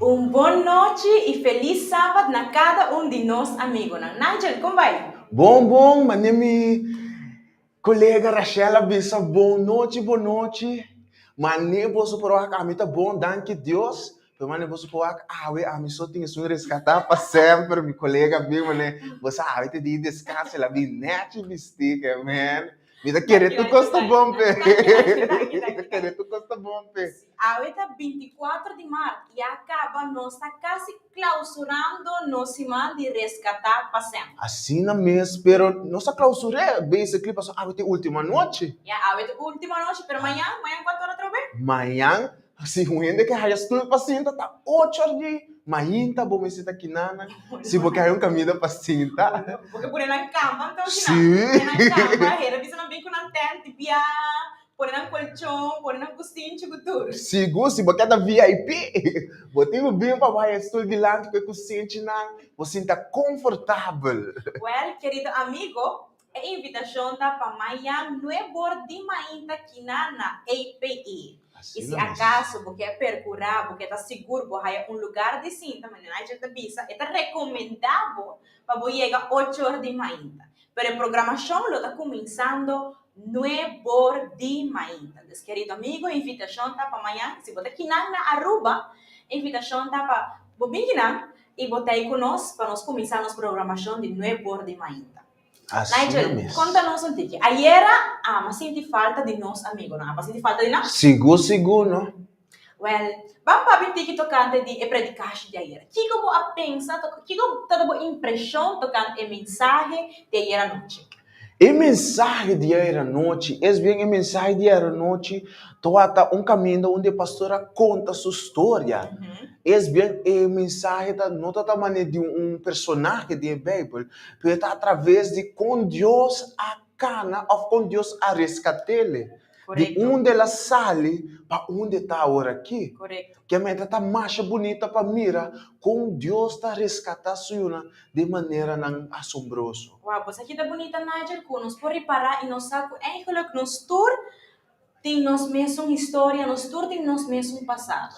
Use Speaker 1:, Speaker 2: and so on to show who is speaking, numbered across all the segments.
Speaker 1: Un bon nochi y feliz Sabat na cada un di nos amigonan. Nigel, con bay?
Speaker 2: Bon bon, mane mi colega Rachel a bisa bon nochi bon nochi, mane boso por wak ami ta bon danki Dios, pero mane boso por wak awe ami so tin esun rescata pa semper, mi colega bin mane bo sa awe ta dia di descanso el a bin nechi bisti ke men. Mi ta kere tur kos ta bon p'e. Mi ta kere tur kos ta bon p'e.
Speaker 1: Awe ta binticuatro di mart, ya caba nos ta casi clausurando nos siman di Rescatá pa Semper.
Speaker 2: Asina mes, pero nos a clausur'é basically pasobra awe ta e ultimo anochi.
Speaker 1: Ya, awe ta e ultimo anochi, pero mañan, mañan cuanto ora atrobe?
Speaker 2: Mañan Si un hende ke haya stul pa sinta ta ocho or di mainta bo mester ta kinanan si bo ke haya un kaminda pa sinta.
Speaker 1: Bo ke pone nan kamba anto kina? Pone nan kamba, hera bisa nan bin ku nan tent di bia, pone nan kolchon, pone nan kusinchi ku tur.
Speaker 2: Sigur, si bo ke ta VIP, bo tin ku bin pa bo haya stul dilanti ku e kusinchinan, bo sinta konfortabel.
Speaker 1: Wèl, kerido amigo, e invitashon ta pa mañan nuebor di mainta kina na APE. I si akaso bo ke perkurá, bo ke ta sigur bo haya un lugar di sinta, manera Nigel ta bisa, e ta rekomendá bo pa bo yega ocho or di mainta. Pero e programashon lo ta kuminsando nuebor di mainta. Dus kerido amigo, e invitashon ta pa mañan. Si bo ta kinan na Aruba, e invitashon ta pa bo bin kinan i bo ta ei ku nos pa nos kuminsá nos programashon di nuebor di mainta.
Speaker 2: Asina
Speaker 1: Nigel,
Speaker 2: mes.
Speaker 1: konta nos un tiki. Ayera amo a sinti falta di nos amigonan. Abo a sinti falta di nan?
Speaker 2: Sigur, sigur, no.
Speaker 1: Wèl, ban papia un tiki tokante di e predikashi di ayera. Kiko bo a pensa, kiko ta bo impreshon tokante e mensahe di ayera anochi?
Speaker 2: E mensahe di ayera anochi, es bien e mensahe di ayera anochi tawata un kaminda unda e pastor a konta su storia. Es bien e mensahe ta no ta ta manera di un personahe den e Beibel, Pero ta atraves di kon Dios a kana òf kon Dios a reskat'é di unda el a sali pa unda e ta aworakí. Ke meta ta masha bunita pa mira kon Dios ta reskatá su yunan den maneranan asombroso.
Speaker 1: Wou, bo sa ki ta bunita, Nigel, ku nos por ripará i nos sa ku eigenlijk nos tur tin nos mesun historia, nos tur tin nos mesun pasado.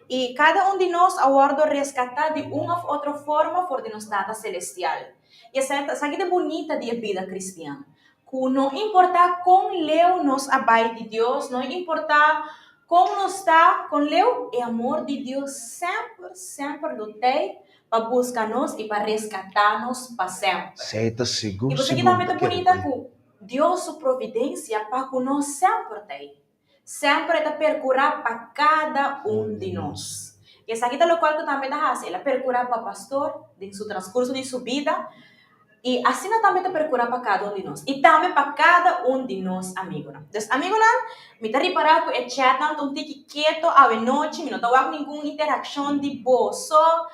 Speaker 1: I kada un di nos a wòrdu reskatá di un òf otro forma for di nos Tata Selestial. I esaki ta bunita di e bida kristian, ku no importá kon leu nos a bai di Dios, no importá kon nos ta, kon leu, e amor di Dios semper, semper lo t'ei pa buska nos i pa reskatá nos pa semper.
Speaker 2: Esei ta sigur,
Speaker 1: I bo sa
Speaker 2: sigur,
Speaker 1: ki tambe
Speaker 2: ta
Speaker 1: ta
Speaker 2: kere
Speaker 1: bunita
Speaker 2: ku.
Speaker 1: ku Dios su providencia pa cu nos semper ta ei. Semper e ta percura pa cada un di nos. Y esaki ta locual cu tambe ta haci. El a percura pa pastor den su transcurso di su bida y asina tambe ta percura pa cada un di nos y tambe pa cada un di nos amigonan. Dus amigonan, mi ta ripara cu e chatnan ta un tiki keto awe nochi, mi no ta wak ningun interaccion di boso.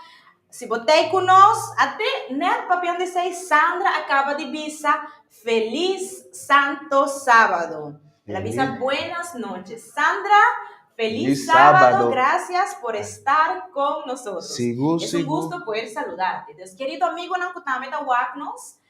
Speaker 1: Si bo ta ei cu nos, ate net papiando esey Sandra a caba di bisa Feliz Santo Sábado. El a bisa buenas noches. Sandra, feliz sábado. Gracias por estar con nosotros.
Speaker 2: Sigur,
Speaker 1: Es un gusto poder saludarte. Dus querido amigonan cu tambe ta wak nos,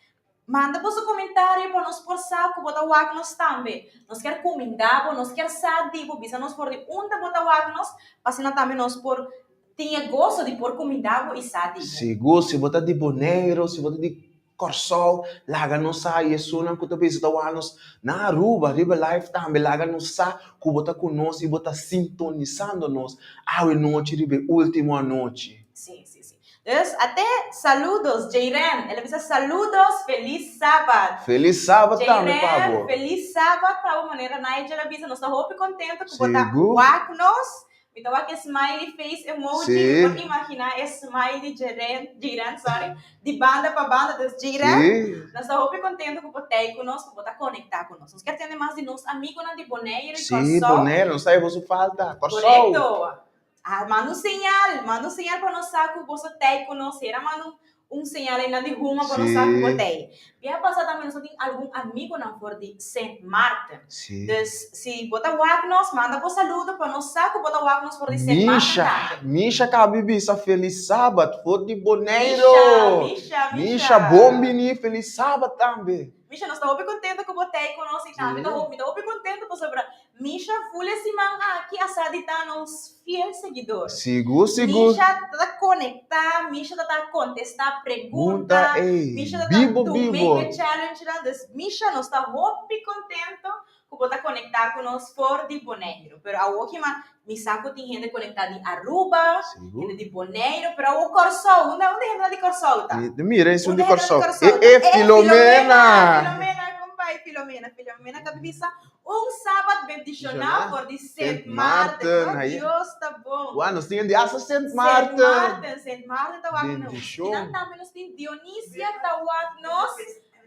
Speaker 1: manda boso comentario pa nos por sa cu bo ta wak nos tambe. Nos kier cuminda bo, nos kier sa di bo, bisa nos for di unda bo ta wak nos, pa asina tambe nos por tin e goso di por cuminda bo y sa di bo.
Speaker 2: Sigur, si bo ta di Boneiru, si bo ta di Kòrsou, laga nos sa i esunnan ku ta bisa ta wak nos na Aruba riba live tambe laga nos sa ku bo ta ku nos i bo ta sintonisando nos awe nochi riba e ultimo anochi.
Speaker 1: Sí, sí, sí. Dus ate saludos Jayren, el a bisa saludos feliz sabat.
Speaker 2: Feliz sabat tambe pa bo.
Speaker 1: Jayren, feliz sabat pa bo manera Nigel a bisa nos ta hopi kontento ku bo ta wak nos. Mi ta wak e smiley face emoji, mi por imagina e smile di Jeren, Jiren, sorry, di banda pa banda, dus Jiren, nos ta hopi contento cu bo t'ei cu nos, cu bo ta conecta cu nos. Nos kier tende mas di nos amigonan di Boneiru y
Speaker 2: Sí,
Speaker 1: Kòrsou.
Speaker 2: Boneiru, nos ta haya boso falta, Kòrsou.
Speaker 1: Correcto. Ah, manda un señal, manda un señal pa nos sa cu boso t'ei cu nos, hera manda un Un señal einan di huma pa nos sa ku bo ta ei. Bia pasa tambe nos a tin algun amigunan for di Sint Maarten. Dus si bo ta wak nos, manda bo saludo pa nos sa ku bo ta wak nos for di Sint Maarten
Speaker 2: Misha,
Speaker 1: tambe.
Speaker 2: Misha kabi bisa Felis Sabat for di Boneiru.
Speaker 1: Misha, Misha,
Speaker 2: Misha, bon bini, Felis Sabat tambe.
Speaker 1: Misha, nos ta hopi kontento ku bo ta ei ku nos i tambe ta hopi, mi ta hopi kontento pasobra. Misha full e siman aki a sa di ta nos fiel seguidor.
Speaker 2: Sigur, sigur.
Speaker 1: Misha ta ta conecta, Misha ta ta contesta pregunta,
Speaker 2: Pregunta, ey,
Speaker 1: Misha ta ta
Speaker 2: bibo,
Speaker 1: do
Speaker 2: bibo.
Speaker 1: make e challenge nan. Dus Misha nos ta hopi contento cu bo ta conecta cu nos for di Boneiru. Pero awoki ma mi sa cu tin hende conecta di Aruba,
Speaker 2: Sigur.
Speaker 1: hende di Boneiru, pero awo Corsou, unda unda hende di Corsou ta?
Speaker 2: Mi, mira esun
Speaker 1: Unda
Speaker 2: di
Speaker 1: hende di
Speaker 2: Corsou.
Speaker 1: Corsou
Speaker 2: E,
Speaker 1: ta?
Speaker 2: e,
Speaker 1: E,
Speaker 2: Filomena!
Speaker 1: Filomena, compai Filomena. Filomena ta bisa un sabat bendiciona
Speaker 2: Bendiciona
Speaker 1: for di Sint
Speaker 2: Sint
Speaker 1: Maarten.
Speaker 2: Maarten,
Speaker 1: No,
Speaker 2: ahí.
Speaker 1: Dios ta bon.
Speaker 2: Wah, nos tin di hasta Sint
Speaker 1: Sint
Speaker 2: Maarten.
Speaker 1: Maarten, Sint Maarten ta wak nos.
Speaker 2: Bendicion.
Speaker 1: Y nan tambe nos tin Dionisia ta wak nos.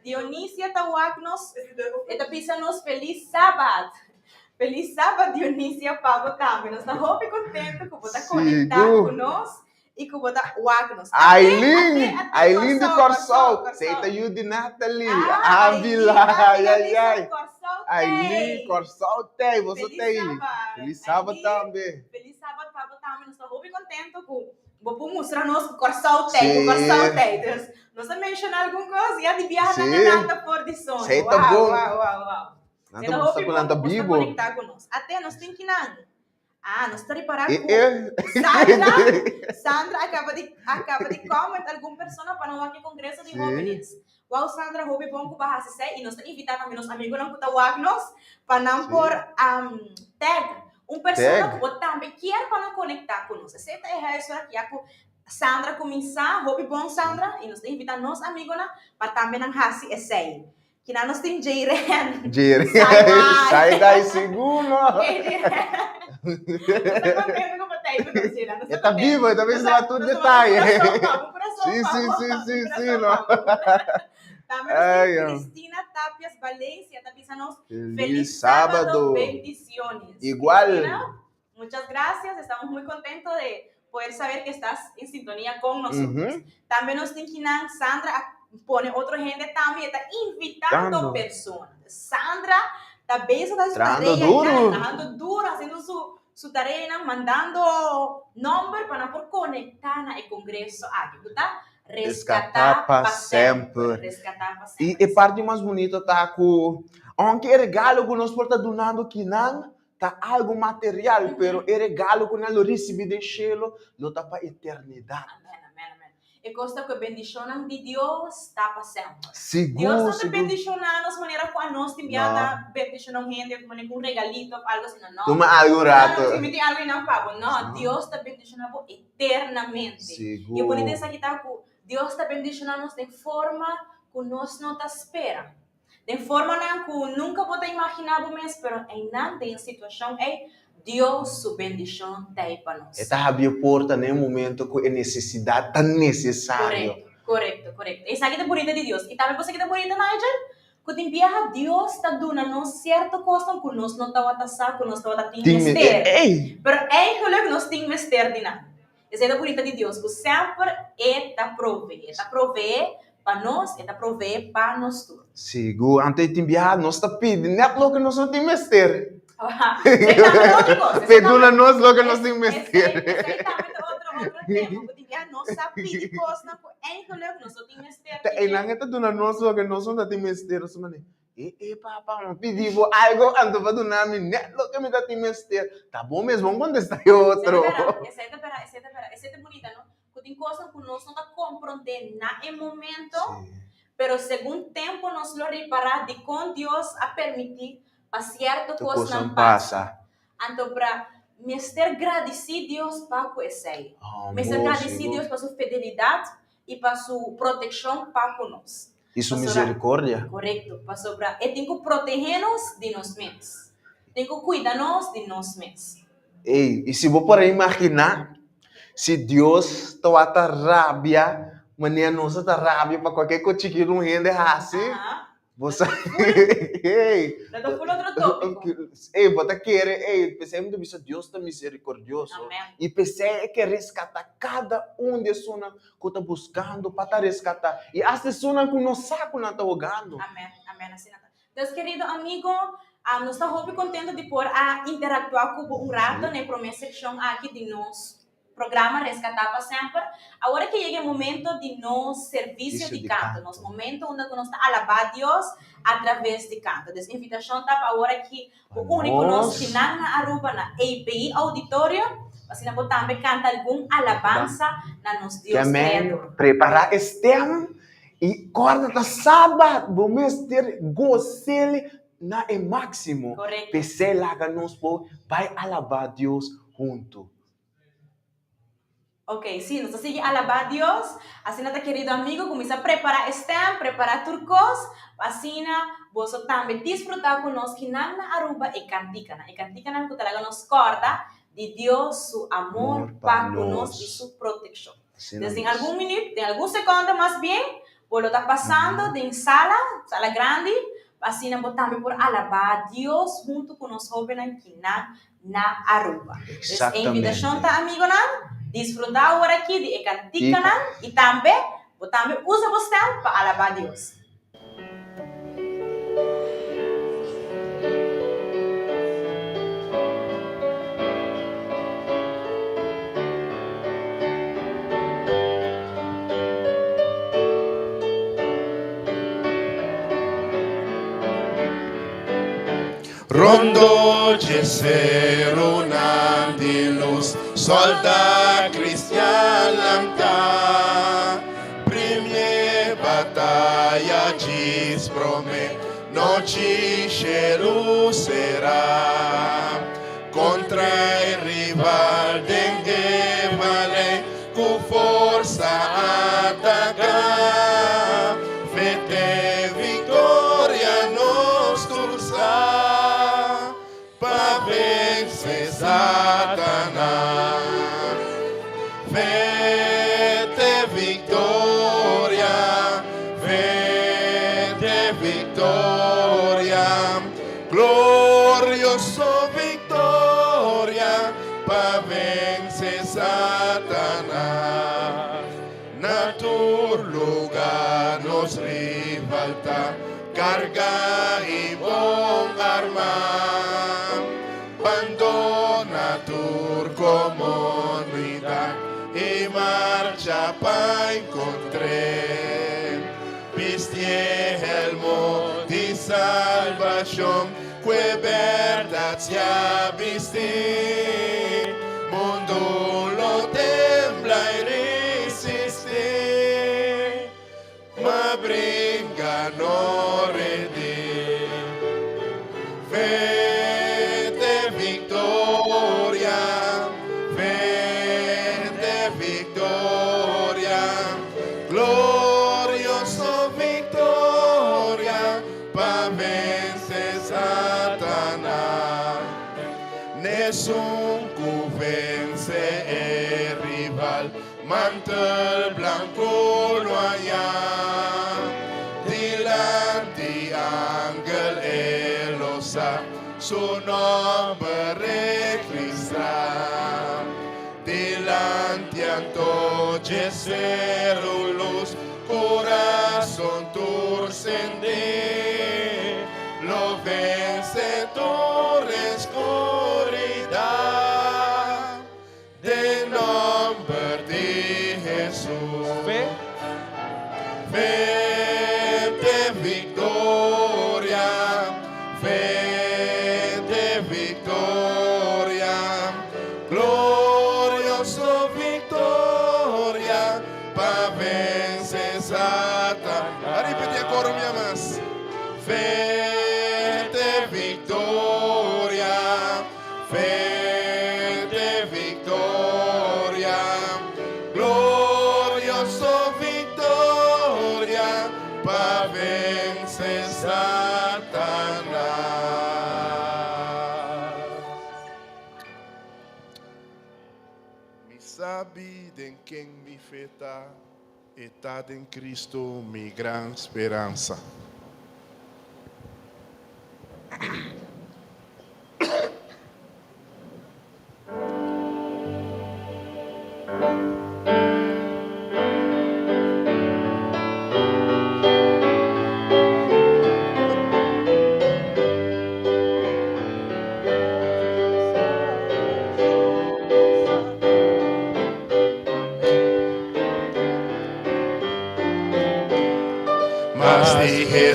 Speaker 1: Dionisia ta wak nos, e ta bisa nos felis sabat. Felis sabat Dionisia pa bo tambe. Nos ta hopi contento cu bo ta conecta
Speaker 2: Sigur.
Speaker 1: cu nos y cu bo ta wak nos.
Speaker 2: Aileen, Aileen di Corsou. Esey ta yu di Natalie.
Speaker 1: Ah,
Speaker 2: Avila,
Speaker 1: Aileen,
Speaker 2: ay, ay, ay.
Speaker 1: Corsou
Speaker 2: Aileen,
Speaker 1: tey.
Speaker 2: Corsou tey, boso
Speaker 1: Felis
Speaker 2: tey.
Speaker 1: sabat.
Speaker 2: Felis sabat
Speaker 1: Aileen.
Speaker 2: tambe.
Speaker 1: Felis sabat pa bo tambe. Nos ta hopi contento cu Bo por mustra nos ku Kòrsou tei, ku
Speaker 2: Sí.
Speaker 1: Kòrsou tei. Dus nos a menshoná algun kos, ya di biaha nan
Speaker 2: Sí.
Speaker 1: a lanta for di soño.
Speaker 2: Esei ta
Speaker 1: Wow,
Speaker 2: bon.
Speaker 1: wow, wow, wow.
Speaker 2: Nan
Speaker 1: E
Speaker 2: ta
Speaker 1: ta
Speaker 2: mustra
Speaker 1: hopi
Speaker 2: ku
Speaker 1: bon
Speaker 2: nan ta
Speaker 1: ku bos ta
Speaker 2: bibo.
Speaker 1: konektá ku nos. Ate nos tin kinan. Ah, nos ta ripará
Speaker 2: E
Speaker 1: ku
Speaker 2: e.
Speaker 1: Sandra, Sandra a kaba di a kaba di comment algun persona pa nan wak e kongreso di
Speaker 2: Sí.
Speaker 1: hóvenes. Wow Sandra, hopi bon ku bo a hasi esei i nos ta invitá tambe nos amigunan ku ta wak nos pa nan
Speaker 2: Sí.
Speaker 1: por tag un persona
Speaker 2: Tag.
Speaker 1: ku bo tambe kier pa nan konektá ku nos. Esei ta e huiswerk ya ku Sandra kuminsá. Hopi bon Sandra i nos ta invitá nos amigunan pa tambe nan hasi esei. Kinan nos tin Jayren.
Speaker 2: Jayren.
Speaker 1: Sai
Speaker 2: Sai dai sigur no.
Speaker 1: Ok Jayren. Nos ta contento cu bo ta ahí cu nos Jayren. Nos
Speaker 2: E ta bibo, e ta bisa
Speaker 1: Nos
Speaker 2: tur
Speaker 1: nos
Speaker 2: detaye.
Speaker 1: Un corazón pa bo, un corazón
Speaker 2: Sí,
Speaker 1: pa
Speaker 2: sí,
Speaker 1: bo,
Speaker 2: sí,
Speaker 1: un
Speaker 2: sí, sí,
Speaker 1: corazón
Speaker 2: no.
Speaker 1: pa bo. Tambe nos
Speaker 2: Ay,
Speaker 1: tin
Speaker 2: oh.
Speaker 1: Cristina Tapias Valencia ta bisa nos
Speaker 2: Feliz
Speaker 1: feliz sábado,
Speaker 2: sábado.
Speaker 1: bendiciones.
Speaker 2: Igual.
Speaker 1: Cristina, muchas gracias, estamos muy contentos de poder saber que estás en sintonía con nosotros.
Speaker 2: Ujú.
Speaker 1: Tambe nos tin kinan Sandra a pone otro hende tambe e ta invitando
Speaker 2: Tando.
Speaker 1: persona. Sandra ta bezig ta su
Speaker 2: Trahando
Speaker 1: tarea
Speaker 2: duro.
Speaker 1: nan, trahando duro, haciendo su, su tarea nan, mandando nomber pa nan por conecta na e congreso aki. Cu ta
Speaker 2: Rescatá
Speaker 1: Rescatá
Speaker 2: pa
Speaker 1: pa
Speaker 2: semper.
Speaker 1: semper. Rescatá pa
Speaker 2: I
Speaker 1: semper.
Speaker 2: e parti mas bunito ta ku aunke e regalo ku nos por ta dunando kinan Ta algu material, pero e regalo ku nan lo risibí den shelu lo ta pa eternidat.
Speaker 1: Amèn, amèn, amèn. E kos ta ku e bendishonnan di Dios ta pa semper.
Speaker 2: Sigur,
Speaker 1: Dios no ta
Speaker 2: sigur.
Speaker 1: bendishoná nos manera ku anos tin bia
Speaker 2: No.
Speaker 1: ta bendishoná un hende ku manera ku un regalito òf algu asina. No.
Speaker 2: Tuma algu
Speaker 1: No,
Speaker 2: rato.
Speaker 1: no, si mi tin algu einan pa bo. No,
Speaker 2: No.
Speaker 1: Dios ta bendishoná bo eternamente. I e
Speaker 2: Sigur.
Speaker 1: bonita esaki ta ku Dios ta bendishoná nos den forma ku nos no ta spera. Den formanan ku nunka bo ta imaginá bo mes, pero einan den e situashon ei, Dios su bendishon ta ei pa nos.
Speaker 2: E ta habri e porta na e momento ku e nesesidat ta nesesario.
Speaker 1: Korekto, korekto, korekto. Esaki ta bunita di Dios. I tambe bo sa ki ta bunita, Nigel? Ku tin biaha Dios ta duna nos sierto kosnan ku nos no tabata sa ku nos tabata tin
Speaker 2: Tin
Speaker 1: mester.
Speaker 2: Ei!
Speaker 1: Pero eigenlijk nos tin mester di nan. Esei ta bunita di Dios, ku semper E ta proveé. E ta proveé pa nos, E ta proveé pa nos tur.
Speaker 2: Sigur, anto e tin biaha nos ta pidi nèt loke nos no tin mester.
Speaker 1: Esei tambe ta otro kos.
Speaker 2: P'e duna nos loke nos tin mester.
Speaker 1: Esei tambe ta otro, otro tema, ku tin biaha nos sa pidi kosnan ku eigenlijk nos no tin mester
Speaker 2: Ta
Speaker 1: di dje.
Speaker 2: einan e ta duna nos loke nos no ta tin mester. Nos ta manda, E e papa, mi pidi bo algo anto pa duna mi net loke mi ta tin mester. Ta bo mes bon kontesta e otro.
Speaker 1: Esei ta bera, esei ta bera, esei ta bera, esei ta bunita no, ku tin kosnan ku nos no ta komprondé na e momento, pero segun tempu nos lo ripará dikon Dios a permití pa sierto kosnan pasa. Anto pra mester gradisí Dios pa ku esei. Mester gradisí Dios pa su fidelidat i pa su protekshon pa ku nos.
Speaker 2: I su misericordia.
Speaker 1: Korekto, pasobra e tin ku protehé nos di nos mes. Tin ku kuida nos di nos mes.
Speaker 2: Ey, i si bo por a imaginá si Dios tawata rabia manera nos a ta rabia pa kualke kos chikitu un hende hasi, Bo sa, hey.
Speaker 1: Dat ta full otro tópiko.
Speaker 2: Ey, bo ta kere, ey, p'esei mi ta bisa Dios ta misericordioso.
Speaker 1: Amen.
Speaker 2: I p'esei e ke reskatá kada un di esunnan ku ta buskando pa ta reskatá. I asta esunnan ku no sa ku nan ta hogando.
Speaker 1: Amen, amen, asina ta. Dus kerido amigo, nos ta hopi kontento di por a interaktuá ku bo un rato na e promé sekshon aki di nos. programa Rescatá pa Semper. Awor ke yega e momento di nos servicio di canto, nos momento unda ku nos ta alabá Dios a traves di canto. Dus invitacion ta pa awor aki bo uni ku nos kinan na Aruba na API Auditorio, pa asina bo tambe canta algun alabansa na nos Dios Creador.
Speaker 2: Prepara e stem y corda ta Sabat, bo mester gos'el na e máximo. P'esei laga nos por bai alabá Dios huntu.
Speaker 1: Ok, sí, nos ta sigui alabá Dios. Asina ta kerido amigo, kuminsá prepará e stem, prepará tur kos, pa asina boso tambe disfrutá ku nos kinan na Aruba e kantikanan, e kantikanan ku ta laga nos kòrda di Dios su amor pa ku nos i su protekshon. Des den algun minüt, den algun sekondo mas bien, bo lo ta pasando den sala, sala grandi, pa asina bo tambe por alabá Dios huntu ku nos hóbennan kinan na Aruba. Dus e invitacion ta amigonan, disfruta awor aki di e canticanan y tambe bo tambe usa bo stem pa alaba Dios.
Speaker 3: Rondó dje serunan di lus, sòldá kristian lantá. Primié bataya djis promé nochi shelu será. Kontra e rival den e valei ku forsa ataká. Fe te viktoria nos tur sa pa vense Satanas. Fe te viktoria, fe te viktoria. Glorioso victoria pa vence Satanas. Na tur lugar nos rival ta carga y bon arma. Bandona tur comunidad y marcha pa encontr'é. Bisti e helmo di salbashon, ku e bèrdat sia bisti. Mundu lo tembla i risistí, ma bringa no rindí. Fe te viktoria, fe te viktoria, glorioso viktoria pa vense Satanas. N'esun ku vense e rival Mantel blanco lo haña dilanti angel e lo sa su nomber registrá. Dilanti anto dje seru lus kurason tur sendí lo vense tur eskuridat. Den nomber di Hesus. Fe. Fe te victoria, fe te victoria, glorioso victoria pa vence Satan. A ripiti e coro un bia mas. Fe te victoria. Fe te victoria, glorioso victoria pa vence Satanas. Mi sabi den ken mi fe ta, e ta den Cristo mi gran speransa.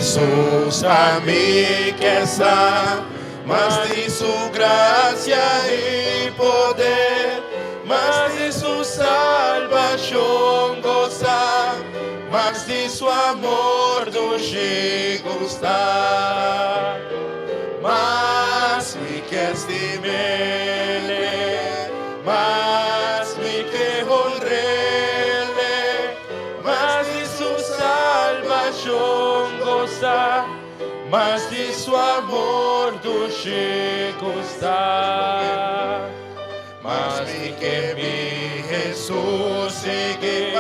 Speaker 3: Hesus ami ke sa, mas di su grasia i poder, mas di su salbashon gosa, mas di su amor dushi gusta. Mas mi ke stim'Ele, mas mi ke honr'Ele, mas di su salbashon gosa, mas di su amor dushi gusta. Mas mi ke mi Hesus sigui,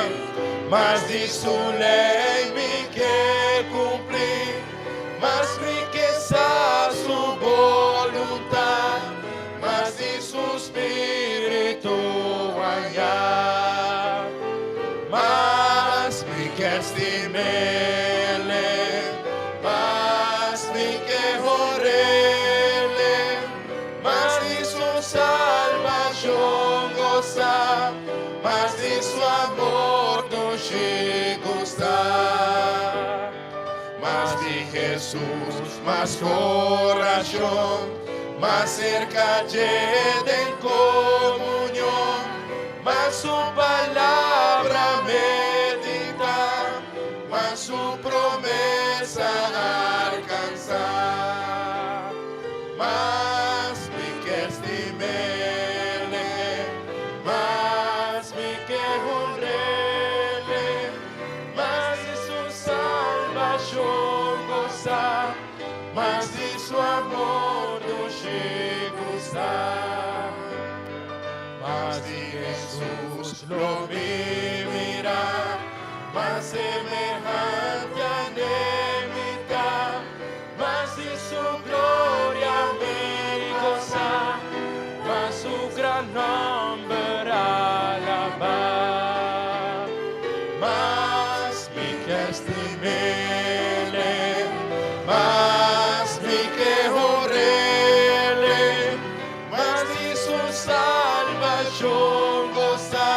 Speaker 3: mas di su lei mi ke kumpli, mas mi ke sa su boluntat, mas di su spiritu haña. Mas mi ke stim'Ele, mas mi ke honr'Ele, Mas di su salbashon gosa, mas di su amor dushi gusta. Mas di Hesus, mas orashon, mas serka dje den komunion, mas su palabra meditá, mas su promesa alkansá. Mas mi ke stim'Ele, mas mi ke honr'Ele, mas di su salbashon gosa, mas di su amor dushi gusta. Mas di Hesus lo mi mira, mas semehante a ne mi ta. Mas di su gloria mi gosa, mas su gran nomber alabá. Mas mi ke stim'Ele, mas mi ke honr'Ele, mas di su salbashon gosa,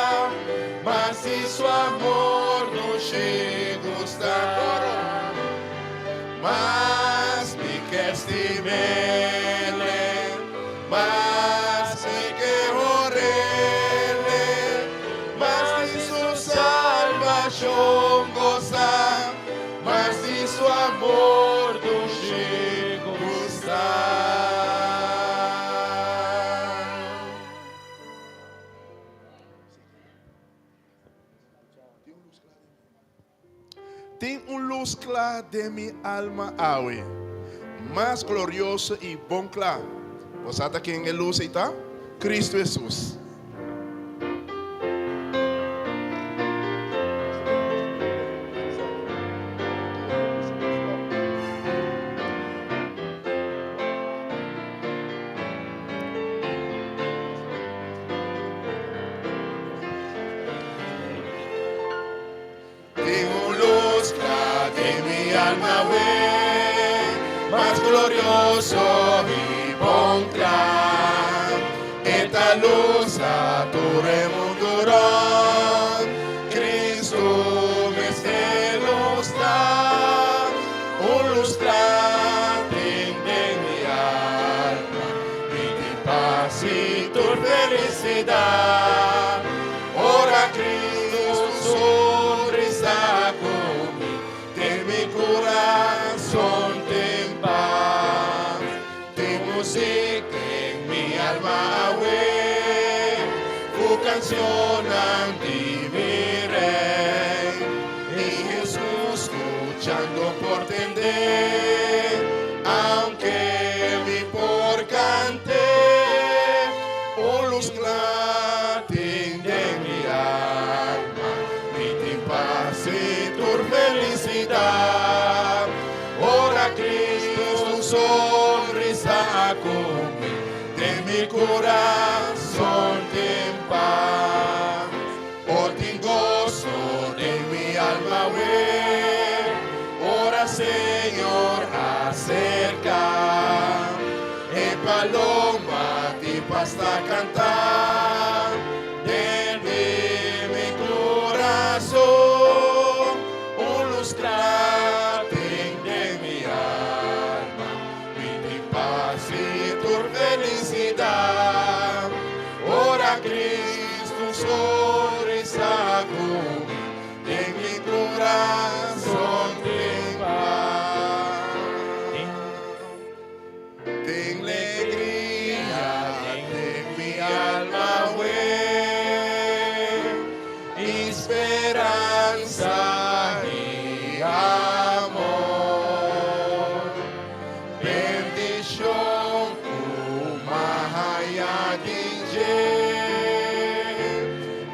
Speaker 3: mas di su amor dushi gusta. Mas mi ke stim'Ele, mas mi ke honr'Ele, mas di su salbashon gosa, mas di su amor dushi gusta. Tin un lus kla den mi alma awe, mas glorioso i bon kla. Bo sa ta ken e lus ei ta? Kristu Hesus. Tin un lus kla den mi alma awe, mas glorioso i bon kla. E ta lusa tur e mundu rònt, Kristu mester lus ta. Un lus kla tin den mi alma, mi tin pas i tur felisidat. Ora Cristo sonrisa cu mi, den mi curazon tin paz. Tin music den mi alma awe, cu cancionnan di mi Rey. Y Jesus scuchando por tende, aunke mi por cante. Un lus kla tin den mi alma, mi tin pas i tur felisidat. Ora Cristo sonrisa ku mi, den mi kurason tin pas. O tin goso den mi alma awe, ora Señor aserka. E paloma di pas ta kanta den di mi kurason. Un lus kla tin den mi. Ora Cristo sonrisa ku mi, den mi kurason tin pas. Tin legria den mi alma awe, i speransa i amor. Bendishon ku m'a haña di dje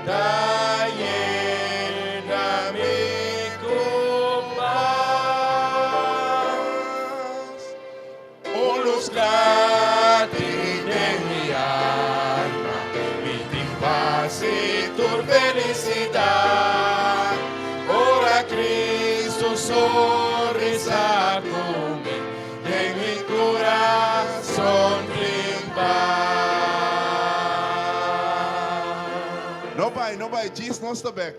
Speaker 3: ta yena mi ku pas. Un lus kla tin den mi alma, mi tin pas i tur felisidat. Ora Cristo sonrisa ku mi, den mi kurason tin pas. No bai, no bai, djis nos ta bek.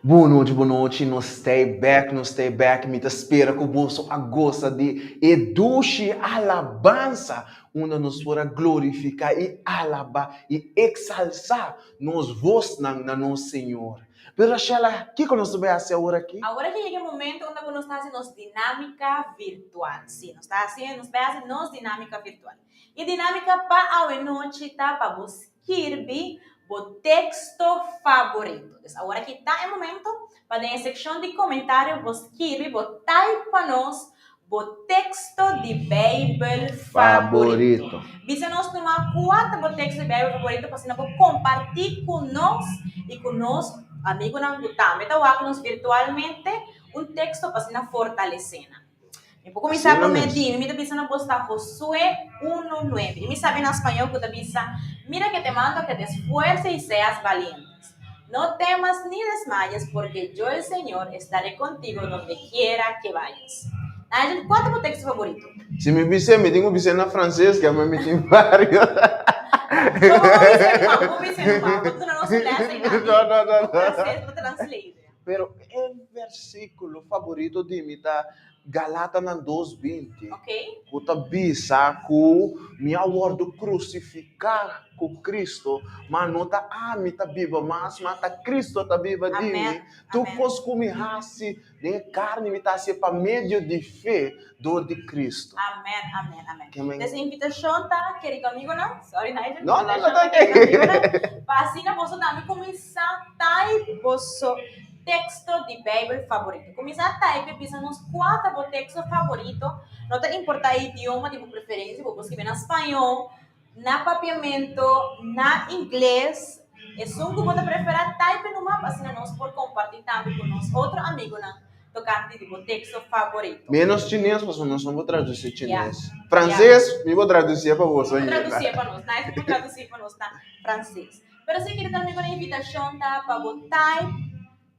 Speaker 2: Bon nochi, bon nochi, nos stay back, nos stay back. Mi ta spera ku boso a gosa di e dushi alabansa unda nos por a glorifiká i alabá i eksalsá nos vosnan na nos Señor. Pero Rashela, kiko nos ta bai hasi awor aki?
Speaker 1: Awor aki yega e momento unda ku nos ta hasi nos dinámika virtual. Sí, nos ta hasi, nos bai hasi nos dinámika virtual. E dinámika pa awe nochi ta pa bo skirbi bo teksto faborito. Dus awor aki ta e momento pa den e sekshon di komentario bo skirbi, bo taip pa nos bo teksto di Beibel faborito. Bisa nos numa kua ta bo teksto di Beibel faborito pa asina bo kompartí ku nos i ku nos amigunan ku tambe ta wak nos virtualmente un teksto pa asina fortalesé nan. Mi por kuminsá
Speaker 2: Asina
Speaker 1: promé
Speaker 2: mes.
Speaker 1: di mi ta bisa na bos ta Josué uno nuebe. I mi sabi na spañol ku ta bisa, Mira ke te mando ke te esfuerces i seas valientes. No temas ni desmayes, porque yo el Señor estaré contigo donde quiera que vayas. Nigel, kua ta bo teksto favorito?
Speaker 2: Si mi bis'é, mi tin ku bis'é na franses, ke mi tin varios.
Speaker 1: Bo por bis'é numa, bo por bis'é numa. Bo ta duna nos un lès einan.
Speaker 2: No, no, no, no.
Speaker 1: Franses bo translate.
Speaker 2: Pero e versíkulo faborito di mi ta Galatanan dos 20, ku ta bisa ku mi a wòrdu krusifiká ku Kristu, ma no ta ami ta biba mas, ma ta Kristu ta biba di mi. Tur kos ku mi hasi den e karni, mi ta hasié pa medio di fe dor di Kristu.
Speaker 1: Amèn, amèn, amèn. Des invitashon ta, kerido amigonan, sorry Nigel,
Speaker 2: No, no, no, ta
Speaker 1: kerido amigonan, pa asina boso tambe kuminsá Type boso teksto di Beibel faborito. Kuminsá type i bisa nos kua ta bo teksto faborito. No ta importá e idioma di bo preferensia, bo por skirbi na spañó, na papiamento, na ingles. Esun ku bo ta preferá, type numa pa asina nos por kompartí tambe ku nos otro amigunan tokante di bo teksto faborito.
Speaker 2: Ménos chines, pasobra nos no por tradusí chines. Franses, mi por tradusié pa boso.
Speaker 1: Bo por tradusié pa nos. Nice por tradusí pa nos na franses. Pero si kere tambe con e invitacion ta pa bo type,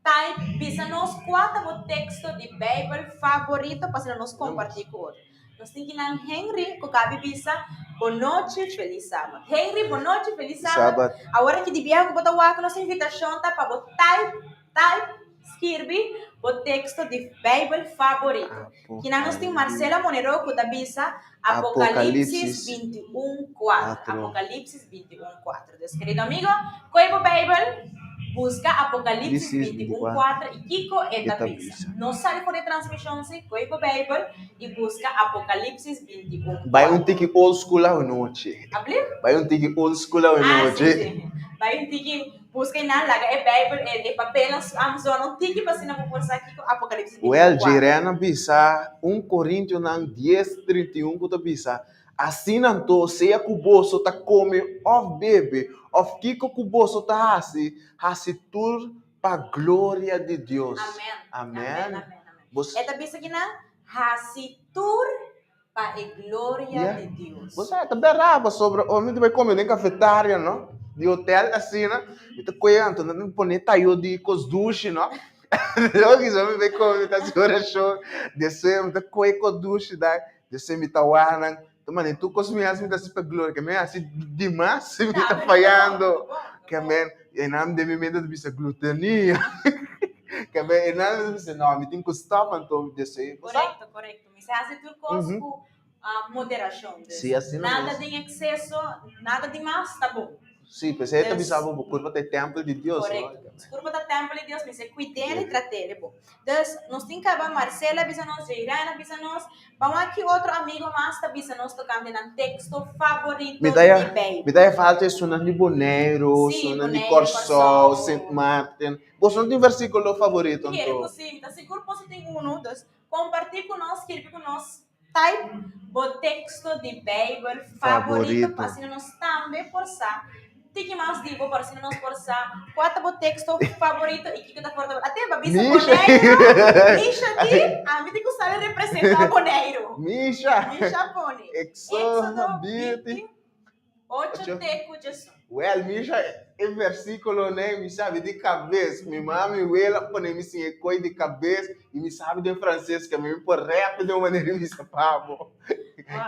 Speaker 1: type, bisa nos cua ta bo texto di Bijbel favorito pa asina nos comparti cu otro. Nos tin kinan Henry cu cabi bisa bonochi feliz sabat. Henry bonochi feliz sabat. Awor aki di biaha cu bo ta wak nos invitacion ta pa bo type, type, skirbi bo texto di Bijbel favorito. Kinan nos tin Marcela Monero cu ta bisa Apocalipsis 21, 4. Apocalipsis 21, 4. Dus, querido amigo, coge bo Bijbel, busca Apocalipsis 21, 4 y kico e ta bisa. No sali for di transmision si, coge bo Bijbel y busca Apocalipsis 21, 4.
Speaker 2: Bai un tiki old school awanochi.
Speaker 1: Ablief?
Speaker 2: Bai un tiki old school awanochi.
Speaker 1: Ah, si, si. Bai un tiki. Buska i nan laga e Bijbel, e papelnan su Amazon un tiki pa asina bo por sa kiko Apokalipsis 21.
Speaker 2: Wèl, Jerèn a bisa un Korintionan dies, 31 ku ta bisa, Asina anto, sea ku boso ta kome òf bebe, òf kiko ku boso ta hasi, hasi tur pa gloria di Dios.
Speaker 1: Amèn.
Speaker 2: Amèn.
Speaker 1: Amèn, amèn, amèn. E ta bisa kinan, Hasi tur Pa e gloria di Dios.
Speaker 2: Bo sa, ta berdad, pasobra ora mi ta bai come den cafetaria, no, di hotel asina, mi ta coge anto nan ta pone tayo di cos dushi, no. Yo kisa mi bai come, mi ta haci oracion, despues mi ta coge cos dushi dai, despues mi ta wak nan, ta manda tur cos mi haci, mi ta haci pa gloria, ke mi haci dimas, mi ta fayando, ke men, e nan den mi mente ta bisa glutenia. Ke be e nan bisa no, mi tin ku stop anto desei. Bo sa?
Speaker 1: Korekto, korekto. Mi sa hasi tur kos ku moderashon. Dus
Speaker 2: Sí, asina
Speaker 1: nada
Speaker 2: mes.
Speaker 1: den ekseso, nada di mas ta bon.
Speaker 2: Sí, p'esei ta
Speaker 1: Dus
Speaker 2: bisa bo, bo kurpa ta e tèmpel di Dios, no?
Speaker 1: Korekto. Nos kurpa ta tèmpel di Dios, mester kuid'el i trat'el bon. Dus nos tin kaba Marcela a bisa nos, Jairana a bisa nos, Ban wak ki otro amigo mas ta bisa nos tokante nan teksto favorito
Speaker 2: Mi ta ya,
Speaker 1: di Beibel.
Speaker 2: mi ta ya falta esunnan di Boneiru,
Speaker 1: Sí,
Speaker 2: esunnan di
Speaker 1: Boneiru,
Speaker 2: Kòrsou,
Speaker 1: Kòrsou.
Speaker 2: Sint Maarten. Boso no tin versíkulo favorito
Speaker 1: Kere
Speaker 2: anto?
Speaker 1: ku sí, mi ta sigur boso tin unu. Dus kompartí ku nos, skirbi ku nos, type bo teksto di Beibel favorito
Speaker 2: Favorito.
Speaker 1: pa asina nos tambe por sa Tiki mas di bo por asina nos por sa kua ta bo teksto favorito i kiko ta for ta Ate ba bisa
Speaker 2: Misha.
Speaker 1: Boneiru Misha di ami tin ku sali representa Boneiru
Speaker 2: Misha.
Speaker 1: Misha pone
Speaker 2: Exodo
Speaker 1: Exodo
Speaker 2: 20
Speaker 1: 28 te ku djesun.
Speaker 2: Well Misha e versikulo nei mi sabi di kabes mi mami wela pone mi sin e koi di kabes i mi sabi den franses ke mi por rap den un manera i bisa pa bo.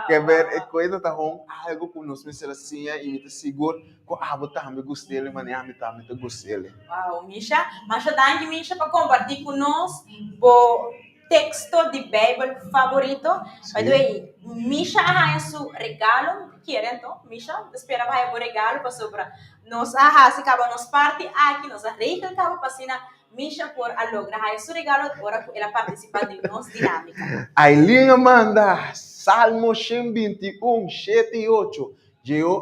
Speaker 2: Ke ber e koe ta hon algo ku nos mester a siña i mi ta sigur ku abo tambe gust'el manera ami tambe ta gust'el.
Speaker 1: Wow Misha, masha danki Misha pa kompartí ku nos bo teksto di Beibel favorito. By the way, Misha a haña su regalo, mi kere anto, Misha, mi ta spera pa haña bo regalo pasobra nos a hasi kaba nos parti aki, nos a regel kaba pa asina Misha por a logra haya su regalo ora ku el a partisipá den nos dinámika.
Speaker 2: Aileen a manda Salmo 121, 7 i 8,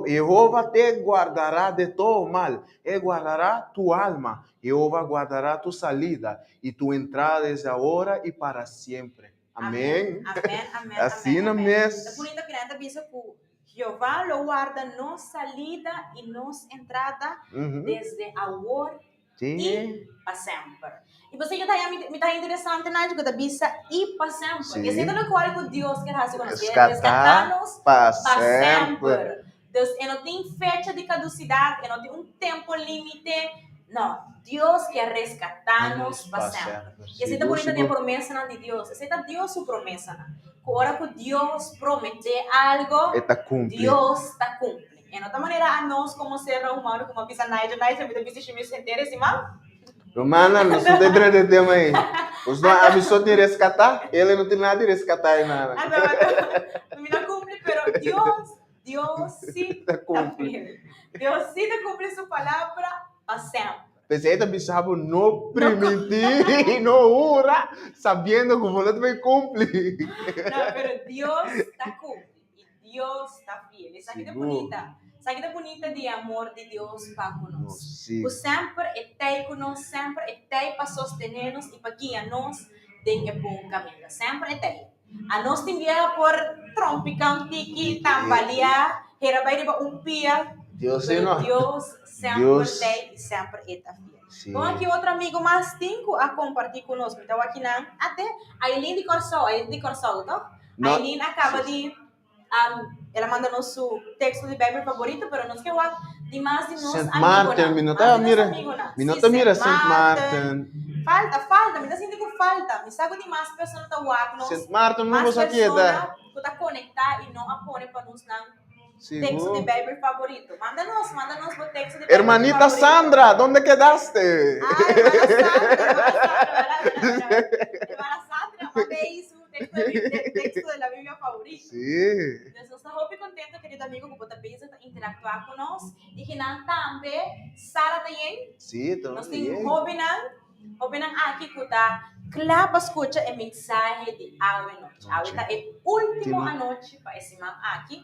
Speaker 2: Jehova te guardará de todo mal, E guardará tu alma. Jehova guardará tu salida i tu entrada desde awora i para siempre. Amén.
Speaker 1: Amén, amén,
Speaker 2: Asina
Speaker 1: amén.
Speaker 2: mes.
Speaker 1: Ta bunita ku nan ta bisa ku Jehová lo warda nos salida i nos entrada desde awor i pa semper. I pasobra ta haña mi ta haña interesante Nacho ku ta bisa i pa semper. Esei ta lokual ku Dios kier hasi ku nos, kier reskatá nos
Speaker 2: pa
Speaker 1: pa semper. Dus e no tin fecha di kadusidat, e no tin un tempu límite. No, Dios kier reskatá nos pa semper. I esei ta bunita den e promesanan di Dios. Esei ta Dios su promesanan. Ku ora ku Dios prometé algo, Dios ta kumpli. E no ta manera anos komo ser humano komo a bisa Nigel, Nigel mi ta bisti shimis henter e siman.
Speaker 2: Romana, nos no ta entra den tema ei. Nos no ami so tin reskatá, el no tin nada di reskatá ei nada.
Speaker 1: Anto, anto, mi no kumpli, pero Dios, Dios sí
Speaker 2: Ta kumpli.
Speaker 1: fiel. Dios sí ta kumpli su palabra pa semper.
Speaker 2: P'esei ta bisa bo no primintí, no hura, sabiendo ku bo no ta bai kumpli.
Speaker 1: No, pero Dios ta kumpli. I Dios ta fiel. Esaki ta
Speaker 2: Sigur.
Speaker 1: bunita. Esaki ta bunita di e amor di Dios pa ku nos.
Speaker 2: Sí.
Speaker 1: Ku semper e t'ei ku nos, semper e t'ei pa sostené nos i pa guia nos den e bon kaminda. Semper e t'ei. Anos tin bia por trompiká un tiki, tambaleá, hera bai riba un pia,
Speaker 2: Dios sí
Speaker 1: pero
Speaker 2: no.
Speaker 1: Dios semper
Speaker 2: Dios.
Speaker 1: t'ei i semper e ta fiel.
Speaker 2: Sí.
Speaker 1: Bon, aki otro amigo mas tin ku a kompartí ku nos. Mi ta wak kinan. Ate, Aileen di Kòrsou, Aileen di Kòrsou, tòg?
Speaker 2: No.
Speaker 1: Aileen a kaba di el a manda nos su teksto di Beibel favorito, pero nos ke wak di mas di nos
Speaker 2: Sint
Speaker 1: amigonan.
Speaker 2: Maarten, mi no
Speaker 1: Mas
Speaker 2: ta
Speaker 1: di nos
Speaker 2: mira,
Speaker 1: amigonan.
Speaker 2: mi no
Speaker 1: Sí,
Speaker 2: ta mira
Speaker 1: Sint
Speaker 2: Sint
Speaker 1: Maarten.
Speaker 2: Maarten.
Speaker 1: Falta, falta, mi ta sinti ku falta. Mi sa ku di mas persona ta wak nos,
Speaker 2: Sint Maarten no
Speaker 1: mas
Speaker 2: nos a keda.
Speaker 1: persona ku ta konektá i no a pone pa nos nan teksto di
Speaker 2: Sigur.
Speaker 1: Beibel favorito. Manda nos, manda nos bo teksto di Beibel
Speaker 2: Hermanita
Speaker 1: favorito.
Speaker 2: Sandra, donde quedaste?
Speaker 1: Ah, hermana Sandra, hermana Sandra, hermana, hermana Sandra, manda ei su Texto de, de, texto de la Biblia favorito.
Speaker 2: Sí.
Speaker 1: Dus nos ta hopi contento, querido amigo, ku bo ta bezig ta interactua ku nos. I kinan tambe, Sara ta yen.
Speaker 2: Sí, ta
Speaker 1: Nos tin
Speaker 2: yen.
Speaker 1: hobennan, hobennan aki ku ta kla pa skucha e mensahe di awe nochi. Awe ta e último anochi pa e siman aki.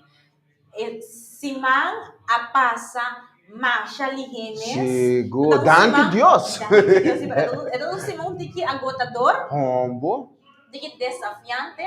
Speaker 1: E siman a pasa masha lihé mes.
Speaker 2: Sigur. Danki Dios.
Speaker 1: Danki Dios, sí, pero e ta un siman un tiki agotador.
Speaker 2: Hombo.
Speaker 1: Tiki desafiante.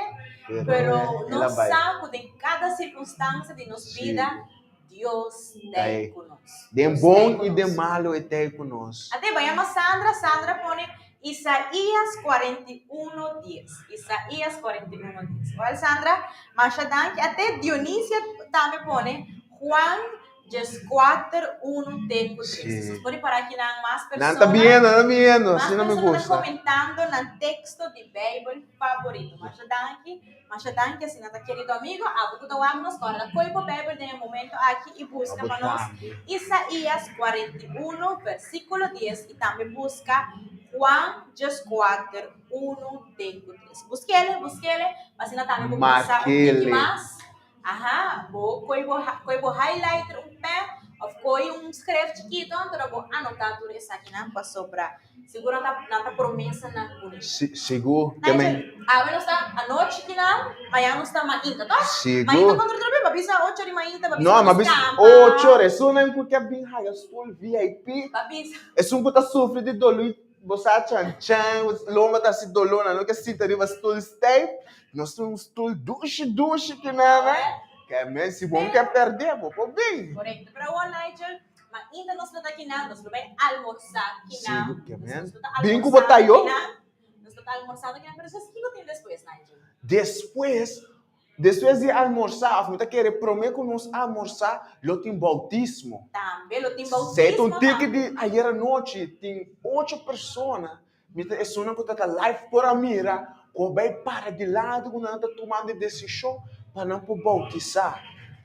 Speaker 1: Pero nos sa ku den kada sirkunstansia di nos bida, Dios t'ei ku nos.
Speaker 2: Den bon i den malu e t'ei ku nos.
Speaker 1: Ate, bai yama Sandra. Sandra pone Isaías 41, dies. Isaías 41, dies. Wel, Sandra, masha danki. Ate Dionisia tambe pone Juan 14, 1 te ku 3.
Speaker 2: Sí.
Speaker 1: Nos por ripará kinan mas
Speaker 2: Nan ta
Speaker 1: persona,
Speaker 2: biendo, nan ta biendo.
Speaker 1: mas
Speaker 2: Asina mi
Speaker 1: persona ta
Speaker 2: gusta.
Speaker 1: komentando nan teksto di Beibel favorito. Masha danki, masha danki asina ta kerido amigo. Abo ku ta wak nos, kòrda koe bo Beibel den e momento aki i buska
Speaker 2: Abo
Speaker 1: pa nos
Speaker 2: tambe.
Speaker 1: Isaías 41, versíkulo 10 i tambe buska. Juan 14, 1 te ku 3. Buskele, buskele, pa asina tambe bo por sa un tiki
Speaker 2: Markele.
Speaker 1: mas. Aha, bo koi bo koi bo highlighter un pen of koi un schrift chikito anto bo anota tur esakinan pasobra sigur nan ta nan ta promesanan bunita.
Speaker 2: Si, sigur ke men.
Speaker 1: Nigel, awe nos ta anochi kinan, mañana nos ta mainta, toch?
Speaker 2: Sigur.
Speaker 1: Mainta kontra otro be, ba bisa ocho di mainta, ba bisa
Speaker 2: No,
Speaker 1: nos
Speaker 2: ma bisa
Speaker 1: kama.
Speaker 2: ocho ora, esunnan ku ke bin haya stoel VIP,
Speaker 1: Ba bisa.
Speaker 2: esun ku ta sufri di dolu Bo sa chan chan, lomba ta hasi doló, nan no ke sinta riba stul stijf, nos tin un stul dushi dushi ki nan eh. Ke men si bo no ke pèrdè bo por bin.
Speaker 1: Korekto, pero awor Nigel, ma inda nos lo ta kinan, nos lo bai almorsá kinan.
Speaker 2: Sigur ke men.
Speaker 1: Nos lo ta
Speaker 2: Bin ku bo tayo.
Speaker 1: kinan, nos lo ta almorsando kinan, pero sa kiko tin despues Nigel?
Speaker 2: Despues Despues di almorsá, òf mi ta kere promé ku nos almorsá, lo tin boutismo.
Speaker 1: Tambe lo tin boutismo
Speaker 2: Sei ta un tiki
Speaker 1: tambe.
Speaker 2: di ayer anochi, tin ocho persona, mi ta esunnan ku ta ta live por a mira ku a bai para dilanti ku nan ta tumando e desishon pa nan por boutisá.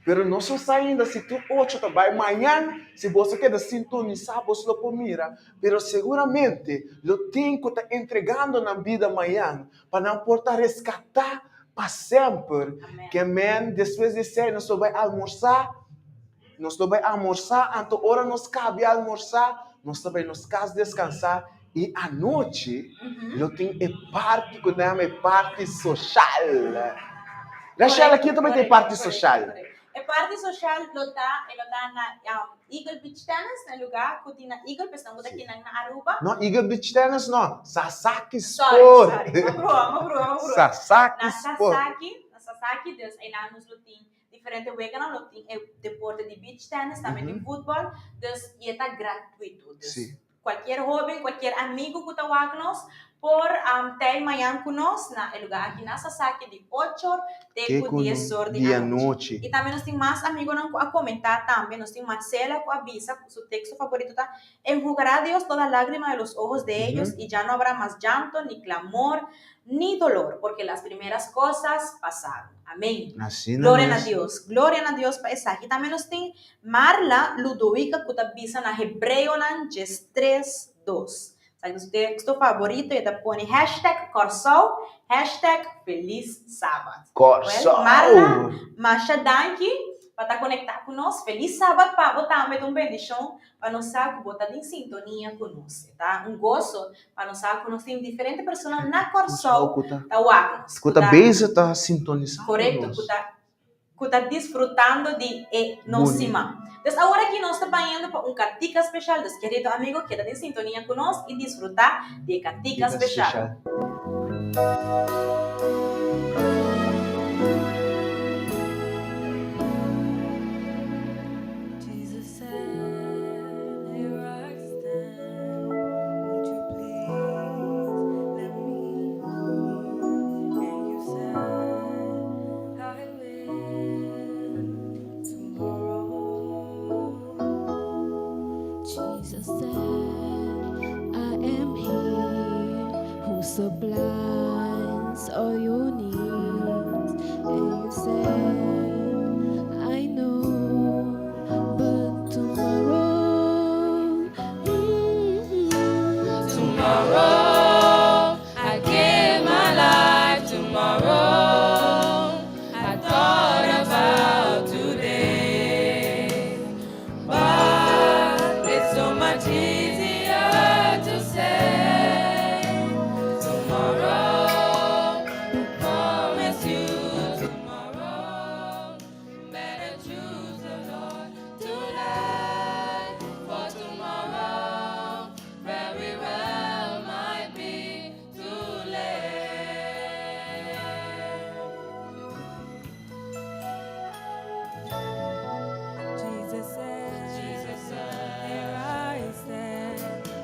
Speaker 2: Pero nos no sa ainda si tur ocho ta bai mañan, si boso keda sintonisá boso lo por mira, pero seguramente lo tin ku ta entregando nan bida mañan pa nan por ta reskatá pa semper. Ke men despues di esei nos lo bai almorsá, nos lo bai almorsá, anto ora nos kabi almorsá, nos ta bai nos kas deskansá i anochi lo tin e parti ku nan yama e parti soshal. Rashel, aki ta bai tin e parti soshal?
Speaker 1: E parti soshal lo ta, e lo ta na Eagle Beach Tennis, na e lugá ku tin na Eagle, pesnan ku ta kinan na Aruba.
Speaker 2: No, Eagle Beach Tennis no, Sasaki Sport.
Speaker 1: Sorry, sorry, m'a brua, m'a brua, m'a brua.
Speaker 2: Sasaki
Speaker 1: Na
Speaker 2: Sport.
Speaker 1: Sasaki, na Sasaki, dus einan nos lo tin diferente weganan, lo tin e deporte di beach tennis, tambe tin futbòl, dus i e ta gratuito. Dus
Speaker 2: Sí.
Speaker 1: Cualkier hoben, cualkier amigo cu ta wak nos por tei mañan cu nos na e lugar aki na Sasaki di ocho or te cu dies or di anochi. Y tambe nos tin mas amigonan cu a comenta tambe. Nos tin Marcela cu a bisa cu su texto favorito ta, Enjugará Dios toda lágrima de los ojos de ellos y ya no habrá mas llanto, ni clamor, ni dolor, porque las primeras cosas pasaron. Amén.
Speaker 2: Asina
Speaker 1: Gloria na
Speaker 2: mes.
Speaker 1: Dios. Gloria na Dios pa esaki. Tambe nos tin Marla Ludovica ku ta bisa na Hebreonan 13, 2. Esaki ta su teksto favorito i e ta pone hashtag Kòrsou, hashtag Felis Sabat.
Speaker 2: Kòrsou!
Speaker 1: Wèl, Marla, masha danki pa ta konektá ku nos. Felis Sabat pa bo tambe ta un bendishon pa nos sa ku bo ta den sintonia ku nos. E ta un goso pa nos sa ku nos tin diferente persona na Kòrsou ta wak nos.
Speaker 2: Ku ta bezig ta sintonisá ku nos.
Speaker 1: Korekto, ku ta ku ta disfrutando di e nos siman. Dus awor aki nos ta bayendo pa un kantika speshal, dus kerido amigo keda den sintonia ku nos i disfrutá di e kantika speshal.
Speaker 4: Jesus said, I am he who supplies all your needs. And you said, I know, but tomorrow.
Speaker 5: Tomorrow, I give my life tomorrow. I thought about today, but it's so much easier to say tomorrow. Promise you tomorrow. Better choose the Lord tonight, for tomorrow very well might be too late. Jesus said, Jesus said, here I stand.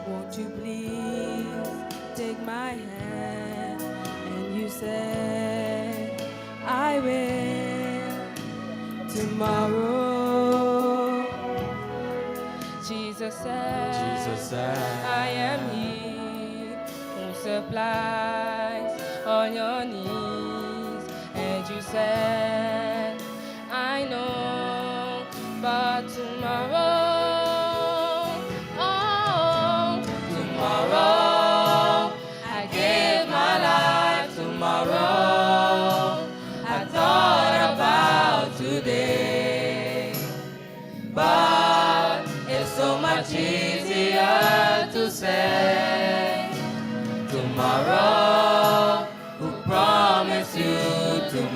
Speaker 5: Won't you please take my hand? And you said, I will tomorrow. Jesus said,
Speaker 3: Jesus said,
Speaker 5: I am he who supplies all your needs. And you said, I know, but tomorrow, oh, tomorrow.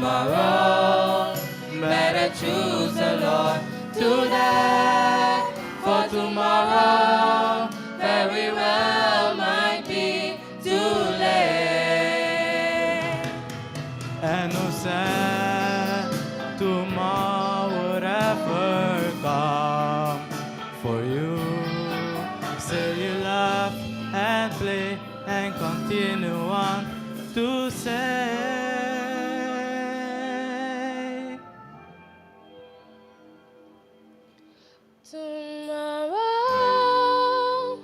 Speaker 5: Tomorrow, better choose the Lord today. For tomorrow, very well might be too late.
Speaker 6: And who said tomorrow would ever come for you? Still you laugh and play and continue on to say.
Speaker 5: Tomorrow,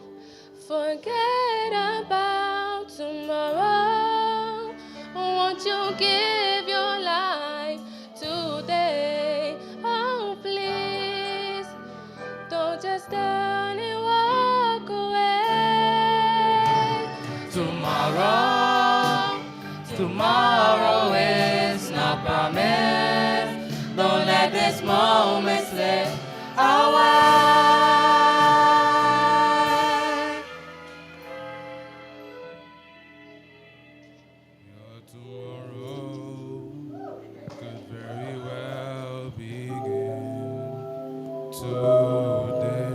Speaker 5: forget about tomorrow. Won't you give your life today? Oh, please, don't just turn and walk away.
Speaker 6: Tomorrow, tomorrow is not promised. Don't let this moment slip away.
Speaker 3: Your tomorrow could very well begin today.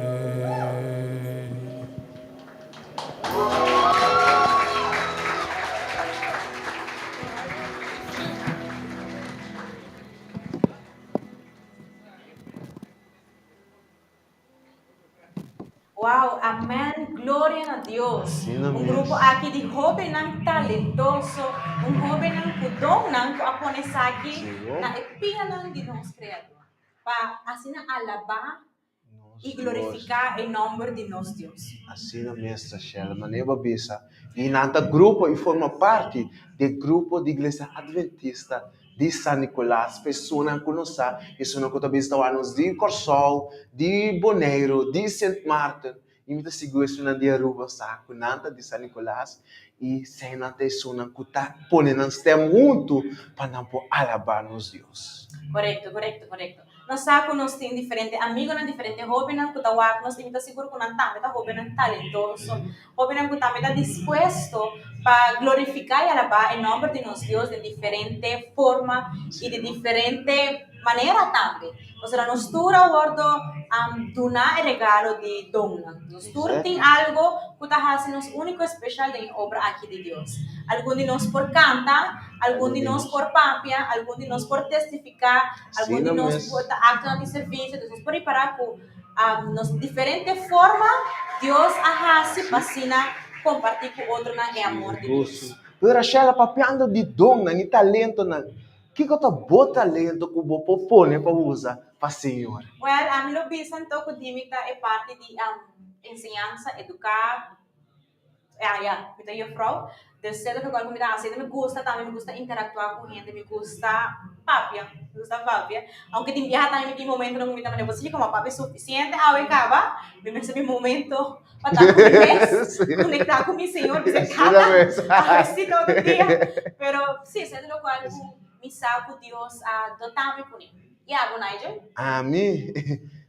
Speaker 1: Wow, amen, gloria na Dios.
Speaker 2: Asina
Speaker 1: Un
Speaker 2: mes.
Speaker 1: grupo aki di hobennan talentoso, un hobennan ku donnan ku a pone esaki
Speaker 2: Sigur.
Speaker 1: na e pianan di nos Kreador, pa asina alabá
Speaker 2: Nos
Speaker 1: i
Speaker 2: Dios.
Speaker 1: glorifiká e nòmber di nos Dios.
Speaker 2: Asina mes, Rachel, manera bo a bisa, i nan ta grupo i forma parti di e grupo di Iglesia Adventista di San Nicolas, personanan ku nos sa, esunnan ku ta bista wak nos di Kòrsou, di Boneiru, di Sint Maarten, i mi ta sigur esunnan di Aruba sa ku nan ta di San Nicolas i eseinan ta esunnan ku ta pone nan stèm huntu pa nan por alabá nos Dios.
Speaker 1: Korekto, korekto, korekto. Nos sa ku nos tin diferente amigonan, diferente hóbennan ku ta wak nos i mi ta sigur ku nan tambe ta hóbennan talentoso, hóbennan ku tambe ta dispuesto pa glorifiká i alabá e nòmber di nos Dios den diferente forma i di diferente manera tambe. Pasobra nos tur a wòrdu duná e regalo di donnan. Nos tur tin algo ku ta hasi nos úniko espeshal den e obra aki di Dios. Algun di nos por kanta, algun di nos por papia, algun di nos por testifiká, Algun di nos por ta actonan di servicio, dus nos por ripara cu nos diferente forma Dios a haci pa asina comparti cu otronan e amor di Dios.
Speaker 2: Pero Rachela, papiando di donnan y talentonan, kico ta bo talento cu bo por pone pa usa pa Señor?
Speaker 1: Well, ami lo bisa anto cu di mi ta e parti di enseñansa, educa, Ya, ya, mi ta juffrouw. Dus sendo ke kual ku mi ta hasi, mi gusta tambe, mi gusta interaktuá ku hende, mi gusta papia, mi gusta papia. Aunke tin biaha tambe mi tin momentonan ku mi ta manera, bo si komo a papia sufisiente awe kaba, mi mester mi momento pa ta ku mi mes, konektá ku mi Señor, bisa tata, awe si ta otro dia. Pero si, sendo lokual ku mi sa ku Dios a dotá mi kuné. I abo, Nigel?
Speaker 2: Ami?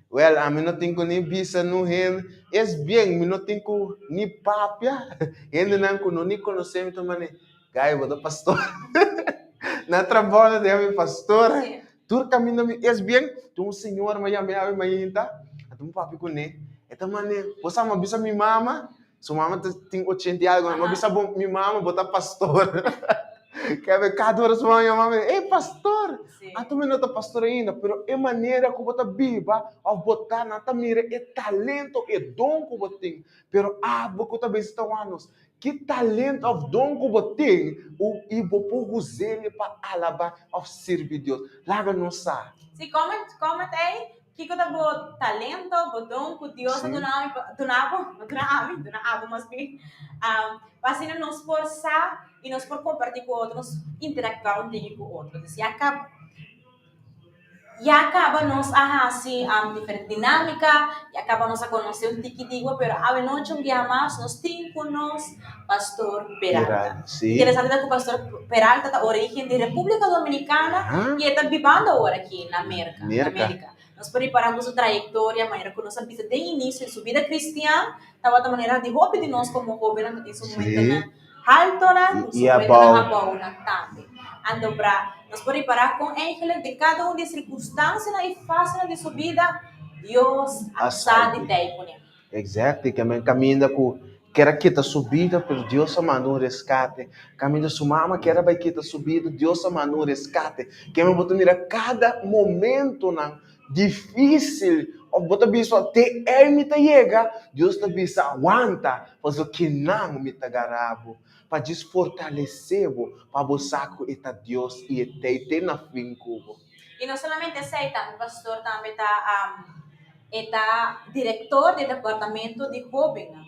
Speaker 2: Well, ami no tin ku ni bisa nu hende. Es bien, mi no tin ku ni papia. Hendenan ku no ni konosé mi ta mane, Gai, bo ta pastor. Na trabou nan ta yama mi pastor. Tur kaminda mi, es bien, tin un señora mi a yama awe mainta, a ta papia kuné. E ta mane, bo sa mi a bisa mi mama, Su mama ta tin ochenta i algo, mi a bisa bo mi mama bo ta pastor. Kebe kada ora su mama yama mi, ey pastor! Anto mi no ta pastor ainda, pero e manera ku bo ta biba òf bo ta, nan ta mira e talento, e don ku bo tin. Pero abo ku ta bisa ta wak nos, ki talento òf don ku bo tin i bo por us'el pa alabá òf sirbi Dios? Laga nos sa.
Speaker 1: Si, comment, comment ey Kiko ta bo talento, bo don ku Dios a duna mi, duna bo, no duna ami, duna abo mas bien, pa asina nos por sa i nos por kompartí ku otro, nos interaktuá un tiki ku otro. Entonces ya kaba, ya kaba nos a hasi diferente dinámika, ya kaba nos a konosé un tiki di bo, pero awe nochi un biaha mas nos tin ku nos Pastor Peralta. Interesante ta ku Pastor Peralta ta origen di Repúblika Dominikana i e ta bibando awor aki na Merka, na Merka. Nos por ripará ku su trayektoria, manera ku nos a bisa den inisio di su bida kristian, tabata manera di hopi di nos komo hóbennan ta tin su momentonan haltonan ku su momentonan abounan tambe. Anto pra nos por ripará kon eigenlijk den kada un di e sirkunstansianan i fasenan di su bida, Dios a sa di tei kuné.
Speaker 2: Exactly, ke men kaminda ku ker a kita su bida, pero Dios a manda un reskate. Kaminda su mama ker a bai kita su bida, Dios a manda un reskate. Ke men bo ta mira kada momentonan difísil òf bo ta bisa te ei mi ta yega, Dios ta bisa wanta, pasobra kinan mi ta gara bo. Pa djis fortalesé bo, pa bo sa ku e ta Dios i e t'ei te na fin ku bo.
Speaker 1: I no solamente esei, tambe pastor tambe ta e ta direktor di e departamento di hóbennan.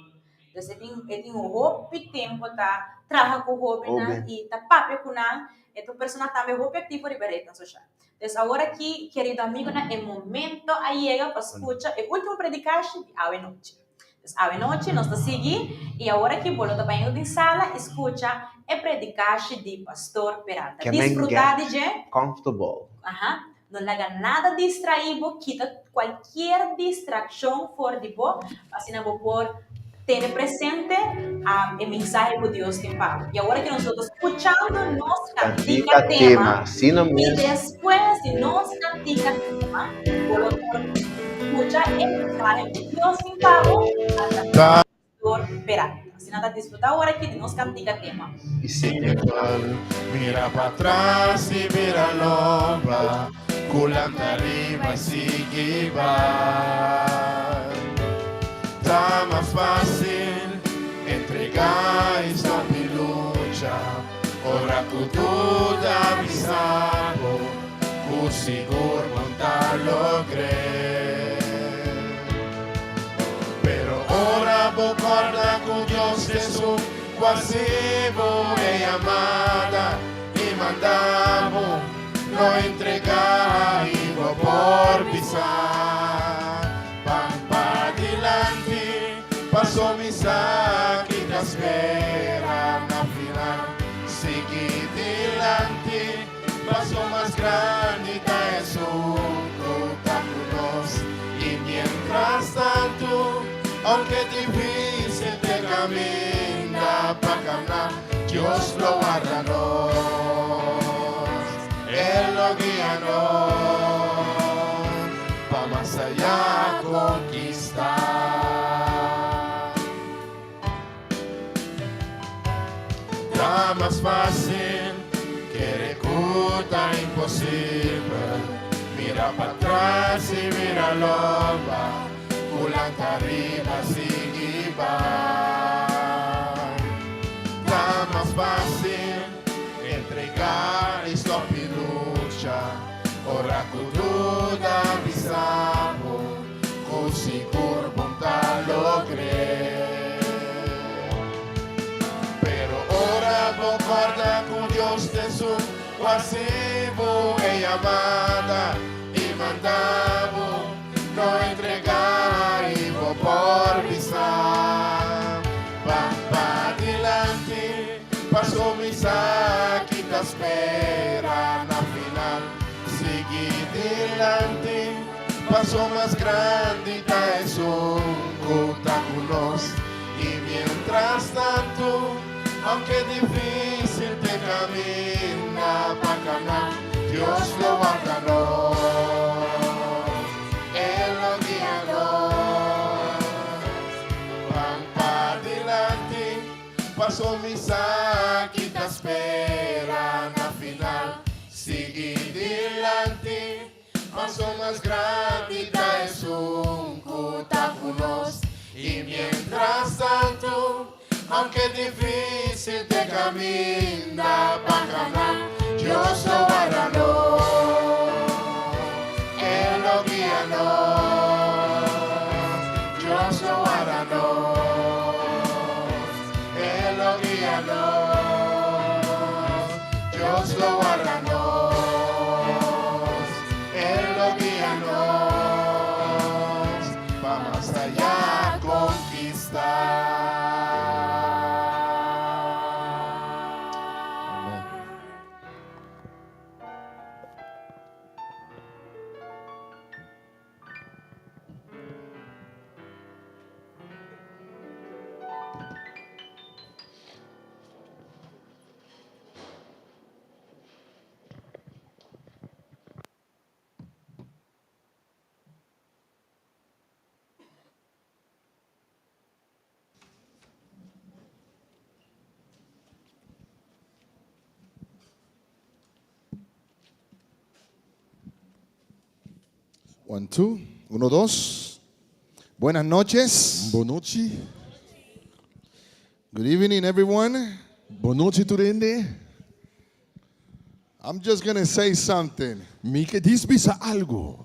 Speaker 1: Dus e tin e tin hopi tempu ta traha ku hóbennan i ta papia ku nan. E ta un persona tambe hopi aktivo riba retnan soshal. Dus awor aki, kerido amigonan, e momento a yega pa skucha e último predikashi di awe nochi. Dus awe nochi nos ta sigui i awor aki bo lo ta bañando den sala i skucha e predikashi di Pastor Peralta.
Speaker 2: Ke men
Speaker 1: Disfrutá
Speaker 2: get
Speaker 1: di dje.
Speaker 2: comfortable.
Speaker 1: Aha. No laga nada distraí bo, kita kualkier distrakshon for di bo, pa asina bo por tene presente e mensahe ku Dios tin pa bo. I awor aki nos lo ta skuchando nos
Speaker 2: Kantika
Speaker 1: kantika tema
Speaker 2: tema. Asina
Speaker 1: i
Speaker 2: mes.
Speaker 1: despues di nos kantika tema bo lo por skucha e mensahe ku Dios tin pa bo a través di Pastor Peralta. Asina ta disfruta awor aki di nos kantika tema.
Speaker 2: I sete.
Speaker 3: Mira patras i mira lomba, ku lanta riba i sigui bai. Ta mas fácil entregá i stòp di lucha, ora ku duda bisa bo ku sigur bo ta logr'é. Pero ora bo kòrda ku Dios t'esun ku a hasi bo e yamada i manda bo, no entregá i bo por bisa, Ban padilanti, paso mi sa ki ta spera na final. Sigui dilanti, paso mas grandi ta esun ku ta ku nos. I mientras tantu, aunke difícil t'e kaminda pa kamná, Dios lo warda nos, El lo guia nos pa mas ayá konkistá. Ta mas fácil kere ku ta imposibel Mira patras i mira lomba Ku lanta riba sigui bai Ta mas fácil entregá i stòp di lucha Ora ku duda bisa bo Ku sigur bon ta logr'é. Pero ora bo kòrda ku Dios ta esun ku hasi bo e yamada i manda bo, no entregá i bo por bisa, Ban padilanti, paso mi sa ki ta spera na final. Sigui dilanti. Paso mas grandi ta esun ku ta ku nos. I mientras tantu, aunke difísil t'e kaminda pa kana, Dios lo warda nos, E lo guia nos. Ban padilanti, paso mi sa ki ta spera na final. Sigui dilanti. Paso mas grandi ta esun ku ta ku nos. I mientras tantu, aunke difísil t'e kaminda pa kana, Dios lo warda nos, E lo guia nos. Dios lo warda nos, E lo guia nos. Dios lo warda nos, El lo guia nos pa mas allá conquista. Amen. One, two. Uno, dos. Buenas noches.
Speaker 7: Bon nochi.
Speaker 3: Good evening, everyone.
Speaker 7: Bon nochi, tur hende.
Speaker 3: I'm just going to say something.
Speaker 7: Mi ke djis bisa algu.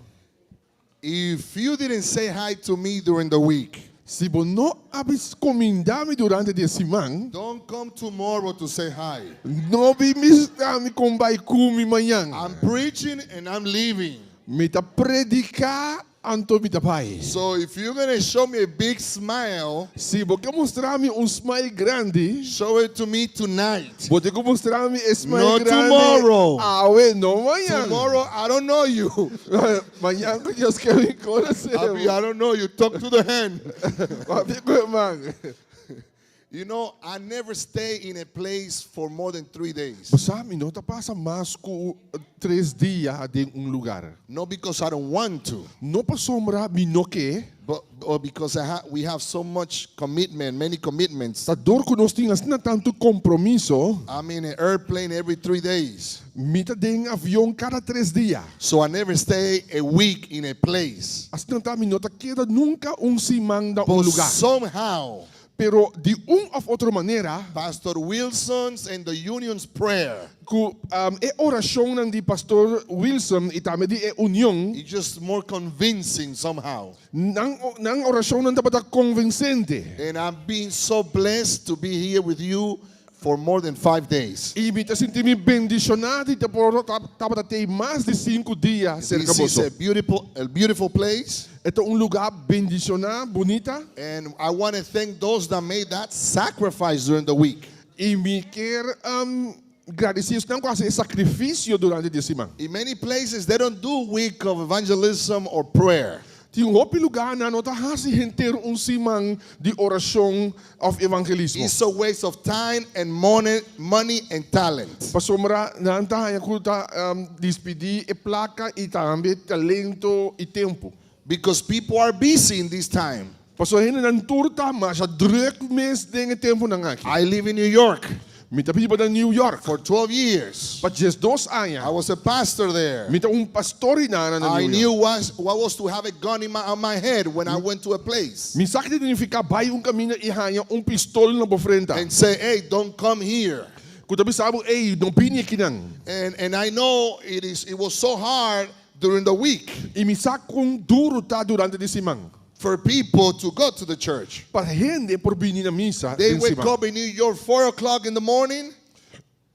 Speaker 3: If you didn't say hi to me during the week,
Speaker 7: Si bo no a kumindá mi durante di siman,
Speaker 3: don't come tomorrow to say hi.
Speaker 7: No bin bisa mi kon bai ku mi mañan.
Speaker 3: I'm preaching and I'm leaving.
Speaker 7: Mi ta prediká anto mi ta bai.
Speaker 3: So if you're going to show me a big smile,
Speaker 7: Si bo ke mustra mi un smile grandi,
Speaker 3: show it to me tonight.
Speaker 7: Bo tin ku mustra mi e smile
Speaker 3: Not
Speaker 7: grandi.
Speaker 3: tomorrow.
Speaker 7: Awe, no mañan.
Speaker 3: Tomorrow, I don't know you.
Speaker 7: Mañan ku Dios ke mi konosé.
Speaker 3: I'll be, I don't know you. Talk to the hand.
Speaker 7: Papia ku e man.
Speaker 3: I never stay in a place for more than 3 days.
Speaker 7: Bo sa, mi no ta pasa mas ku 3 dia den un lugá.
Speaker 3: Not because I don't want to,
Speaker 7: No pasobra mi no ke,
Speaker 3: but or because we have so much commitment, many commitments.
Speaker 7: Ta dor ku nos tin asina tantu kompromiso,
Speaker 3: I'm in an airplane every 3 days.
Speaker 7: Mi ta den avion kada 3 dia.
Speaker 3: So I never stay a week in a place.
Speaker 7: Asina ta mi no ta keda nunka un siman na un
Speaker 3: But
Speaker 7: lugá.
Speaker 3: somehow,
Speaker 7: Pero di un òf otro manera,
Speaker 3: Pastor Wilson's and the union's prayer,
Speaker 7: ku e orashon di Pastor Wilson i tambe di e union,
Speaker 3: it's just more convincing somehow.
Speaker 7: Nan nan orashon nan tabata konvinsente.
Speaker 3: And I'm being so blessed to be here with you for more than 5 days.
Speaker 7: I mi ta sinti mi bendishoná di por tabata tin mas di 5 dia serka
Speaker 3: This is
Speaker 7: boso.
Speaker 3: a beautiful place.
Speaker 7: E ta un lugá bendishoná, bunita.
Speaker 3: And I want to thank those that made that sacrifice during the week.
Speaker 7: I mi ke gradisí esnan ku a hasi sakrifisio durante di siman.
Speaker 3: In many places, they don't do week of evangelism or prayer.
Speaker 7: Tin hopi lugá nan no ta hasi henter un siman di orashon òf evangelismo.
Speaker 3: It's a waste of time and money and talent.
Speaker 7: Pasobra nan ta haña ku ta desperdisiá e plaka i tambe talento i tempu.
Speaker 3: Because people are busy in this time.
Speaker 7: Paso hendenan tur ta masha drùk mes den e tempunan aki.
Speaker 3: I live in New York
Speaker 7: Mi ta biba na New York
Speaker 3: for 12 years.
Speaker 7: Pa 12 aña.
Speaker 3: I was a pastor there.
Speaker 7: Mi ta un pastor na
Speaker 3: I
Speaker 7: New
Speaker 3: knew
Speaker 7: York.
Speaker 3: what was to have a gun on my head when I went to a place
Speaker 7: Mi sa kiko ta nifiká bai un kaminda i haña un pistol na bo frente.
Speaker 3: And say, "Hey, don't come here."
Speaker 7: Ku ta bisa bo, "Ei, no bini akinan."
Speaker 3: And I know it was so hard during the week
Speaker 7: I mi sa kon duru ta durante di siman
Speaker 3: for people to go to the church.
Speaker 7: Pa hende por bini na misa.
Speaker 3: They
Speaker 7: Den
Speaker 3: wake
Speaker 7: siman.
Speaker 3: up in New York 4 o'clock in the morning.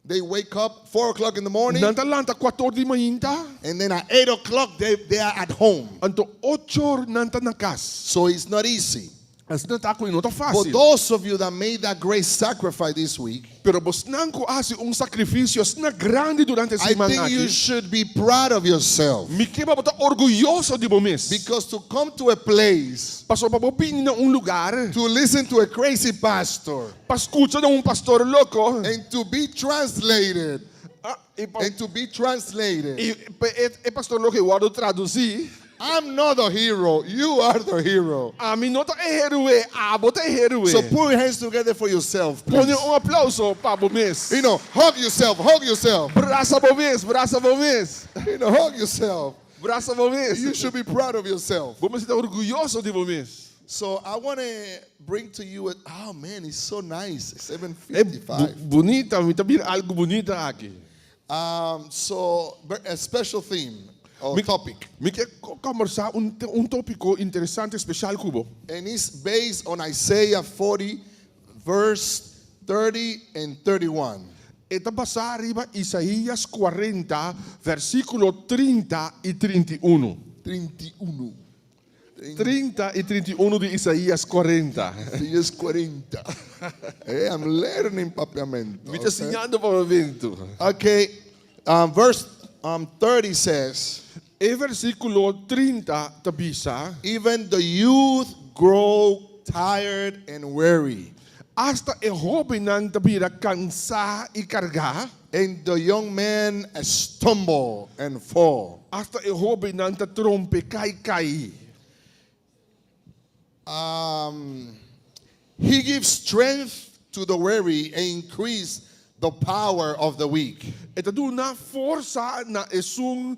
Speaker 3: They wake up 4 o'clock in the morning,
Speaker 7: Nan ta lanta 4'or di mainta.
Speaker 3: And then at 8 o'clock they are at home.
Speaker 7: Anto 8'or nan ta na kas.
Speaker 3: So it's not easy.
Speaker 7: Asina ta ku no ta
Speaker 3: But
Speaker 7: fásil.
Speaker 3: those of you that made that great sacrifice this week,
Speaker 7: Pero bosnan ku a hasi un sakrifisio asina grandi durante
Speaker 3: I
Speaker 7: siman
Speaker 3: think you
Speaker 7: aki.
Speaker 3: Should be proud of yourself.
Speaker 7: Mi ke pa bo ta orguyoso di bo mes.
Speaker 3: Because to come to a place
Speaker 7: Paso pa bo bini na un lugá
Speaker 3: to listen to a crazy pastor
Speaker 7: pa skucha un pastor loko
Speaker 3: and to be translated
Speaker 7: Ah, i pa,
Speaker 3: and to be translated.
Speaker 7: i, e, e pastor loko wòrdu tradusí.
Speaker 3: I'm not the hero. You are the hero.
Speaker 7: Ami no ta e héroe, abo ta e héroe.
Speaker 3: So put your hands together for yourself,
Speaker 7: Pone
Speaker 3: please.
Speaker 7: un aplouso pa bo mes.
Speaker 3: Hug yourself, hug yourself.
Speaker 7: Brasa bo mes, brasa bo mes.
Speaker 3: Hug yourself.
Speaker 7: Brasa bo mes.
Speaker 3: You should be proud of yourself.
Speaker 7: Bo mester ta orguyoso di bo mes.
Speaker 3: So I want to bring to you, oh man, it's so nice.
Speaker 7: E
Speaker 3: 7:55.
Speaker 7: Bunita, mi ta mira algu bunita aki.
Speaker 3: So a special theme or topic.
Speaker 7: Mi ke kombersá un tópiko interesante, spesial ku bo.
Speaker 3: And it's based on Isaiah 40, verse 30 and 31.
Speaker 7: E ta basá riba Isaías 40, versíkulo 30 i 31.
Speaker 3: 31.
Speaker 7: 30 i 31 di Isaías 40.
Speaker 3: Isaías 40. Hey, I'm learning papiamento.
Speaker 7: Mi ta siñando papiamentu.
Speaker 3: Okay, verse 30 says,
Speaker 7: E versíkulo 30 ta bisa,
Speaker 3: "Even the youth grow tired and weary,
Speaker 7: Asta e hóbennan ta bira kansá i kargá,
Speaker 3: and the young men stumble and fall."
Speaker 7: Asta e hóbennan ta trompeká i kai.
Speaker 3: He gives strength to the weary and increase the power of the weak.
Speaker 7: E ta duna forsa na esun.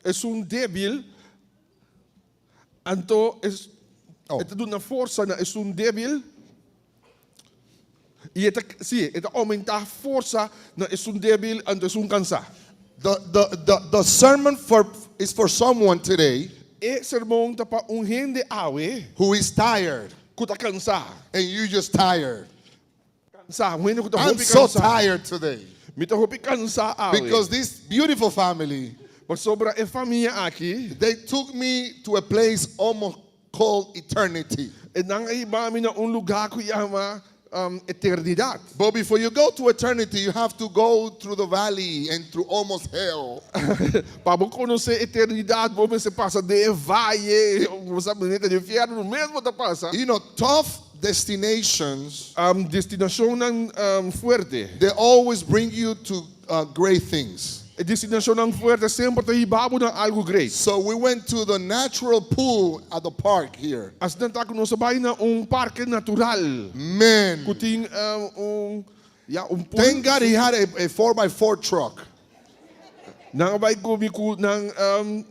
Speaker 7: Esun débil, anto es,
Speaker 3: Oh.
Speaker 7: e ta duna forsa na esun débil, i e ta, sí, e ta oumentá forsa na esun débil, anto esun kansá.
Speaker 3: The, the, the, the sermon for, is for someone today
Speaker 7: E sermon ta pa un hende awe
Speaker 3: who is tired
Speaker 7: ku ta kansá.
Speaker 3: and you just tired.
Speaker 7: Kansá, un hende ku ta
Speaker 3: I'm
Speaker 7: hopi
Speaker 3: so
Speaker 7: kansá.
Speaker 3: tired today
Speaker 7: Mi ta hopi kansá awe.
Speaker 3: because this beautiful family,
Speaker 7: Pasobra e famia aki,
Speaker 3: they took me to a place almost called eternity.
Speaker 7: e nan a hiba mi na un lugá ku yama eternidat.
Speaker 3: But before you go to eternity, you have to go through the valley and through almost hell.
Speaker 7: Pa bo konosé eternidat, bo mester pasa den e vaye, bo sa manera den infierno mes bo ta pasa.
Speaker 3: You know, tough destinations,
Speaker 7: Destinashonnan fuerte.
Speaker 3: they always bring you to great things.
Speaker 7: E destinashonnan fuerte semper ta hiba bo na algu great.
Speaker 3: So we went to the natural pool at the park here.
Speaker 7: Asina ta ku nos a bai na un parke natural.
Speaker 3: Man.
Speaker 7: Ku tin un, ya, un pool.
Speaker 3: Thank God he had a four by four truck.
Speaker 7: Nan a bai ku mi ku nan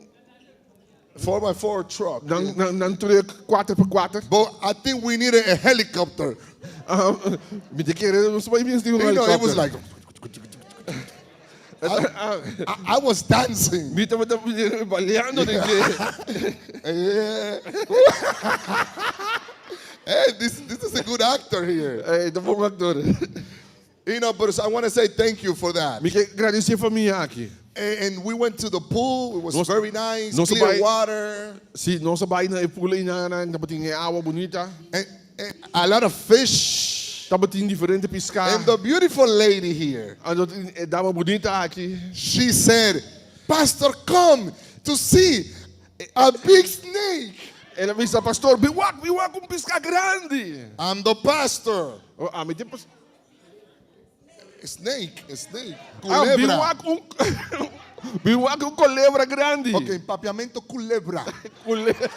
Speaker 3: Four by four truck.
Speaker 7: Nan nan nan truck kuater pa kuater.
Speaker 3: But I think we needed a helicopter.
Speaker 7: Mi ta kere nos bai mester un
Speaker 3: You know, it was
Speaker 7: helicopter.
Speaker 3: like I, I, I was dancing.
Speaker 7: Mi tabata baleando den dje.
Speaker 3: Hey, this, this is a good actor here.
Speaker 7: Ey, ta bon actor.
Speaker 3: You know, but I want to say thank you for that.
Speaker 7: Mi ke gradisí e famia aki.
Speaker 3: And we went to the pool. It was
Speaker 7: Nos-
Speaker 3: very nice,
Speaker 7: nos
Speaker 3: clear
Speaker 7: bai-
Speaker 3: water,
Speaker 7: Sí, nos a bai na e pool einan, nan tabatin e awa bunita.
Speaker 3: and, and a lot of fish.
Speaker 7: Tabatin diferente piská.
Speaker 3: And the beautiful lady here,
Speaker 7: Anto tin e dama bunita aki.
Speaker 3: she said, Pastor, come to see a big snake.
Speaker 7: El a bisa, Pastor, bin wak, bin wak un piská grandi.
Speaker 3: I'm the pastor.
Speaker 7: Oh, ami tin pas-
Speaker 3: Snake, snake.
Speaker 7: Ah, bin
Speaker 3: Culebra.
Speaker 7: wak un bin wak un kolebra grandi.
Speaker 3: Ok, en papiamento culebra.
Speaker 7: Culebra.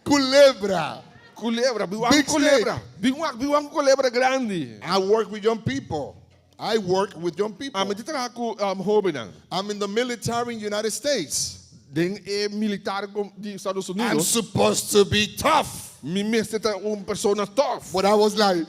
Speaker 3: Culebra.
Speaker 7: Culebra, bin wak un
Speaker 3: Big
Speaker 7: culebra.
Speaker 3: snake.
Speaker 7: Bin wak, bin wak un culebra grandi.
Speaker 3: I work with young people. I work with young people.
Speaker 7: Ami ta traha ku um, hóbennan.
Speaker 3: I'm in the military in United States.
Speaker 7: Den e militar di Estados
Speaker 3: I'm
Speaker 7: Unidos.
Speaker 3: supposed to be tough.
Speaker 7: Mi mester ta un persona tough.
Speaker 3: But I was like,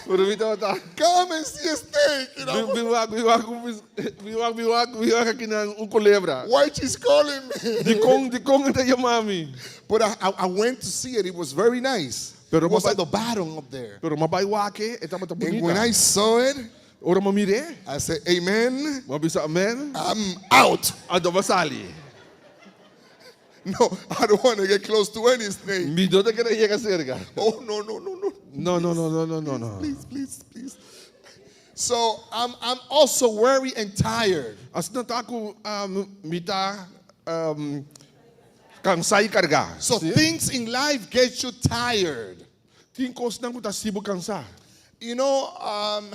Speaker 7: Pero mi tabata.
Speaker 3: Come and see a snake. You know?
Speaker 7: Bin wak, bin wak, bin wak, bin wak, bin wak akinan un kolebra.
Speaker 3: Why she's calling me?
Speaker 7: Dikon, dikon e ta yama mi?
Speaker 3: But I, I, I went to see it. It was very nice.
Speaker 7: Pero
Speaker 3: it was
Speaker 7: m'a
Speaker 3: at the bottom up there.
Speaker 7: Pero m'a bai wak e, e tabata
Speaker 3: And when I
Speaker 7: bunita.
Speaker 3: saw it,
Speaker 7: Ora m'a mir'é,
Speaker 3: I said, Amen.
Speaker 7: m'a bisa amen.
Speaker 3: I'm out.
Speaker 7: Anto m'a sali.
Speaker 3: No, I don't want to get close to any snake.
Speaker 7: Mi no ta kere yega serka.
Speaker 3: Oh, no, no, no, no.
Speaker 7: No, no, no, no, no, no, no.
Speaker 3: Please, please, please. So I'm, I'm also weary and tired.
Speaker 7: Asina ta ku um, mi ta um, kansá i kargá.
Speaker 3: So
Speaker 7: Sí?
Speaker 3: things in life get you tired.
Speaker 7: Tin kosnan ku ta hasi bo kansá.
Speaker 3: You know, um,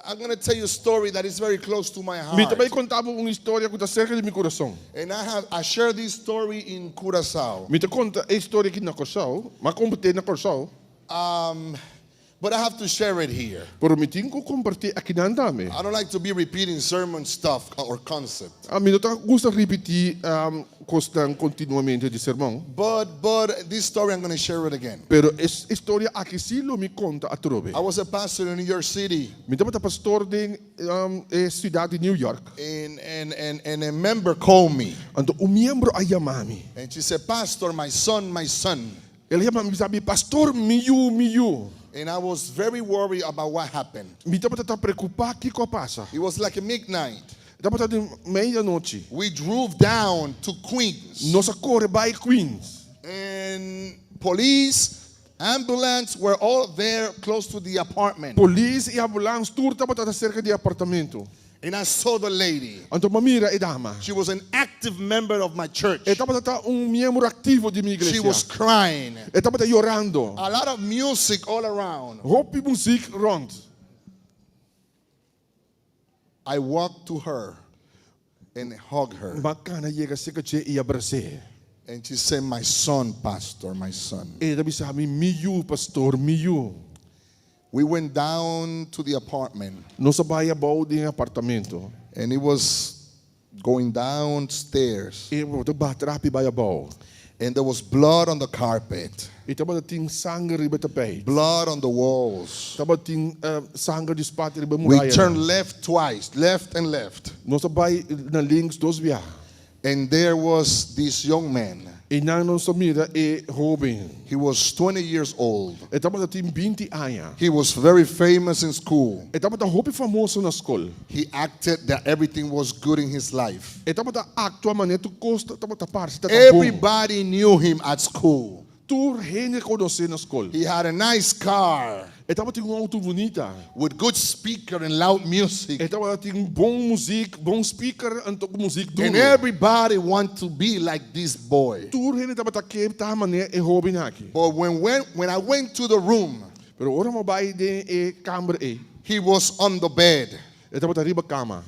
Speaker 3: I'm going to tell you a story that is very close to my
Speaker 7: Mi ta
Speaker 3: heart.
Speaker 7: bai konta bo un historia ku ta serka di mi kurason.
Speaker 3: And I have I share this story in Curacao.
Speaker 7: Mi ta konta e historia aki na Kòrsou, m'a kompartí na Kòrsou.
Speaker 3: Um, but I have to share it here.
Speaker 7: Pero mi tin ku kompartí akinan tambe.
Speaker 3: I don't like to be repeating sermon stuff or concept.
Speaker 7: Mi no ta gusta ripití kosnan kontinuamente di sermon.
Speaker 3: But but this story I'm going to share it again.
Speaker 7: Pero e historia aki sí lo mi konta atrobe.
Speaker 3: I was a pastor in New York City.
Speaker 7: Mi tabata pastor den e siudat di New York.
Speaker 3: And and and and a member called me.
Speaker 7: Anto un miembro a yama mi.
Speaker 3: And she said, Pastor, my son, my son.
Speaker 7: El a yama mi bisa mi, Pastor, mi yu, mi yu.
Speaker 3: And I was very worried about what happened.
Speaker 7: Mi tabata ta preokupá kiko a pasa.
Speaker 3: It was like a midnight.
Speaker 7: Tabata den meianochi.
Speaker 3: We drove down to Queens.
Speaker 7: Nos a kore bai Queens.
Speaker 3: And police, ambulance were all there close to the apartment.
Speaker 7: Polis i ambulans tur tabata ta serka di e apartamento.
Speaker 3: And I saw the lady.
Speaker 7: Anto m'a mira e dama.
Speaker 3: She was an active member of my church.
Speaker 7: E tabata ta un miembro aktivo di mi
Speaker 3: She
Speaker 7: iglesia.
Speaker 3: was crying.
Speaker 7: E tabata yorando.
Speaker 3: A lot of music all around.
Speaker 7: Hopi muzik rond.
Speaker 3: I walked to her and hugged her.
Speaker 7: M'a kana yega serka dje i abras'é.
Speaker 3: And she said, My son, pastor, my son.
Speaker 7: E ta bisa mi, Mi yu, pastor, mi yu.
Speaker 3: We went down to the apartment.
Speaker 7: Nos a bai abou den e apartamento.
Speaker 3: And it was going downstairs.
Speaker 7: E tabata baha trapi bai abou.
Speaker 3: And there was blood on the carpet.
Speaker 7: I tabata tin sanger riba e tapijt.
Speaker 3: Blood on the walls.
Speaker 7: Tabata tin sanger di spat riba e
Speaker 3: We
Speaker 7: murayanan.
Speaker 3: turned left twice, left and left.
Speaker 7: Nos a bai na links dos biaha.
Speaker 3: And there was this young man.
Speaker 7: Einan nos a mira e hóben.
Speaker 3: He was 20 years old.
Speaker 7: E tabata tin binti aña.
Speaker 3: He was very famous in school.
Speaker 7: E tabata hopi famoso na skol.
Speaker 3: He acted that everything was good in his life.
Speaker 7: E tabata aktua manera tur kos tabata parse ta bon.
Speaker 3: Everybody knew him at school.
Speaker 7: Tur hende konosé na skol.
Speaker 3: He had a nice car.
Speaker 7: E tabatin un outo bunita.
Speaker 3: With good speaker and loud music.
Speaker 7: E tabatin bon muzik, bon speaker anto ku muzik duru.
Speaker 3: And everybody want to be like this boy.
Speaker 7: Tur hende tabata ke ta manera e hoben aki.
Speaker 3: But when when when I went to the room.
Speaker 7: Pero ora mi a bai den e kamber ei.
Speaker 3: He was on the bed.
Speaker 7: E tabata riba kama.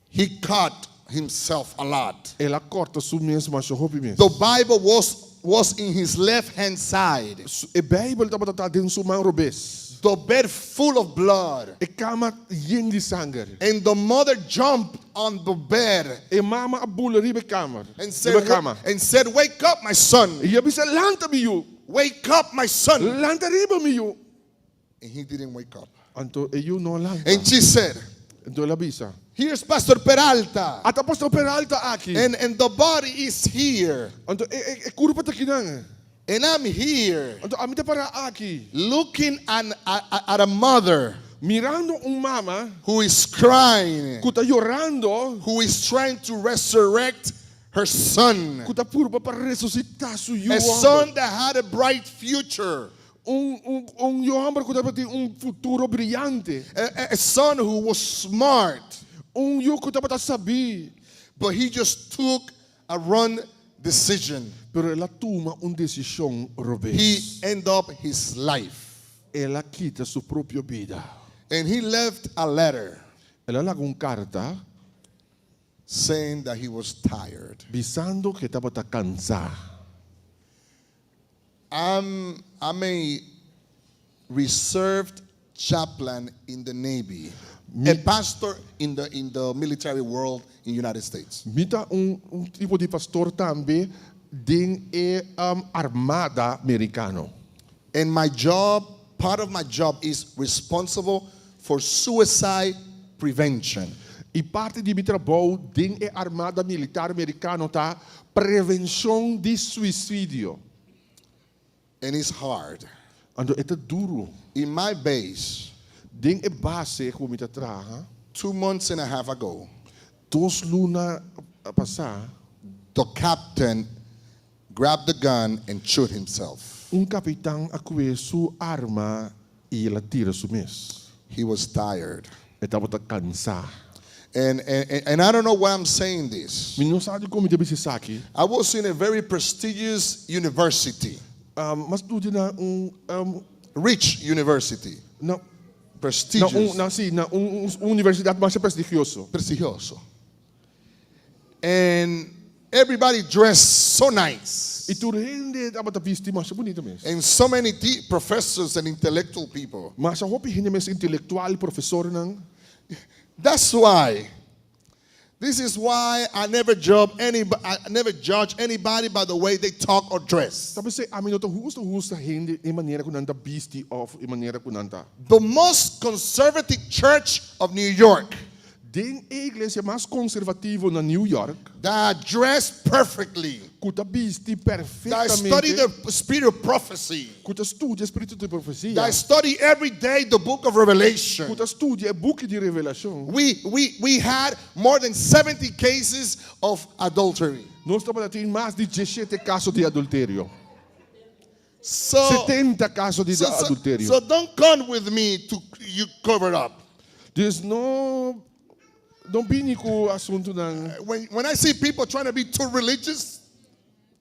Speaker 3: He cut himself a lot.
Speaker 7: El a korta su mes masha hopi mes.
Speaker 3: The Bible was was in his left hand side.
Speaker 7: E Bijbel tabata ta den su man robes.
Speaker 3: The bed full of blood.
Speaker 7: E kama yen di sanger.
Speaker 3: And the mother jumped on the bed.
Speaker 7: E mama a bula riba e kamer,
Speaker 3: And said,
Speaker 7: riba e kama.
Speaker 3: and said, Wake up, my son.
Speaker 7: I a bisa, Lanta mi yu.
Speaker 3: Wake up, my son.
Speaker 7: Lanta riba mi yu.
Speaker 3: And he didn't wake up.
Speaker 7: Anto e yu no a lanta.
Speaker 3: And she said,
Speaker 7: Anto el a bisa.
Speaker 3: Here's Pastor Peralta.
Speaker 7: Ata Pastor Peralta aki.
Speaker 3: And, and the body is here.
Speaker 7: Anto e, e, e kurpa ta kinan.
Speaker 3: And I'm here.
Speaker 7: Anto ami ta para aki.
Speaker 3: Looking at, at, at a mother.
Speaker 7: Mirando un mama.
Speaker 3: Who is crying.
Speaker 7: Ku ta yorando.
Speaker 3: Who is trying to resurrect her son.
Speaker 7: Ku ta purba pa resusitá su yu
Speaker 3: A
Speaker 7: hòmber.
Speaker 3: son that had a bright future.
Speaker 7: Un, un, un yu hòmber ku tabatin un futuro briante.
Speaker 3: A, a son who was smart.
Speaker 7: Un yu ku tabata sabí.
Speaker 3: But he just took a wrong decision.
Speaker 7: Pero el a tuma un desishon robes.
Speaker 3: He end up his life.
Speaker 7: El a kita su propio bida.
Speaker 3: And he left a letter.
Speaker 7: El a laga un karta.
Speaker 3: Saying that he was tired.
Speaker 7: Bisando ku e tabata kansá.
Speaker 3: I'm I'm a reserved chaplain in the Navy.
Speaker 7: Mi,
Speaker 3: a pastor in the in the military world in United States.
Speaker 7: Mi ta un un tipo di pastor tambe den e um, armada merikano.
Speaker 3: And my job, part of my job is responsible for suicide prevention.
Speaker 7: I parti di mi trabou den e armada militar merikano ta prevenshon di suisidio.
Speaker 3: And it's hard.
Speaker 7: Anto e ta duru.
Speaker 3: In my base.
Speaker 7: Den e base ku mi ta traha.
Speaker 3: Two months and a half ago.
Speaker 7: Dos luna pasá.
Speaker 3: The captain grabbed the gun and shoot himself.
Speaker 7: Un kapitan a kue su arma i el a tira su mes.
Speaker 3: He was tired.
Speaker 7: E tabata kansá.
Speaker 3: And, and, and I don't know why I'm saying this.
Speaker 7: Mi no sa dikon mi ta bisa esaki.
Speaker 3: I was in a very prestigious university.
Speaker 7: Um, m'a studia na un um,
Speaker 3: Rich university.
Speaker 7: Na, na
Speaker 3: Prestigious.
Speaker 7: un, na, sí, na un, un universidat masha prestigioso.
Speaker 3: Prestigioso. And everybody dressed so nice.
Speaker 7: I tur hende tabata bisti masha bunita mes.
Speaker 3: And so many professors and intellectual people.
Speaker 7: Masha hopi hende mes intelektual, profesornan.
Speaker 3: That's why. This is why I never judge any, I never judge anybody by the way they talk or dress.
Speaker 7: Ta p'esei ami no ta husta husta hende e manera ku nan ta bisti òf e manera ku nan ta.
Speaker 3: The most conservative church of New York.
Speaker 7: Den e iglesia mas konservativo na New York.
Speaker 3: That dress perfectly.
Speaker 7: Ku ta bisti
Speaker 3: That study
Speaker 7: perfektamente.
Speaker 3: the spirit of prophecy.
Speaker 7: Ku ta studia spiritu di profesia.
Speaker 3: That study every day the book of Revelation.
Speaker 7: Ku ta studia e buki di Revelashon.
Speaker 3: We, we, we had more than 70 cases of adultery.
Speaker 7: Nos tabata tin mas di diesshete kaso di adulterio.
Speaker 3: So,
Speaker 7: 70 kaso di
Speaker 3: so, so,
Speaker 7: adulterio.
Speaker 3: so don't come with me to you cover up.
Speaker 7: Dus no no bini ku asuntunan.
Speaker 3: When, when I see people trying to be too religious,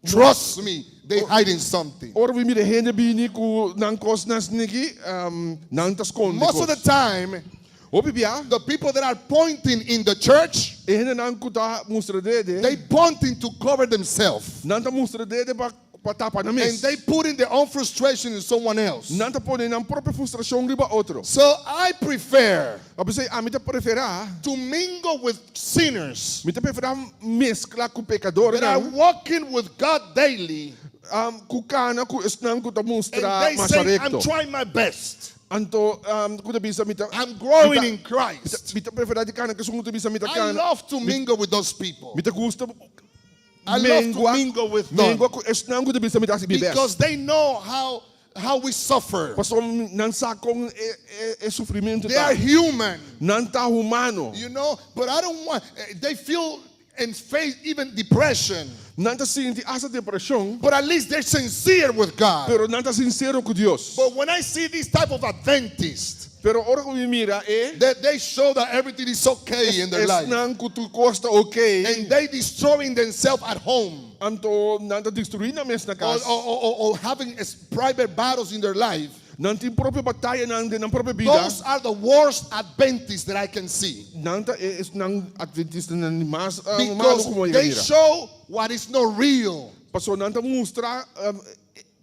Speaker 3: trust me, they hiding something.
Speaker 7: Ora mi mira hende bini ku nan kosnan sniki, um, nan ta skonde
Speaker 3: Most of the
Speaker 7: kos.
Speaker 3: time,
Speaker 7: Hopi bia,
Speaker 3: the people that are pointing in the church,
Speaker 7: e hendenan ku ta mustra dede,
Speaker 3: they pointing to cover themselves.
Speaker 7: nan ta mustra dede pa Pa tapa nan
Speaker 3: And
Speaker 7: mes.
Speaker 3: they putting their own frustration in someone else.
Speaker 7: Nan ta pone nan propio frustrashon riba otro.
Speaker 3: So I prefer
Speaker 7: A p'esei ami ta preferá.
Speaker 3: to mingle with sinners
Speaker 7: Mi ta preferá meskla ku
Speaker 3: that are
Speaker 7: pekadornan.
Speaker 3: walking with God daily
Speaker 7: Ku kana ku esnan ku ta
Speaker 3: and
Speaker 7: mustra
Speaker 3: they
Speaker 7: masha
Speaker 3: say, I'm
Speaker 7: rekto.
Speaker 3: trying my best.
Speaker 7: Anto ku ta bisa mi ta.
Speaker 3: I'm growing
Speaker 7: mi ta-
Speaker 3: in Christ.
Speaker 7: Mi ta preferá di kana ku esun ku ta bisa mi ta
Speaker 3: I
Speaker 7: kana.
Speaker 3: love to mingle with those people.
Speaker 7: Mi ta gusta
Speaker 3: I love to
Speaker 7: mengua
Speaker 3: mingle with them
Speaker 7: mengua ku esnan ku ta bisa mi ta hasi mi best.
Speaker 3: because they know how how we suffer.
Speaker 7: Pasobra nan sa kon e e e sufrimentu
Speaker 3: They
Speaker 7: ta.
Speaker 3: are human,
Speaker 7: Nan ta humano.
Speaker 3: you know, but I don't want they feel and face even depression,
Speaker 7: Nan ta sinti asta depreshon,
Speaker 3: but at least they're sincere with God.
Speaker 7: pero nan ta sinsero ku Dios.
Speaker 3: But when I see these type of Adventists,
Speaker 7: Pero ora ku mi mira e
Speaker 3: that they show that everything is okay in their life,
Speaker 7: esnan ku tur kos ta okay,
Speaker 3: and they destroying themselves at home,
Speaker 7: anto nan ta destruí nan mes na
Speaker 3: or,
Speaker 7: kas.
Speaker 3: or, or, or having private battles in their life.
Speaker 7: Nan tin propio batayanan den nan propio bida.
Speaker 3: Those are the worst Adventists that I can see.
Speaker 7: Nan ta e esnan Adventistanan di mas malu
Speaker 3: Because
Speaker 7: ku bo a yega
Speaker 3: they
Speaker 7: mira.
Speaker 3: show what is not real.
Speaker 7: Pasobra nan ta mustra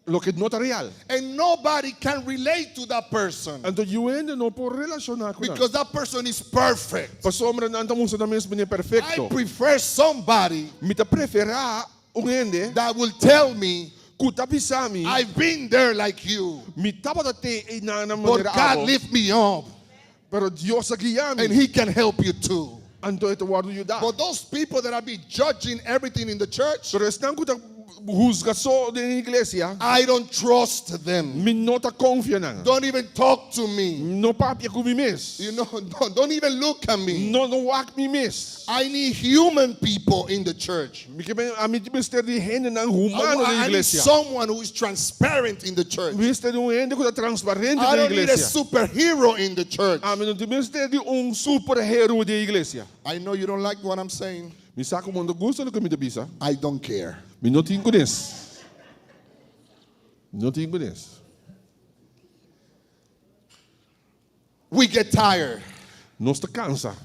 Speaker 7: loke no ta real.
Speaker 3: And nobody can relate to that person.
Speaker 7: Anto yu hende no por relashoná ku nan.
Speaker 3: Because that person is perfect.
Speaker 7: Pasobra nan ta mustra nan mes manera
Speaker 3: I
Speaker 7: perfekto.
Speaker 3: prefer somebody
Speaker 7: Mi ta preferá un hende
Speaker 3: that will tell me
Speaker 7: ku ta bisa mi,
Speaker 3: I've been there like you,
Speaker 7: mi tabata te einan na
Speaker 3: but
Speaker 7: manera
Speaker 3: God
Speaker 7: abo,
Speaker 3: lift me up
Speaker 7: pero Dios a guia mi,
Speaker 3: and He can help you too.
Speaker 7: anto e ta wòrdu yuda.
Speaker 3: But those people that are be judging everything in the church,
Speaker 7: Pero esnan ku ta husga so den iglesia,
Speaker 3: I don't trust them.
Speaker 7: mi no ta konfia nan.
Speaker 3: Don't even talk to me.
Speaker 7: No papia ku mi mes.
Speaker 3: You know, don't, don't even look at me.
Speaker 7: No, no wak mi mes.
Speaker 3: I need human people in the church.
Speaker 7: Mi ke men, ami tin mester di hendenan
Speaker 3: I,
Speaker 7: humano den
Speaker 3: I need
Speaker 7: iglesia.
Speaker 3: someone who is transparent in the church.
Speaker 7: Mi mester di un hende ku ta transparente
Speaker 3: I
Speaker 7: den
Speaker 3: don't need a
Speaker 7: iglesia.
Speaker 3: superhero in the church.
Speaker 7: Ami no tin mester di un superhéroe den iglesia.
Speaker 3: I know you don't like what I'm saying.
Speaker 7: Mi sa ku bo no ta gusta loke mi ta bisa.
Speaker 3: I don't care.
Speaker 7: Mi no tin kunes. Mi no tin kunes.
Speaker 3: We get tired.
Speaker 7: Nos ta kansa.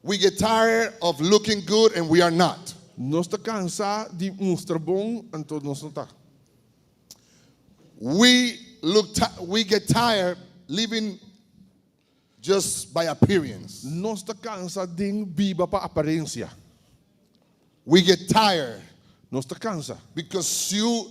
Speaker 3: We get tired of looking good and we are not.
Speaker 7: Nos ta kansa di mustra bon, anto nos no ta.
Speaker 3: We look we get tired living just by appearance.
Speaker 7: Nos ta kansa den biba pa aparensia.
Speaker 3: We get tired
Speaker 7: Nos ta kansa.
Speaker 3: because you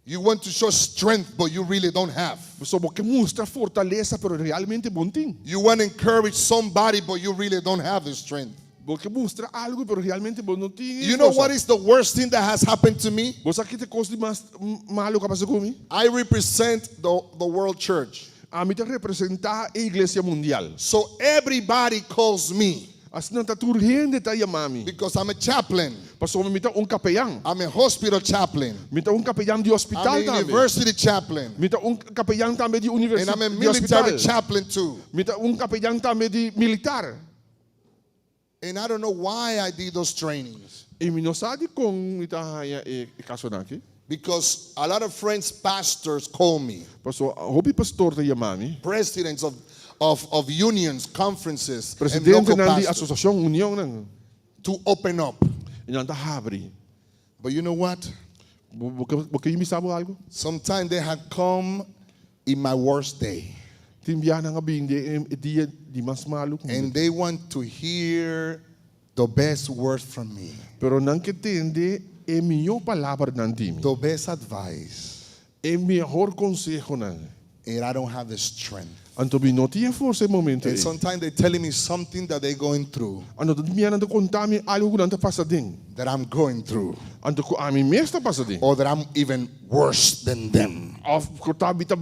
Speaker 3: you want to show strength but you really don't have.
Speaker 7: Pasobra bo ke mustra fortalesa pero realmente bo no tin.
Speaker 3: You want to encourage somebody but you really don't have the strength.
Speaker 7: Bo ke mustra algu pero realmente bo no tin e
Speaker 3: You know
Speaker 7: forsa.
Speaker 3: what is the worst thing that has happened to me?
Speaker 7: Bo sa ki ta e kos di mas malu ku a pasa ku mi?
Speaker 3: I represent the, the world church.
Speaker 7: Ami ta representá e iglesia mundial.
Speaker 3: So everybody calls me
Speaker 7: Asina ta tur hende ta yama mi.
Speaker 3: because I'm a chaplain.
Speaker 7: Pasobra mi ta un kapeyan.
Speaker 3: I'm a hospital chaplain.
Speaker 7: Mi ta un kapeyan di
Speaker 3: I'm
Speaker 7: hospital
Speaker 3: a
Speaker 7: tambe.
Speaker 3: university chaplain.
Speaker 7: Mi ta un kapeyan tambe di
Speaker 3: And I'm a
Speaker 7: di
Speaker 3: military
Speaker 7: hospital.
Speaker 3: chaplain too.
Speaker 7: Mi ta un kapeyan tambe di militar.
Speaker 3: And I don't know why I did those trainings.
Speaker 7: I mi no sa dikon mi ta haña e kasonan aki.
Speaker 3: Because a lot of friends, pastors call me.
Speaker 7: Paso hopi pastor ta yama mi.
Speaker 3: Presidents of, of, of unions, conferences, and local
Speaker 7: Presidentenan di
Speaker 3: pastors
Speaker 7: asosiashon, unionnan.
Speaker 3: to open up.
Speaker 7: I nan ta habri.
Speaker 3: But you know what?
Speaker 7: Bo bo ke bo ke bisa bo algu?
Speaker 3: Sometimes they had come in my worst day.
Speaker 7: Tin bia nan a bin den e dia di mas malu ku mi.
Speaker 3: And they want to hear the best words from me,
Speaker 7: Pero nan ke tende e mihó palabranan di mi.
Speaker 3: the best advice.
Speaker 7: E mehor konsehonan.
Speaker 3: And I don't have the strength.
Speaker 7: Anto mi no tin e forsa e momento
Speaker 3: And
Speaker 7: ei.
Speaker 3: sometimes they're telling me something that they're going through,
Speaker 7: Anto tin bia nan ta konta mi algu ku nan ta pasa den.
Speaker 3: that I'm going through,
Speaker 7: Anto ku ami mes ta pasa den.
Speaker 3: or that I'm even worse than them.
Speaker 7: Òf ku ta mi ta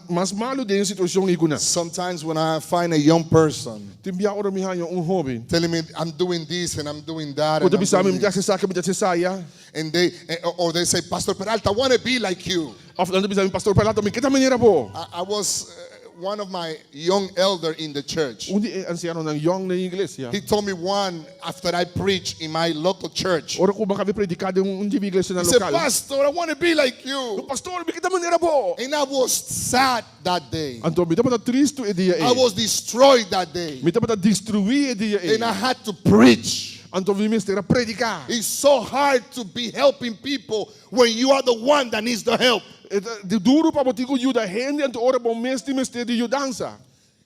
Speaker 7: mas malu den e situashon ei ku nan.
Speaker 3: Sometimes when I find a young person
Speaker 7: Tin bia ora mi haña un hóben.
Speaker 3: telling me I'm doing this and I'm doing that,
Speaker 7: Ku
Speaker 3: and,
Speaker 7: ta
Speaker 3: I'm
Speaker 7: bisa mi
Speaker 3: doing
Speaker 7: mi ta
Speaker 3: this,"
Speaker 7: hasi esaki, mi ta hasi esaya.
Speaker 3: and they eh, or they say, Pastor Peralta, I want to be like you.
Speaker 7: Òf nan ta bisa mi, Pastor Peralta, mi ke ta manera bo.
Speaker 3: I, I was uh, one of my young elder in the church.
Speaker 7: Un di e ansianonan yòn den iglesia.
Speaker 3: He told me one after I preached in my local church.
Speaker 7: Ora ku mi a kaba di prediká den un di mi iglesianan
Speaker 3: He said,
Speaker 7: lokal.
Speaker 3: Pastor, I want to be like you.
Speaker 7: Pastor, mi ke ta manera bo.
Speaker 3: And I was sad that day.
Speaker 7: Anto mi tabata tristu e dia
Speaker 3: I
Speaker 7: ei.
Speaker 3: was destroyed that day.
Speaker 7: Mi tabata destruí e dia ei.
Speaker 3: And I had to preach.
Speaker 7: Anto mi mester a prediká.
Speaker 3: It's so hard to be helping people when you are the one that needs the help.
Speaker 7: E ta duru pa bo tin ku yuda hende anto ora bo mes tin mester di yudansa.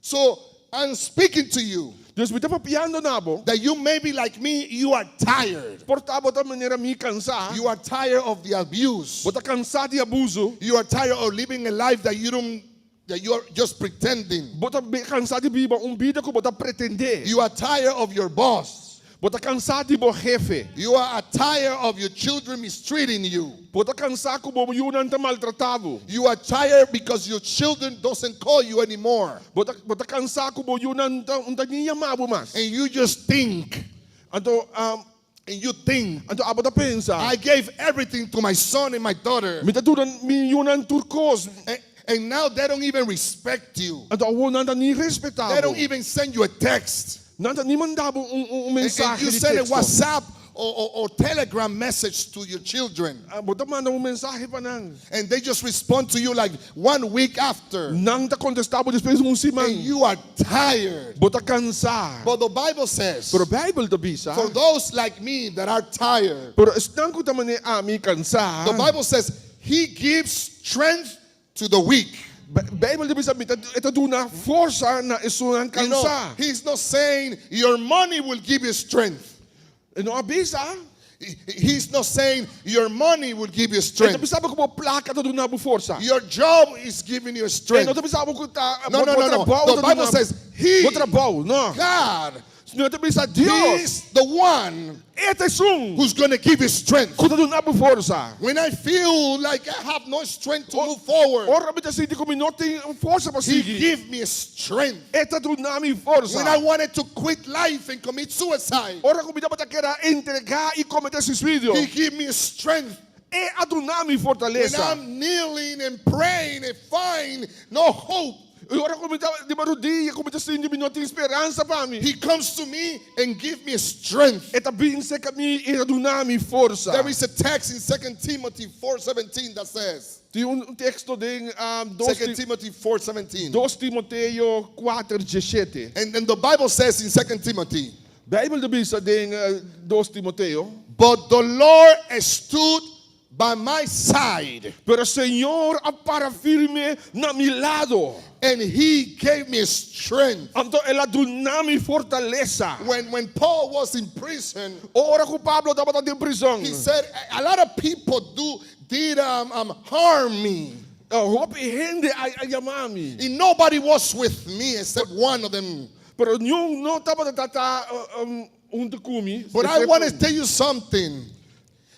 Speaker 3: So I'm speaking to you
Speaker 7: Dus mi ta papiando na bo.
Speaker 3: that you may be like me, you are tired.
Speaker 7: Por ta bo ta manera mi kansá.
Speaker 3: You are tired of the abuse.
Speaker 7: Bo ta kansá di abuso.
Speaker 3: You are tired of living a life that you don't that you are just pretending.
Speaker 7: Bo ta kansá di biba un bida ku bo ta pretendé.
Speaker 3: You are tired of your boss.
Speaker 7: Bo ta kansá di bo hefe.
Speaker 3: You are tired of your children mistreating you.
Speaker 7: Bo ta kansá ku bo yunan ta maltratá bo.
Speaker 3: You are tired because your children doesn't call you anymore.
Speaker 7: Bo ta bo ta kansá ku bo yunan ta no ta ni yama bo mas.
Speaker 3: And you just think
Speaker 7: Anto um,
Speaker 3: and you think
Speaker 7: anto abo ta pensa,
Speaker 3: I gave everything to my son and my daughter.
Speaker 7: mi ta duna mi yunan tur kos.
Speaker 3: And, and now they don't even respect you.
Speaker 7: Anto awor nan ta ni respetá
Speaker 3: They
Speaker 7: bo.
Speaker 3: don't even send you a text.
Speaker 7: Nan ta ni manda bo un, un, un
Speaker 3: And, and
Speaker 7: mensahe
Speaker 3: you
Speaker 7: di
Speaker 3: send a
Speaker 7: teksto.
Speaker 3: WhatsApp or, or, or Telegram message to your children.
Speaker 7: Ah, Bo ta manda un mensahe pa nan.
Speaker 3: And they just respond to you like one week after.
Speaker 7: Nan ta kontestá bo despues di un siman.
Speaker 3: And you are tired.
Speaker 7: Bo ta kansá.
Speaker 3: But the Bible says,
Speaker 7: Pero Beibel ta bisa,
Speaker 3: for those like me that are tired,
Speaker 7: pero esnan ku ta manera ami kansá,
Speaker 3: the Bible says, He gives strength to the weak.
Speaker 7: Beibel ta bisa mi ta e ta duna forsa na esunnan
Speaker 3: You know,
Speaker 7: kansá.
Speaker 3: he's not saying your money will give you strength.
Speaker 7: E no a bisa.
Speaker 3: He's not saying your money will give you
Speaker 7: E ta
Speaker 3: strength.
Speaker 7: bisa bo ku bo plaka ta duna bo forsa.
Speaker 3: Your job is giving you
Speaker 7: E no
Speaker 3: strength.
Speaker 7: ta bisa bo ku ta
Speaker 3: No,
Speaker 7: bo
Speaker 3: no,
Speaker 7: bo
Speaker 3: no, no.
Speaker 7: trabou
Speaker 3: The
Speaker 7: ta
Speaker 3: Bible
Speaker 7: duna
Speaker 3: says he,
Speaker 7: bo trabou, no.
Speaker 3: God,
Speaker 7: No ta bisa Dios.
Speaker 3: He's the one
Speaker 7: E ta esun
Speaker 3: who's going to give you strength.
Speaker 7: ku ta duna bo forsa.
Speaker 3: When I feel like I have no strength to move forward,
Speaker 7: Ora mi ta sinti ku mi no tin forsa pa
Speaker 3: He
Speaker 7: sigui.
Speaker 3: give me strength.
Speaker 7: E ta duna mi forsa.
Speaker 3: When I wanted to quit life and commit suicide,
Speaker 7: Ora ku mi tabata kier a entregá i kometé suisidio,
Speaker 3: He give me strength.
Speaker 7: E a duna mi
Speaker 3: When
Speaker 7: fortalesa.
Speaker 3: I'm kneeling and praying and find no hope,
Speaker 7: I ora ku mi ta di rudia, ku mi ta sinti mi no tin speransa pa mi.
Speaker 3: He comes to me and give me strength.
Speaker 7: E ta bin serka mi i ta duna mi forsa.
Speaker 3: There is a text in 2 Timothy 4:17 that says,
Speaker 7: Tin un teksto den 2
Speaker 3: 2 Timothy 4:17.
Speaker 7: 2 Timoteo 4:17.
Speaker 3: And, and the Bible says in 2 Timothy,
Speaker 7: Bijbel ta bisa den 2 Timoteo.
Speaker 3: But the Lord stood by my side.
Speaker 7: Pero Señor a para firme na mi lado.
Speaker 3: And he gave me strength.
Speaker 7: Anto el a duna mi fortalesa.
Speaker 3: When, when Paul was in prison,
Speaker 7: Ora ku Pablo tabata den prison.
Speaker 3: He said, a lot of people do did um, um, harm me.
Speaker 7: Hopi hende a, a yama mi.
Speaker 3: And nobody was with me except one of them.
Speaker 7: Pero niun no tabata ta um, huntu ku mi.
Speaker 3: But I want to tell you something.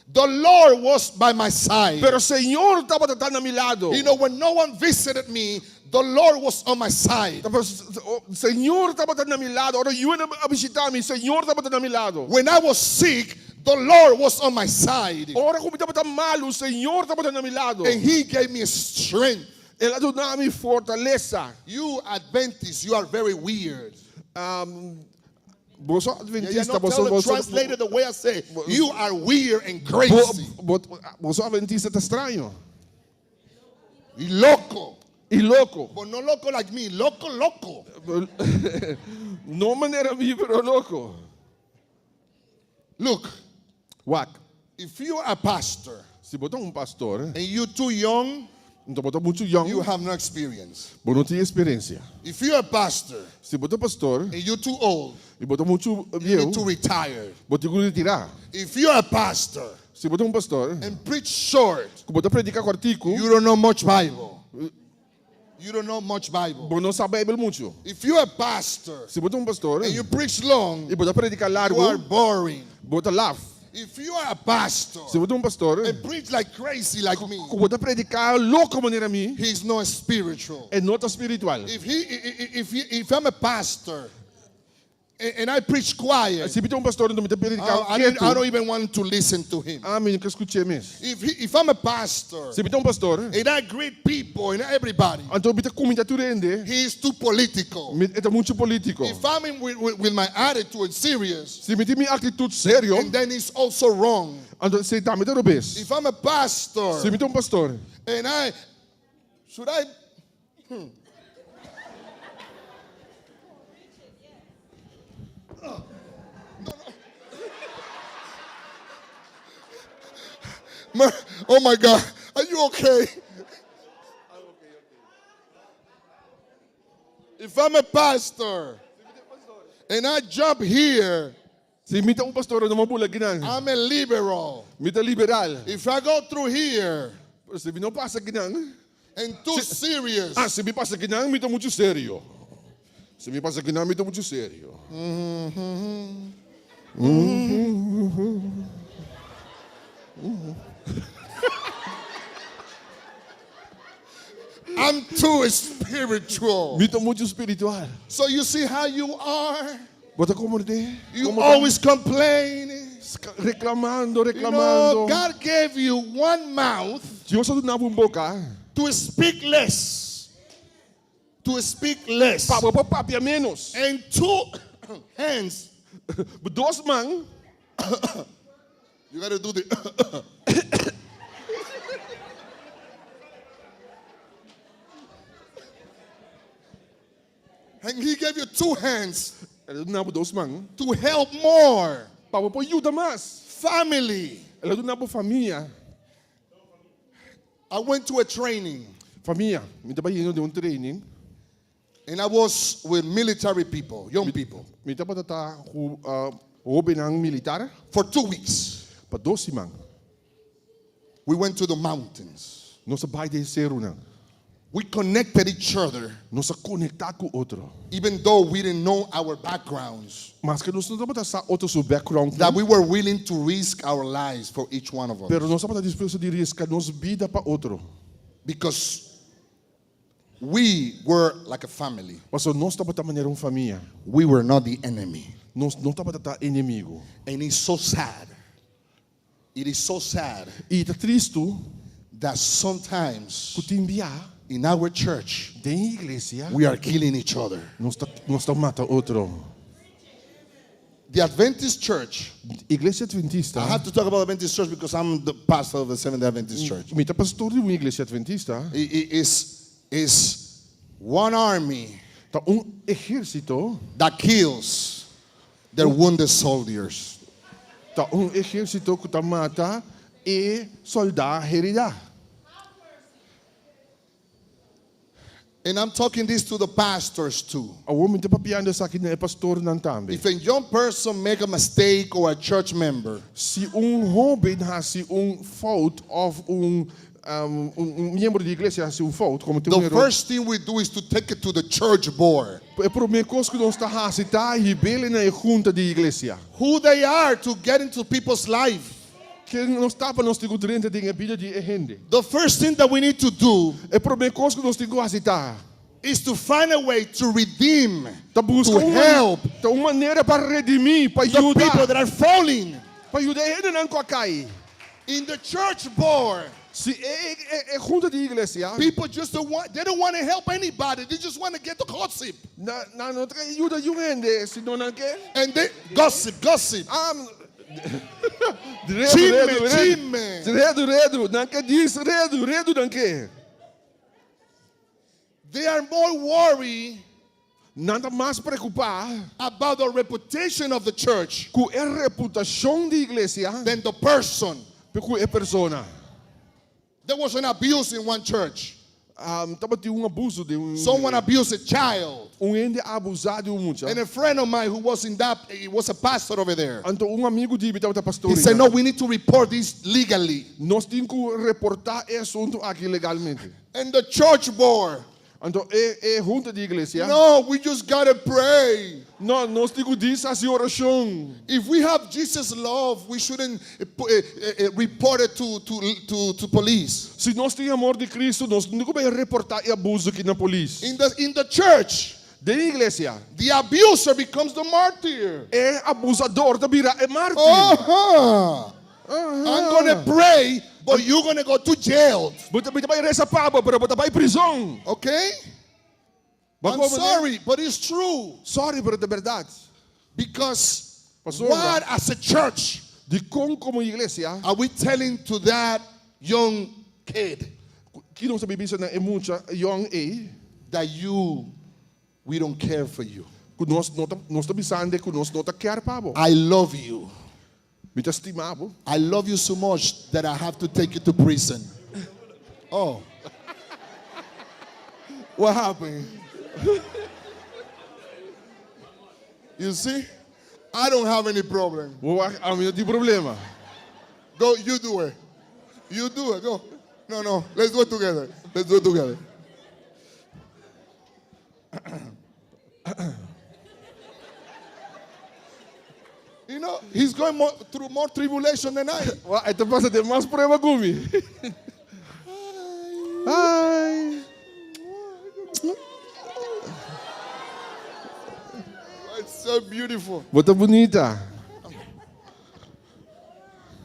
Speaker 3: The Lord was by my side.
Speaker 7: Pero Señor tabata na mi lado.
Speaker 3: You know, when no one visited me, the Lord was on my side.
Speaker 7: Pero Señor tabata na mi lado. Ora niun a bishitá mi, Señor tabata na mi lado.
Speaker 3: When I was sick, the Lord was on my side.
Speaker 7: Ora ku mi tabata malu, Señor tabata na mi lado.
Speaker 3: And He gave me strength.
Speaker 7: El a duna mi fortalesa.
Speaker 3: You Adventists, you are very weird.
Speaker 7: Um, boso
Speaker 3: Yeah, yeah,
Speaker 7: adventista,
Speaker 3: no,
Speaker 7: boso,
Speaker 3: tell them,
Speaker 7: boso,
Speaker 3: translate it the way I say. You are weird and crazy.
Speaker 7: bo, bo, boso adventista ta straño.
Speaker 3: Y loco.
Speaker 7: I loko.
Speaker 3: But no loco like me, loco, loco.
Speaker 7: No manera mi, pero loko.
Speaker 3: Look,
Speaker 7: Wak.
Speaker 3: if you are a pastor
Speaker 7: Si bo ta un pastor,
Speaker 3: and you too young,
Speaker 7: anto bo ta muchu yòn,
Speaker 3: you have no experience.
Speaker 7: bo no tin eksperensia.
Speaker 3: If you're a pastor
Speaker 7: Si bo ta pastor
Speaker 3: and you're too old,
Speaker 7: i bo ta muchu
Speaker 3: you need to
Speaker 7: bieu,
Speaker 3: retire.
Speaker 7: bo tin ku retirá.
Speaker 3: If you're a pastor
Speaker 7: Si bo ta un pastor
Speaker 3: and preach short,
Speaker 7: ku bo ta prediká kòrtiku,
Speaker 3: you don't know much Bible. You don't know much Bible.
Speaker 7: bo no sa Beibel muchu.
Speaker 3: If you're a pastor
Speaker 7: Si bo ta un pastor
Speaker 3: and you preach long,
Speaker 7: i bo ta prediká
Speaker 3: you are
Speaker 7: largu,
Speaker 3: boring.
Speaker 7: bo ta laf.
Speaker 3: If you are a pastor
Speaker 7: Si bo ta un pastor
Speaker 3: and preach like crazy like me,
Speaker 7: ku bo ta prediká loko manera mi,
Speaker 3: he's not spiritual.
Speaker 7: e no ta spiritual.
Speaker 3: If he, if he, if I'm a pastor and, and I preach quiet,
Speaker 7: Si mi ta un pastor anto mi ta prediká
Speaker 3: I, I, don't, I
Speaker 7: ketu,
Speaker 3: don't even want to listen to him.
Speaker 7: ah, mi no ke skuch'é mes.
Speaker 3: If, he, if I'm a pastor
Speaker 7: Si mi ta un pastor,
Speaker 3: and I greet people and everybody,
Speaker 7: anto mi ta kumindá tur hende,
Speaker 3: he is too political.
Speaker 7: mi e ta muchu polítiko.
Speaker 3: If I'm in with, with, with my attitude serious,
Speaker 7: Si mi tin mi aktitut serio,
Speaker 3: and then it's also wrong.
Speaker 7: anto esei tambe ta robes.
Speaker 3: If I'm a pastor
Speaker 7: Si mi ta un pastor
Speaker 3: and I should I hmm. No, no. Oh my God, are you okay? If I'm a pastor and I jump here,
Speaker 7: Si mi ta un pastor no m'a bula kinan.
Speaker 3: I'm a liberal.
Speaker 7: Mi ta liberal.
Speaker 3: If I go through here
Speaker 7: Pero si mi no pasa kinan.
Speaker 3: and too serious,
Speaker 7: Ah, si mi pasa kinan mi ta muchu serio. Si mi pasa kinan mi ta muchu serio.
Speaker 3: I'm too spiritual.
Speaker 7: Mi ta muchu spiritual.
Speaker 3: So you see how you are?
Speaker 7: Bo ta komprendé?
Speaker 3: You
Speaker 7: Komo ta?
Speaker 3: always complaining.
Speaker 7: Reklamando,
Speaker 3: You
Speaker 7: reklamando.
Speaker 3: know, God gave you one mouth
Speaker 7: Dios a duna bo un boka.
Speaker 3: to speak less. To speak less.
Speaker 7: Pa bo por papia ménos.
Speaker 3: And two hands.
Speaker 7: Dos man.
Speaker 3: You gotta do the. And he gave you two hands
Speaker 7: El a duna bo dos man.
Speaker 3: to help more.
Speaker 7: Pa bo por yuda mas.
Speaker 3: Family.
Speaker 7: El a duna bo famia.
Speaker 3: I went to a training.
Speaker 7: Famia. Mi tabata yendo den un training.
Speaker 3: And I was with military people, young people.
Speaker 7: Mi tabata ta ku hobennan militar.
Speaker 3: For two weeks.
Speaker 7: Pa dos siman.
Speaker 3: We went to the mountains.
Speaker 7: Nos a bai den serunan.
Speaker 3: We connected each other.
Speaker 7: Nos a konektá ku otro.
Speaker 3: Even though we didn't know our backgrounds.
Speaker 7: Maske nos no tabata sa otro su background.
Speaker 3: That we were willing to risk our lives for each one of us.
Speaker 7: Pero nos tabata dispuesto di riska nos bida pa otro.
Speaker 3: Because we were like a family.
Speaker 7: Pasobra nos tabata manera un famia.
Speaker 3: We were not the enemy.
Speaker 7: Nos no tabata ta enemigo.
Speaker 3: And it's so sad. It is so sad.
Speaker 7: I ta tristu.
Speaker 3: That sometimes
Speaker 7: Ku tin bia.
Speaker 3: In our church.
Speaker 7: Den iglesia.
Speaker 3: We are killing each other.
Speaker 7: Nos ta nos ta mata otro.
Speaker 3: The Adventist Church.
Speaker 7: Iglesia Adventista.
Speaker 3: I have to talk about Adventist Church because I'm the pastor of the Seventh Day Adventist Church.
Speaker 7: Mi ta pastor di un iglesia Adventista.
Speaker 3: Is is one army.
Speaker 7: Ta un ehérsito.
Speaker 3: That kills their wounded soldiers.
Speaker 7: Ta un ehérsito ku ta mata e soldá heridá.
Speaker 3: And I'm talking this to the pastors too.
Speaker 7: Awor mi ta papiando esaki na e pastornan tambe.
Speaker 3: If a young person make a mistake or a church member.
Speaker 7: Si un hóben hasi un fout òf un un miembro di iglesia hasi un fout, komo tin un
Speaker 3: The
Speaker 7: eror.
Speaker 3: first thing we do is to take it to the church board.
Speaker 7: E promé kos ku nos ta hasi ta hib'el na e hunta di iglesia.
Speaker 3: Who they are to get into people's life.
Speaker 7: Ken nos ta pa nos tin ku drenta den e bida di e hende?
Speaker 3: The first thing that we need to do.
Speaker 7: E promé kos ku nos tin ku hasi ta.
Speaker 3: Is to find a way to redeem,
Speaker 7: Ta buska
Speaker 3: to
Speaker 7: un
Speaker 3: help.
Speaker 7: Ta un manera pa redimí, pa
Speaker 3: The
Speaker 7: yuda.
Speaker 3: people that are falling.
Speaker 7: Pa yuda e hendenan ku a kai.
Speaker 3: In the church board.
Speaker 7: Si e e junta di iglesia.
Speaker 3: People just don't want, they don't want to help anybody. They just want to get the gossip.
Speaker 7: Nan nan no ta ke yuda niun hende, sino nan ke.
Speaker 3: And they gossip, gossip.
Speaker 7: Ah, redu,
Speaker 3: Chisme,
Speaker 7: redu, redu.
Speaker 3: chisme.
Speaker 7: Redu, redu. Nan ke dis redu, redu nan ke.
Speaker 3: They are more worried.
Speaker 7: Nan ta mas preokupá.
Speaker 3: About the reputation of the church.
Speaker 7: Ku e reputashon di iglesia.
Speaker 3: Than the person.
Speaker 7: Ku e persona.
Speaker 3: There was an abuse in one church.
Speaker 7: Tabatin un abuso den un.
Speaker 3: Someone abused a child.
Speaker 7: Un hende a abusá di un mucha.
Speaker 3: And a friend of mine who was in that, he was a pastor over there.
Speaker 7: Anto un amigu di mi tabata pastor.
Speaker 3: He said, No, we need to report this legally.
Speaker 7: Nos tin ku reportá e asuntu aki legalmente.
Speaker 3: And the church board.
Speaker 7: Anto e e hunta di iglesia.
Speaker 3: No, we just gotta pray.
Speaker 7: No, nos tin ku djis hasi orashon.
Speaker 3: If we have Jesus love, we shouldn't eh, eh, eh, report it to, to, to, to police.
Speaker 7: Si nos tin amor di Cristo, nos no tin ku bai reportá e abuso aki na polis.
Speaker 3: In the, in the church,
Speaker 7: Den iglesia,
Speaker 3: the abuser becomes the martyr.
Speaker 7: E abusador ta bira e mártir.
Speaker 3: Uh-huh. I'm gonna pray, but you're gonna go to jail.
Speaker 7: Mi ta bai resa pa bo, pero bo ta bai prizon.
Speaker 3: Okay? I'm sorry, but it's true.
Speaker 7: Sorry, pero ta bèrdat.
Speaker 3: Because
Speaker 7: Pasobra,
Speaker 3: what as a church
Speaker 7: Dikon komo iglesia
Speaker 3: are we telling to that young kid
Speaker 7: Ki nos ta bisa na e mucha yòn ei
Speaker 3: that you we don't care for you?
Speaker 7: Ku nos no ta nos ta bisando ku nos no ta kier pa bo.
Speaker 3: I love you.
Speaker 7: Mi ta stima bo.
Speaker 3: I love you so much that I have to take you to prison. Oh. What happened? You see? I don't have any problem.
Speaker 7: Bo wak, ami no tin problema.
Speaker 3: Go, you do it. You do it, go. No, no, let's do it together. Let's do it together. You know, he's going more, through more tribulation than I.
Speaker 7: Wa, e ta pasa den mas prueba ku mi. Ai.
Speaker 3: It's so beautiful.
Speaker 7: Bo ta bunita.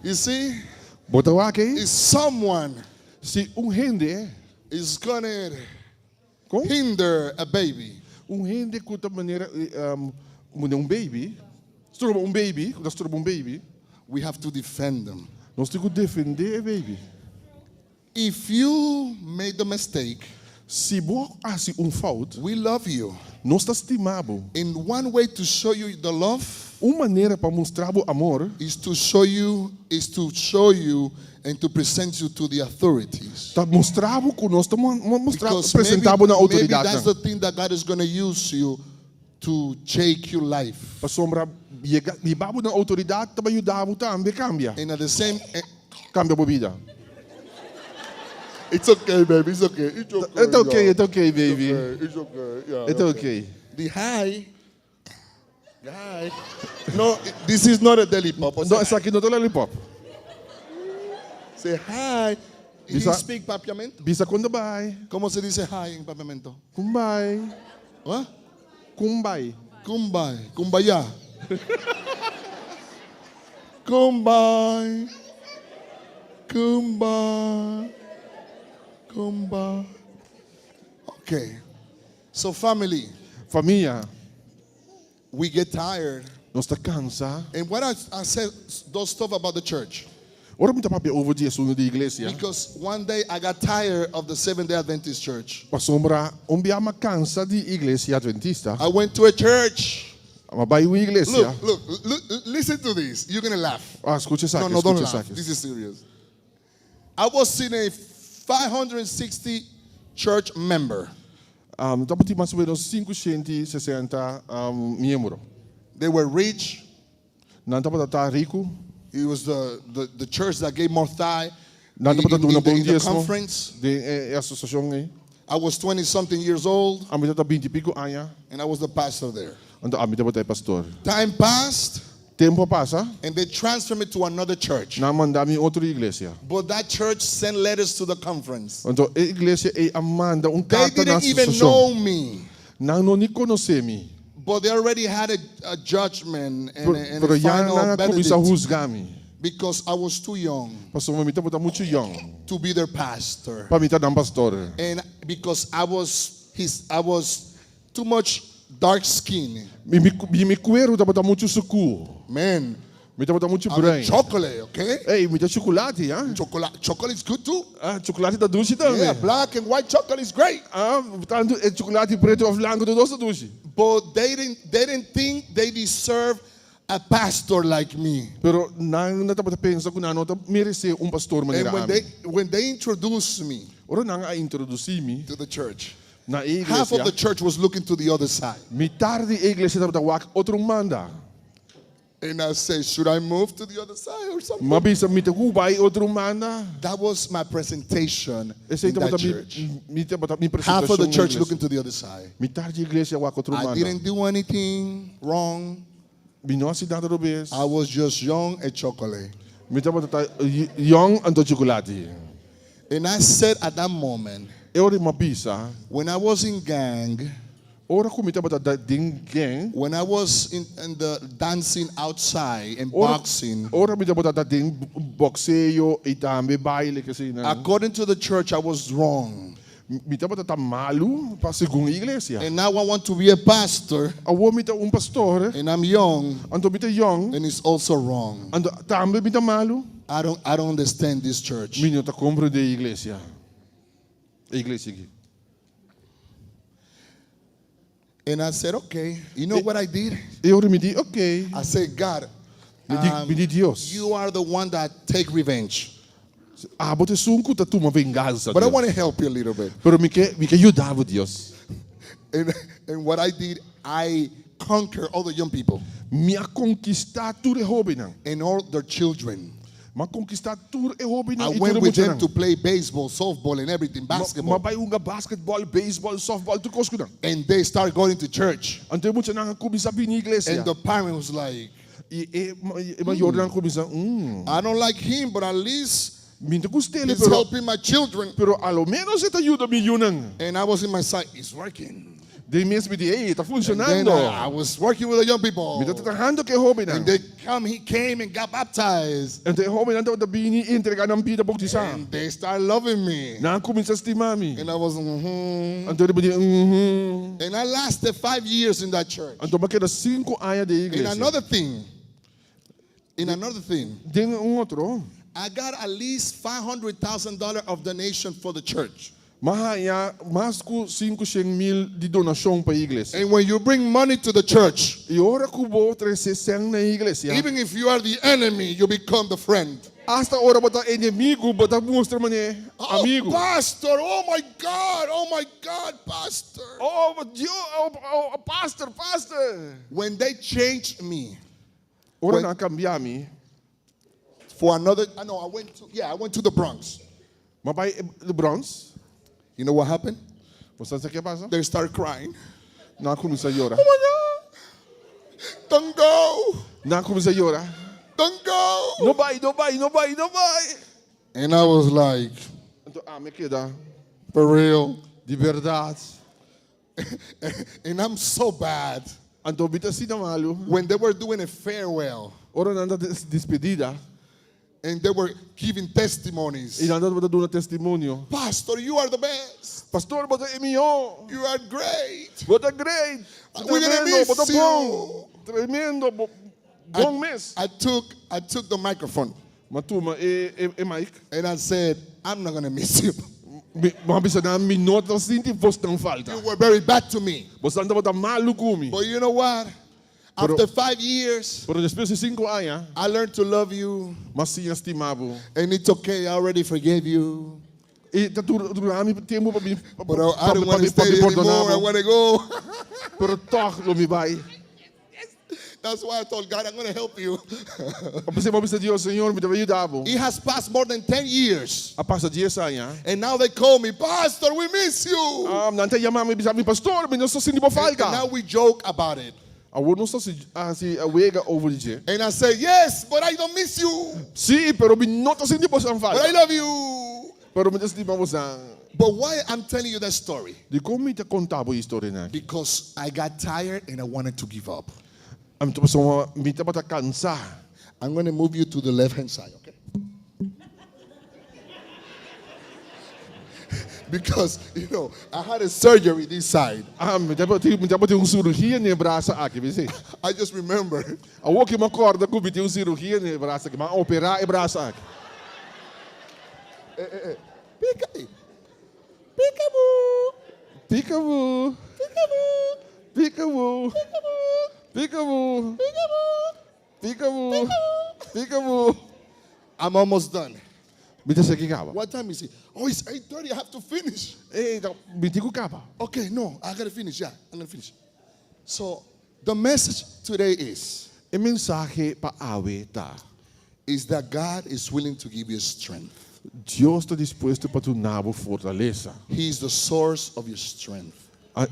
Speaker 3: You see,
Speaker 7: Bo ta wak ei?
Speaker 3: if someone
Speaker 7: Si un hende
Speaker 3: is gonna
Speaker 7: Kon?
Speaker 3: hinder a baby.
Speaker 7: Un hende ku ta manera mune un baby, stroba un baby, ku ta stroba un baby.
Speaker 3: We have to defend them.
Speaker 7: Nos tin ku defendé e baby.
Speaker 3: If you made a mistake.
Speaker 7: Si bo a hasi un fout.
Speaker 3: We love you.
Speaker 7: Nos ta stima bo.
Speaker 3: And one way to show you the love.
Speaker 7: Un manera pa mustra bo amor.
Speaker 3: Is to show you is to show you and to present you to the authorities.
Speaker 7: Ta mustra bo ku nos ta mustra
Speaker 3: Because
Speaker 7: presenta
Speaker 3: maybe,
Speaker 7: bo na
Speaker 3: maybe
Speaker 7: outoridatnan.
Speaker 3: that's the thing that God is gonna use you to shake your life.
Speaker 7: Pasobra yega hiba bo na outoridat ta bai yuda bo tambe kambia.
Speaker 3: And at the same eh,
Speaker 7: Kambia bo bida.
Speaker 3: It's okay, baby. It's okay. It's okay.
Speaker 7: E ta okay,
Speaker 3: yeah.
Speaker 7: e ta okay, baby.
Speaker 3: It's okay. It's okay. Yeah,
Speaker 7: E ta okay.
Speaker 3: The hi. Hi. No, this is not a lollipop.
Speaker 7: No, esaki no ta lollipop.
Speaker 3: Say hi. He
Speaker 7: Bisa-
Speaker 3: speak papiamento.
Speaker 7: Bisa kon ta bai.
Speaker 3: ¿Cómo se dice hi en papiamento?
Speaker 7: Kun bai.
Speaker 3: What?
Speaker 7: Kun bai.
Speaker 3: Kumbay. Kumbaya. Kumbay. Kumbay. Kumbay. Okay. So family,
Speaker 7: Famia,
Speaker 3: we get tired.
Speaker 7: nos ta kansa.
Speaker 3: And what I, I said those stuff about the church.
Speaker 7: Ora mi ta papia over di asuntu di iglesia.
Speaker 3: Because one day I got tired of the Seventh Day Adventist Church.
Speaker 7: Pasobra un bia mi a kansa di iglesia Adventista.
Speaker 3: I went to a church.
Speaker 7: Mi a bai un iglesia.
Speaker 3: Look, look, look, listen to this. You're going to laugh.
Speaker 7: Ah, skucha esaki,
Speaker 3: No, no, don't
Speaker 7: skucha
Speaker 3: laugh.
Speaker 7: esaki.
Speaker 3: This is serious. I was in a 560 church member.
Speaker 7: Um, tabatin mas o menos 560 um, miembro.
Speaker 3: They were rich.
Speaker 7: Nan tabata ta riku.
Speaker 3: It was the, the, the church that gave more tithe
Speaker 7: Nan
Speaker 3: in,
Speaker 7: tabata
Speaker 3: in,
Speaker 7: duna
Speaker 3: in the,
Speaker 7: bon
Speaker 3: in the
Speaker 7: diesmo
Speaker 3: conference.
Speaker 7: den e, e asosiashon ei.
Speaker 3: I was 20 something years old
Speaker 7: Ami tabata 20 i piko aña.
Speaker 3: and I was the pastor there.
Speaker 7: Anto ami tabata e pastor.
Speaker 3: Time passed
Speaker 7: Tempu a pasa,
Speaker 3: and they transferred me to another church.
Speaker 7: nan a manda mi otro iglesia.
Speaker 3: But that church sent letters to the conference.
Speaker 7: Anto e iglesia ei a manda un
Speaker 3: They
Speaker 7: karta na
Speaker 3: didn't even
Speaker 7: asosiashon.
Speaker 3: know me.
Speaker 7: Nan no ni konosé mi.
Speaker 3: But they already had a, a judgment and
Speaker 7: Pero,
Speaker 3: a, and
Speaker 7: pero
Speaker 3: a
Speaker 7: ya
Speaker 3: final
Speaker 7: nan a kuminsá
Speaker 3: verdict
Speaker 7: husga mi.
Speaker 3: because I was too young
Speaker 7: Pasobra mi tabata muchu yòn
Speaker 3: to be their pastor.
Speaker 7: pa mi ta nan pastor.
Speaker 3: And because I was his I was too much dark skin.
Speaker 7: Mi, mi, mi, mi kueru tabata muchu sukú.
Speaker 3: Man,
Speaker 7: Mi tabata muchu
Speaker 3: I'm a
Speaker 7: bruin.
Speaker 3: chocolate, okay?
Speaker 7: Ei, mi ta chukulati, ah.
Speaker 3: Chocolate, chocolate is good too.
Speaker 7: Ah, chukulati ta dushi tambe.
Speaker 3: Yeah, black and white chocolate is great.
Speaker 7: Ah, tantu e chukulati pretu òf blanku tur dos ta dushi.
Speaker 3: But they didn't they didn't think they deserve a pastor like me.
Speaker 7: Pero nan no tabata pensa ku nan no ta meresé un pastor
Speaker 3: And
Speaker 7: manera
Speaker 3: when
Speaker 7: ami.
Speaker 3: they when they introduced me
Speaker 7: Ora nan a introdusí mi
Speaker 3: to the church,
Speaker 7: na e
Speaker 3: half of
Speaker 7: iglesia,
Speaker 3: the church was looking to the other side.
Speaker 7: mitar di e iglesia tabata wak otro manda.
Speaker 3: And I said, should I move to the other side or something?
Speaker 7: M'a bisa mi ta ku bai otro manda.
Speaker 3: That was my presentation
Speaker 7: Esei
Speaker 3: in that
Speaker 7: tabata mi,
Speaker 3: church.
Speaker 7: mi tabata mi
Speaker 3: Half of the
Speaker 7: presentashon na
Speaker 3: church
Speaker 7: iglesia.
Speaker 3: looking to the other side.
Speaker 7: Mitar di iglesia wak otro
Speaker 3: I
Speaker 7: manda.
Speaker 3: didn't do anything wrong.
Speaker 7: Mi no hasi nada robes.
Speaker 3: I was just young and chocolate.
Speaker 7: Mi tabata ta yong anto chocolate.
Speaker 3: And I said at that moment,
Speaker 7: E ora mi a bisa,
Speaker 3: when I was in gang,
Speaker 7: ora ku mi tabata den gang,
Speaker 3: when I was in, in the dancing outside and
Speaker 7: ora,
Speaker 3: boxing,
Speaker 7: ora mi tabata ta den boxeo i tambe baile ke asina.
Speaker 3: according to the church, I was wrong.
Speaker 7: Mi tabata ta malu pa segun e iglesia.
Speaker 3: And now I want to be a pastor,
Speaker 7: Awor mi ta un pastor,
Speaker 3: and I'm young,
Speaker 7: anto mi ta yong,
Speaker 3: and it's also wrong.
Speaker 7: anto tambe mi ta malu.
Speaker 3: I don't, I don't understand this church.
Speaker 7: Mi no ta komprendé e iglesia. E iglesia aki.
Speaker 3: And I said, okay. You know what I did?
Speaker 7: E ora mi di, ok.
Speaker 3: I said, God,
Speaker 7: Mi di, mi di Dios.
Speaker 3: You are the one that take revenge.
Speaker 7: Abo ta esun ku ta tuma vengansa,
Speaker 3: But I
Speaker 7: Dios.
Speaker 3: want to help you a little bit.
Speaker 7: Pero mi ke, mi ke yuda bo, Dios.
Speaker 3: And, and what I did, I conquer all the young people
Speaker 7: Mi a konkistá tur e hóbennan.
Speaker 3: and all their children.
Speaker 7: Mi a konkistá tur e
Speaker 3: I
Speaker 7: hóbennan i tur
Speaker 3: went
Speaker 7: e
Speaker 3: with them
Speaker 7: muchanan.
Speaker 3: to play baseball, softball, and everything,
Speaker 7: Mi a
Speaker 3: basketball.
Speaker 7: bai hunga basketball, beisbòl, sòftbòl, tur kos ku nan.
Speaker 3: And they start going to church.
Speaker 7: Anto e muchanan a kuminsá bini iglesia.
Speaker 3: And the parent was like,
Speaker 7: I e e mayornan a kuminsá, mm.
Speaker 3: I don't like him, but at least
Speaker 7: Mi ta gust'el,
Speaker 3: he's
Speaker 7: pero,
Speaker 3: helping my children.
Speaker 7: pero a lo ménos e ta yuda mi yunan.
Speaker 3: And I was in my side, it's working.
Speaker 7: Den mes mi di, ey, e ta
Speaker 3: And then
Speaker 7: funshonando.
Speaker 3: I, I was working with the young people.
Speaker 7: Mi ta trahando ku e hóbennan.
Speaker 3: And they come, he came and got baptized.
Speaker 7: Anto e hóbennan tabata bini i entregá nan bida boutisá.
Speaker 3: And they start loving me.
Speaker 7: Nan a kuminsá stima mi.
Speaker 3: And I was, mm-hmm.
Speaker 7: Anto mi di, mm-hmm.
Speaker 3: And I lasted five years in that church.
Speaker 7: Anto mi a keda sinku aña den e
Speaker 3: And
Speaker 7: iglesia.
Speaker 3: another thing, in another thing,
Speaker 7: Den un otro.
Speaker 3: I got at least $500,000 of donation for the church.
Speaker 7: Mi a haña mas ku 500,000 di donashon pa e iglesia.
Speaker 3: And when you bring money to the church,
Speaker 7: I ora ku bo trese sèn na e iglesia,
Speaker 3: even if you are the enemy, you become the friend.
Speaker 7: asta ora bo ta enemigu, bo ta mustra manera
Speaker 3: Oh,
Speaker 7: amigu.
Speaker 3: pastor, oh my God, oh my God, pastor.
Speaker 7: Oh, Dios, oh, oh, pastor, pastor.
Speaker 3: When they changed me
Speaker 7: Ora nan a kambia mi.
Speaker 3: For another, I know I went to, yeah, I went to the Bronx.
Speaker 7: M'a bai the Bronx.
Speaker 3: You know what happened?
Speaker 7: Bo sa ke a pasa?
Speaker 3: They start crying.
Speaker 7: Nan a kuminsá yora.
Speaker 3: Oh my God. Don't go.
Speaker 7: Nan a kuminsá yora.
Speaker 3: Don't go.
Speaker 7: No bai, no bai, no bai, no bai.
Speaker 3: And I was like,
Speaker 7: Anto ami a keda.
Speaker 3: For real.
Speaker 7: Di bèrdat.
Speaker 3: And I'm so bad.
Speaker 7: Anto mi ta asina malu.
Speaker 3: When they were doing a farewell.
Speaker 7: Ora nan ta despedida.
Speaker 3: And they were giving testimonies.
Speaker 7: I nan tabata duna testimonio.
Speaker 3: Pastor, you are the best.
Speaker 7: Pastor, bo ta e mihó.
Speaker 3: You are great.
Speaker 7: Bo ta great.
Speaker 3: We're gonna
Speaker 7: Tremendo, bo ta
Speaker 3: miss
Speaker 7: bon.
Speaker 3: you.
Speaker 7: Tremendo, bo bon mes.
Speaker 3: I took, I took the microphone.
Speaker 7: M'a tuma e, e, e mic.
Speaker 3: And I said, I'm not gonna miss you.
Speaker 7: Mi, m'a bisa nan, mi no ta sinti bosnan falta.
Speaker 3: You were very bad to me.
Speaker 7: Bosnan tabata malu ku mi.
Speaker 3: But you know what?
Speaker 7: Pero,
Speaker 3: After five years,
Speaker 7: pero despues di sinku aña,
Speaker 3: I learned to love you.
Speaker 7: M'a siña stima bo.
Speaker 3: And it's okay, I already forgave you.
Speaker 7: I ta dura mi tempu pa mi pa
Speaker 3: But I don't
Speaker 7: pa
Speaker 3: want
Speaker 7: mi
Speaker 3: to stay
Speaker 7: pa mi pordona
Speaker 3: anymore. I
Speaker 7: bo.
Speaker 3: want to go.
Speaker 7: Pero tòg lo mi bai.
Speaker 3: That's why I told God, I'm going to help you.
Speaker 7: P'esei mi a bisa Dios, Señor, mi ta bai yuda bo.
Speaker 3: It has passed more than 10 years.
Speaker 7: A pasa dies aña.
Speaker 3: And now they call me, Pastor, we miss you.
Speaker 7: Um, nan ta yama mi bisa mi, Pastor, mi nos ta sinti bo falta.
Speaker 3: And now we joke about it.
Speaker 7: Awor nos ta hasi wega over di dje.
Speaker 3: And I say, yes, but I don't miss you.
Speaker 7: Sí, pero mi no ta sinti bosan falta.
Speaker 3: But I love you.
Speaker 7: Pero mi ta stima bosan.
Speaker 3: But why I'm telling you that story?
Speaker 7: Dikon mi ta konta bo e historianan aki?
Speaker 3: Because I got tired and I wanted to give up.
Speaker 7: Anto pasobra mi tabata kansá.
Speaker 3: I'm gonna move you to the left hand side, okay? Because, you know, I had a surgery this side.
Speaker 7: Ah, mi tabatin, mi tabatin un sirugia na e brasa aki, mi si.
Speaker 3: I just remember.
Speaker 7: Awor ki mi a kòrda ku mi tin un sirugia na e brasa aki, mi a operá e brasa aki.
Speaker 3: Eh, eh, eh. Pika, eh. Peekaboo.
Speaker 7: Peekaboo. Peekaboo. Peekaboo. Peekaboo. Peekaboo. Peekaboo.
Speaker 3: I'm almost done.
Speaker 7: Mi ta seki kaba.
Speaker 3: What time is it? Oh, it's 8:30. I have to finish.
Speaker 7: Ey, ta mi tin ku kaba.
Speaker 3: Okay, no, I gotta finish. Yeah, I'm gonna finish. So, the message today is
Speaker 7: E mensahe pa awe ta.
Speaker 3: Is that God is willing to give you strength.
Speaker 7: Dios ta dispuesto pa duna bo fortalesa.
Speaker 3: He is the source of your strength.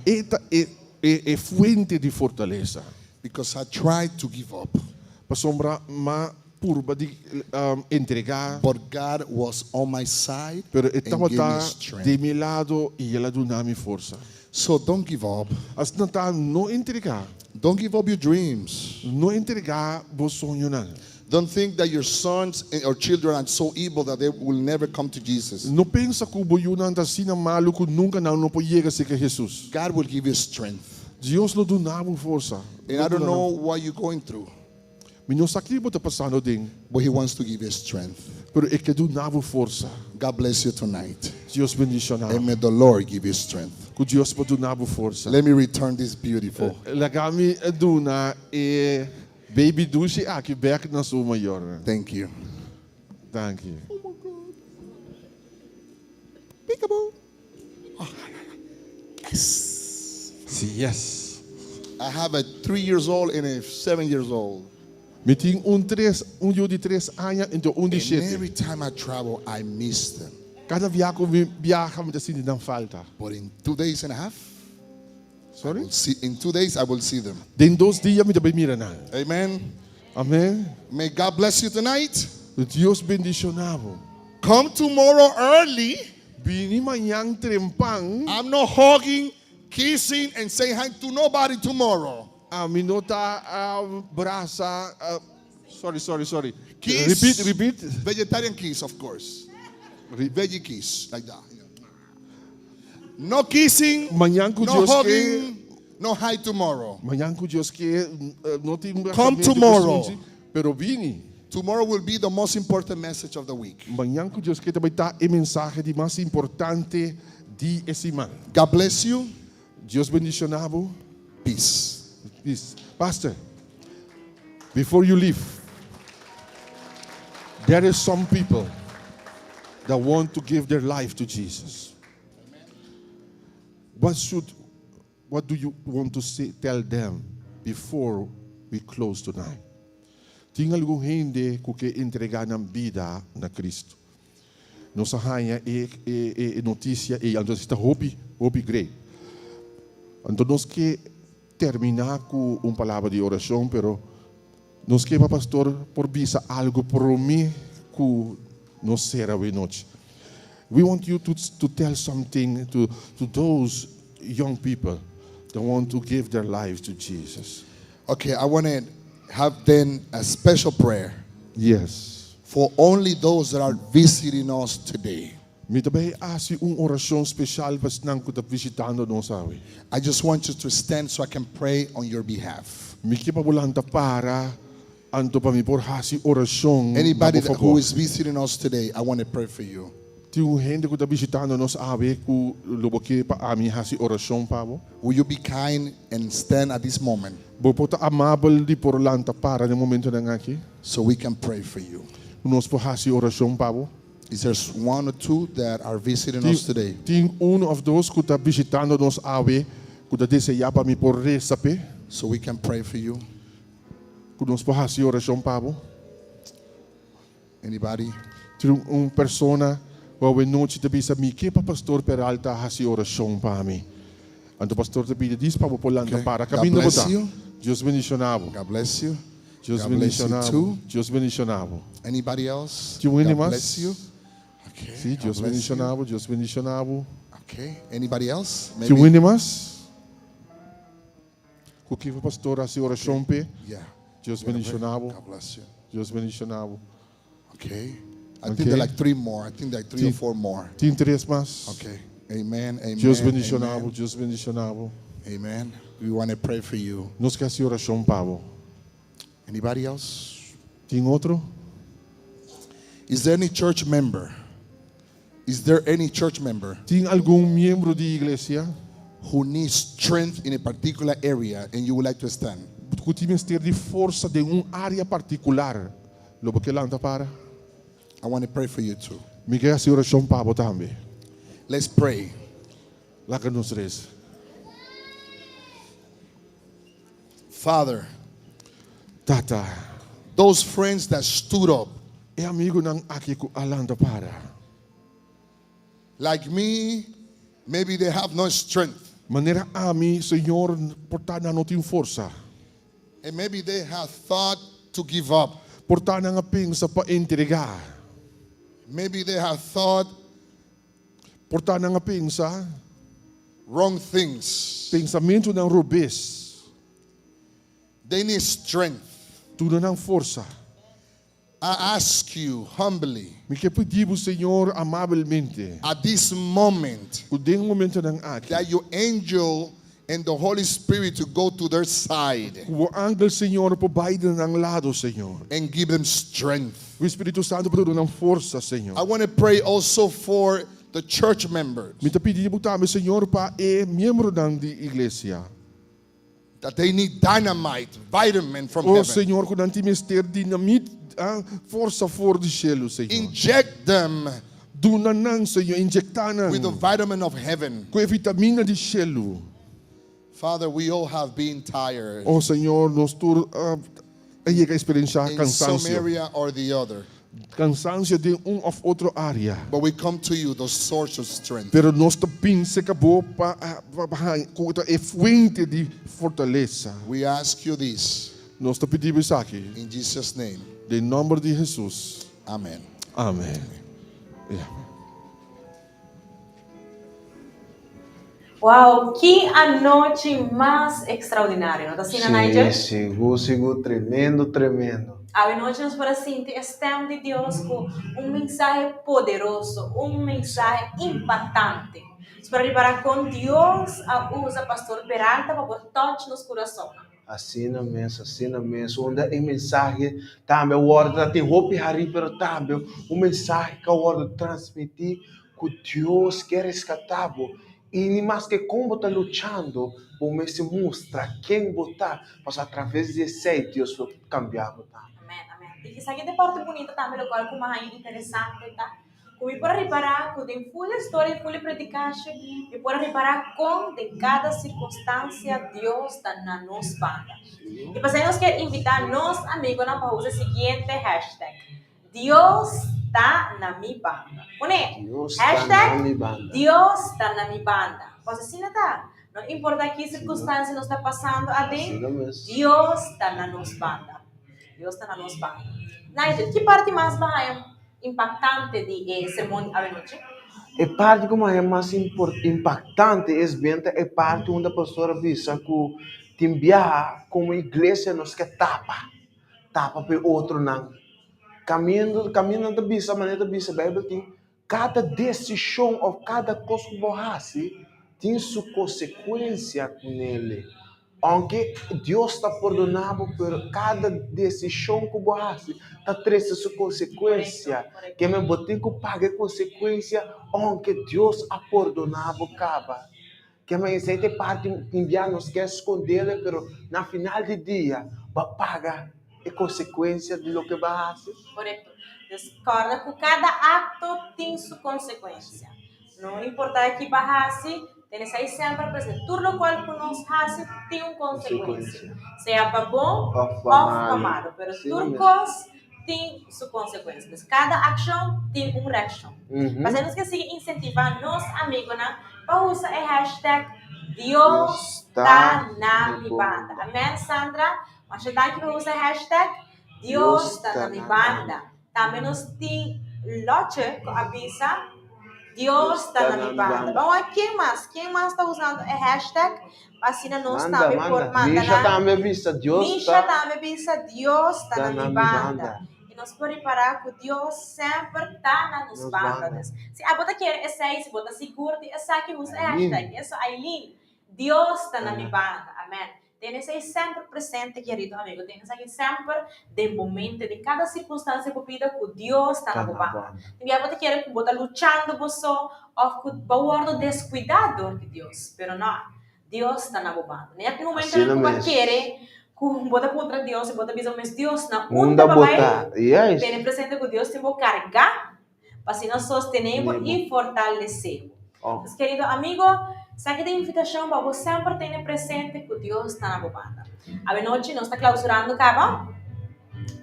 Speaker 7: E ta e e fuente di fortalesa.
Speaker 3: Because I tried to give up.
Speaker 7: Pasobra m'a purba di entregá.
Speaker 3: But God was on my side
Speaker 7: Pero e
Speaker 3: and gave me
Speaker 7: tabata
Speaker 3: strength.
Speaker 7: di mi lado i el a duna mi forsa.
Speaker 3: So don't give up.
Speaker 7: Asina ta, no entregá.
Speaker 3: Don't give up your dreams.
Speaker 7: No entregá bo soñonan.
Speaker 3: Don't think that your sons or children are so evil that they will never come to Jesus.
Speaker 7: No pensa ku bo yunan ta asina malu ku nunka nan no por yega serka Hesus.
Speaker 3: God will give you strength.
Speaker 7: Dios lo duna bo forsa.
Speaker 3: And I don't know what you're going through.
Speaker 7: Mi no sa ki bo ta pasando den.
Speaker 3: But he wants to give you strength.
Speaker 7: Pero e ke duna bo forsa.
Speaker 3: God bless you tonight.
Speaker 7: Dios bendiciona bo.
Speaker 3: And may the Lord give you strength.
Speaker 7: Ku Dios por duna bo forsa.
Speaker 3: Let me return this beautiful.
Speaker 7: Laga mi duna e. Baby dushi aki bek na su mayornan.
Speaker 3: Thank you.
Speaker 7: Danki.
Speaker 3: Peekaboo. Oh, yes.
Speaker 7: Si, yes.
Speaker 3: I have a 3 years old and a 7 years old.
Speaker 7: Mi tin un tres, un yu di tres aña anto un di
Speaker 3: And
Speaker 7: shete.
Speaker 3: every time I travel, I miss them.
Speaker 7: Kada bia ku mi biaha mi ta sinti nan falta.
Speaker 3: But in 2 days and a half, I
Speaker 7: Sorry?
Speaker 3: will see, in 2 days I will see them.
Speaker 7: Den dos dia mi ta bai mira nan.
Speaker 3: Amen.
Speaker 7: Amen.
Speaker 3: May God bless you tonight.
Speaker 7: Dios bendishoná bo.
Speaker 3: Come tomorrow early.
Speaker 7: Bini mañan trempan.
Speaker 3: I'm not hugging, kissing, and saying hi to nobody tomorrow.
Speaker 7: Ami no ta brasa, sorry, sorry, sorry.
Speaker 3: Kiss.
Speaker 7: Repeat, repeat.
Speaker 3: Vegetarian kiss, of course. Veggie kiss, like that. No kissing,
Speaker 7: Mañan ku
Speaker 3: no
Speaker 7: Dios ke
Speaker 3: hugging, no hi tomorrow.
Speaker 7: Mañan ku Dios ke no tin
Speaker 3: Come
Speaker 7: brasamentu ku
Speaker 3: tomorrow.
Speaker 7: sunchi, pero bini.
Speaker 3: Tomorrow will be the most important message of the week.
Speaker 7: Mañan ku Dios ke ta bai ta e mensahe di mas importante di e siman.
Speaker 3: God bless you.
Speaker 7: Dios bendiciona bo.
Speaker 3: Peace.
Speaker 7: Peace. Pastor, before you leave, there is some people that want to give their life to Jesus. What should, what do you want to say, tell them before we close tonight? Tin algun hende ku ke entregá nan bida na Kristu. Nos a haña e e e notisia ei, anto esei ta hopi, hopi great. Anto nos ke terminá ku un palabra di orashon, pero nos ke pa pastor por bisa algu promé ku nos sera awe nochi. We want you to to tell something to to those young people that want to give their lives to Jesus.
Speaker 3: Okay, I want to have then a special prayer.
Speaker 7: Yes.
Speaker 3: For only those that are visiting us today.
Speaker 7: Mi ta bay haci un oracion special pa esnan cu ta bishitando nos awe.
Speaker 3: I just want you to stand so I can pray on your behalf.
Speaker 7: Mi ke pa bo lanta para anto pa mi por haci oracion na
Speaker 3: Anybody
Speaker 7: bo
Speaker 3: that who
Speaker 7: fabor.
Speaker 3: is visiting us today, I want to pray for you.
Speaker 7: Tin un hende ku ta bishitando nos awe ku lo bo ke pa ami hasi orashon pa bo?
Speaker 3: Will you be kind and stand at this moment?
Speaker 7: Bo por ta amabel di por lanta para den momentonan aki?
Speaker 3: So we can pray for you.
Speaker 7: Ku nos por hasi orashon pa bo?
Speaker 3: Is there one or two that are visiting us today?
Speaker 7: Tin un òf dos ku ta bishitando nos awe ku ta deseá pa mi por resa p'e?
Speaker 3: So we can pray for you.
Speaker 7: Ku nos por hasi orashon pa bo?
Speaker 3: Anybody?
Speaker 7: Tin un persona ku awe nochi ta bisa mi ke pa Pastor Peralta hasi orashon pa mi. Anto Pastor ta pidi dis pa bo por lanta
Speaker 3: Okay.
Speaker 7: para
Speaker 3: God
Speaker 7: kaminda bo
Speaker 3: bless
Speaker 7: ta.
Speaker 3: you.
Speaker 7: Dios bendishoná bo.
Speaker 3: God bless you.
Speaker 7: Dios
Speaker 3: God bless you
Speaker 7: bendishoná bo.
Speaker 3: too.
Speaker 7: Dios bendishoná bo.
Speaker 3: Anybody else?
Speaker 7: Tin un hende
Speaker 3: God
Speaker 7: mas?
Speaker 3: bless you. Okay.
Speaker 7: Sí,
Speaker 3: God
Speaker 7: Dios
Speaker 3: bless you.
Speaker 7: bendishoná bo. Dios bendishoná bo.
Speaker 3: Okay. Anybody else?
Speaker 7: Tin un
Speaker 3: Maybe.
Speaker 7: hende mas? Ku ke pa Pastor hasi orashon p'e?
Speaker 3: Yeah.
Speaker 7: Dios bendishoná bo.
Speaker 3: God bless you.
Speaker 7: Dios bendishoná bo.
Speaker 3: Okay. I think there are like three more. I think there are like three or four more.
Speaker 7: Tin tres mas.
Speaker 3: Okay. Amen. Amen.
Speaker 7: Dios bendishoná bo.
Speaker 3: Amen.
Speaker 7: Dios bendishoná bo.
Speaker 3: Amen. We want to pray for you.
Speaker 7: Nos ke hasi orashon pa bo.
Speaker 3: Anybody else?
Speaker 7: Tin otro?
Speaker 3: Is there any church member? Is there any church member
Speaker 7: Tin algun miembro di iglesia
Speaker 3: who needs strength in a particular area and you would like to stand?
Speaker 7: ku tin mester di forsa den un área partikular? Lo bo ke lanta para?
Speaker 3: I want to pray for you too.
Speaker 7: Mi ke hasi orashon pa bo tambe.
Speaker 3: Let's pray.
Speaker 7: Laga nos resa.
Speaker 3: Father,
Speaker 7: Tata,
Speaker 3: those friends that stood up
Speaker 7: e amigunan aki ku a lanta para.
Speaker 3: Like me, maybe they have no strength.
Speaker 7: Manera ami, Señor, por ta nan no tin forsa.
Speaker 3: And maybe they have thought to give up.
Speaker 7: Por ta nan a pensa pa entregá.
Speaker 3: Maybe they have thought
Speaker 7: Por ta nan a pensa
Speaker 3: wrong things.
Speaker 7: pensamentunan robes.
Speaker 3: They need strength.
Speaker 7: Duna nan forsa.
Speaker 3: I ask you humbly.
Speaker 7: Mi ke pidi bo, Señor, amabelmente.
Speaker 3: At this moment.
Speaker 7: Ku den momentonan aki.
Speaker 3: That your angel and the Holy Spirit to go to their side.
Speaker 7: Ku bo angel, Señor, por bai den nan lado, Señor.
Speaker 3: And give them strength.
Speaker 7: Ku e Spiritu Santu por duna nan forsa, Señor.
Speaker 3: I want to pray also for the church members.
Speaker 7: Mi ta pidi bo tambe, Señor, pa e miembronan di iglesia.
Speaker 3: That they need dynamite, vitamin from
Speaker 7: Oh
Speaker 3: heaven.
Speaker 7: Señor, ku nan tin mester dinamit, ah, forsa for di shelu, Señor.
Speaker 3: Inject them
Speaker 7: Duna nan, Señor, injektá nan
Speaker 3: with the vitamin of heaven.
Speaker 7: ku e vitamina di shelu.
Speaker 3: Father, we all have been tired
Speaker 7: Oh Señor, nos tur a a yega eksperenshá
Speaker 3: in some
Speaker 7: kansansio.
Speaker 3: area or the other.
Speaker 7: Kansansio den un òf otro área.
Speaker 3: But we come to you, the source of strength.
Speaker 7: Pero nos ta bin serka bo pa pa haña ku ta e fuente di fortalesa.
Speaker 3: We ask you this
Speaker 7: Nos ta pidi bo esaki
Speaker 3: in Jesus' name.
Speaker 7: den nòmber di Hesus.
Speaker 3: Amen.
Speaker 7: Amen. Ya.
Speaker 1: Wow, ki anochi mas extraordinario, no ta asina, Nigel?
Speaker 2: Sí, sigur, sigur, tremendo, tremendo.
Speaker 1: Awe nochi nos por a sinti e stem di Dios ku un mensahe poderoso, un mensahe impactante. Nos por a ripara kon Dios a usa Pastor Peralta pa por touch nos kurasonnan.
Speaker 2: Asina mes, asina mes. Unda e mensahe tambe a wòrdu, ta tin hopi harí, pero tambe un mensahe ku a wòrdu transmití ku Dios ke reskatá bo. I ni maske kon bo ta luchando, bo mester mustra ken bo ta, pasobra atraves di esei Dios lo kambia bo tambe.
Speaker 1: Amen, amen. I esaki ta e parti bunita tambe lokual ku mi a haña interesante ta Ku mi por a ripará ku den ful e storia i ful e predikashe, mi por a ripará kon den kada sirkunstansia Dios ta na nos banda. I pasei nos kier invitá nos amigonan pa usa e siguiente hashtag, Dios ta na mi banda. Pone, hashtag, Dios ta na mi banda. Pasobra asina ta, no importá ki sirkunstansia nos ta pasando aden, Dios ta na nos banda. Dios ta na nos banda. Nigel, ki parti mas bo haña Impactante di e sermon di awenochi.
Speaker 2: E parti ku mas e mas impactante es bien ta e parti unda pastor a bisa ku tin biaha komo iglesia nos ke tapa, tapa pa e otronan. Kaminda kaminda nan ta bisa manera ta bisa beibel tin kada desishon òf kada kos ku bo hasi tin su konsekuensia kunele. Aunke Dios ta pordoná bo, pero kada desishon ku bo hasi ta trese su konsekuensia. Ke men bo tin ku paga e konsekuensia aunke Dios a pordoná bo kaba. Ke men esei ta e parti tin bia nos ke skondel, pero na final di dia bo a paga e konsekuensia di loke bo a hasi.
Speaker 1: Korekto. Dus kòrda ku kada akto tin su konsekuensia. No importá ki bo a hasi, tene esei semper presente. Tur lokual ku nos hasi tin un konsekuensia, sea pa bon òf pa malu, pero tur kos tin su konsekuensia. Dus kada akshon tin un reakshon. Pasei nos ke sigui insentivá nos amigunan pa usa e hashtag Dios ta na mi banda. Amen, Sandra? Masha danki pa usa e hashtag Dios ta na mi banda. Tambe nos tin Lotje ku a bisa Dios ta na mi banda. Bon wak ken mas? Ken mas ta usando e hashtag? Pa asina nos
Speaker 2: Manda,
Speaker 1: tambe por
Speaker 2: manda.
Speaker 1: manda
Speaker 2: Misha
Speaker 1: nan.
Speaker 2: tambe a bisa Dios
Speaker 1: Misha
Speaker 2: ta
Speaker 1: tambe bisa Dios ta
Speaker 2: ta
Speaker 1: na
Speaker 2: na
Speaker 1: mi
Speaker 2: mi
Speaker 1: banda.
Speaker 2: banda.
Speaker 1: I nos por ripará ku Dios semper ta na nos
Speaker 2: Nos
Speaker 1: banda.
Speaker 2: banda.
Speaker 1: Dus, si abo ta kere esei, si bo ta sigur di esaki, usa e
Speaker 2: Aileen.
Speaker 1: hashtag. Eso, Aileen. Dios ta na mi banda. Amen. Tene esei semper presente, kerido amigo. Tene esaki semper den bo mente, den kada sirkunstansia ku bida, ku Dios ta na bo banda. Tin bia bo ta kere ku bo ta luchando bo so òf ku bo a wòrdu deskuidá dor di Dios, pero nò, Dios ta na bo banda. Net momentonan ku bo a kere ku bo ta puntra Dios i bo ta bisa bo mes, Dios, na unda bo a bai? Tene presente ku Dios tin bo kargá pa asina sostené bo i fortalesé bo. Pues kerido amigo, esaki ta invitashon pa bo semper tene presente ku Dios ta na bo banda. Awenochi nos ta klausurando kaba.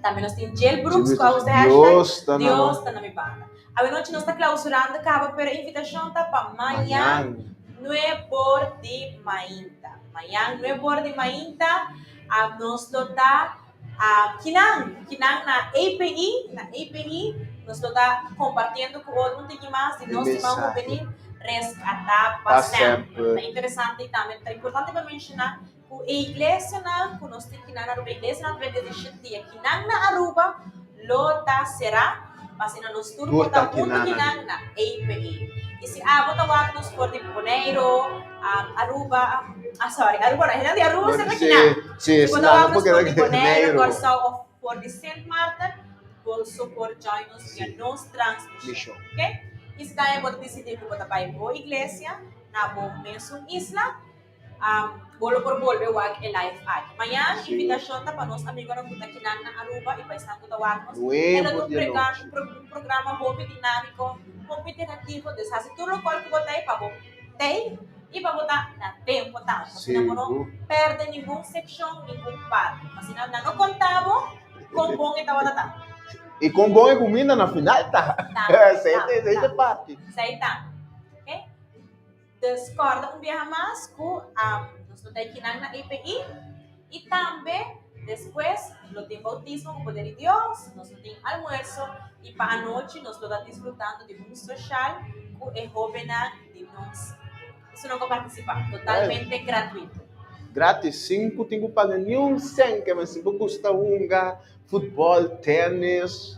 Speaker 1: Tambe nos tin Jill Brooks ku a usa hashtag Dios ta na mi banda. Awenochi nos ta klausurando kaba, pero e invitashon ta pa mañan nuebor di mainta. Mañan nuebor di mainta nos lo ta Kinan, kinan na API, na API nos lo ta compartiendo cu otro un tiki mas di nos siman juvenil Rescatá pa Semper. Ta interesante y tambe ta importante pa menciona cu e iglesianan cu nos tin kinan na Aruba, e iglesianan Adventista di Shete Dia kinan na Aruba lo ta cera pa asina nos tur por ta hunto kinan na API. Y si abo ta wak nos for di Boneiro, Aruba, ah sorry, Aruba no, hende di Aruba semper kinan. Si bo ta wak nos for di Boneiro, Kòrsou òf for di Sint Maarten, boso por join nos via nos transmishon. Ok? I si tambe bo ta disidí ku bo ta bai bo iglesia na bo mesun isla. Bo lo por bolbe wak e live aki. Mañan invitashon ta pa nos amigonan ku ta kinan na Aruba i pa esnan ku ta wak nos. E lo ta un un programa hopi dinámiko, hopi interactivo, dus hasi tur lokual ku bo ta ei pa bo tei i pa bo ta na tempo tambe. Asina bo no pèrdè ningun sekshon, ningun parti. Asina nan no konta bo kon bon e tabata ta.
Speaker 2: I kon bon e kuminda na final ta. Esei ta e parti.
Speaker 1: Esei ta. Oke. Dus kòrda un biaha mas ku nos lo ta kinan na EPI i tambe despues lo tin boutismo ku poder di Dios, nos lo tin almuerso i pa anochi nos lo ta disfrutando di un soshal ku e hóbennan di nos. Esun ku partisipá totalmente gratuito.
Speaker 2: Gratis, sin ku tin ku paga niun sèn, ke men si bo gusta hunga futbòl, tènis.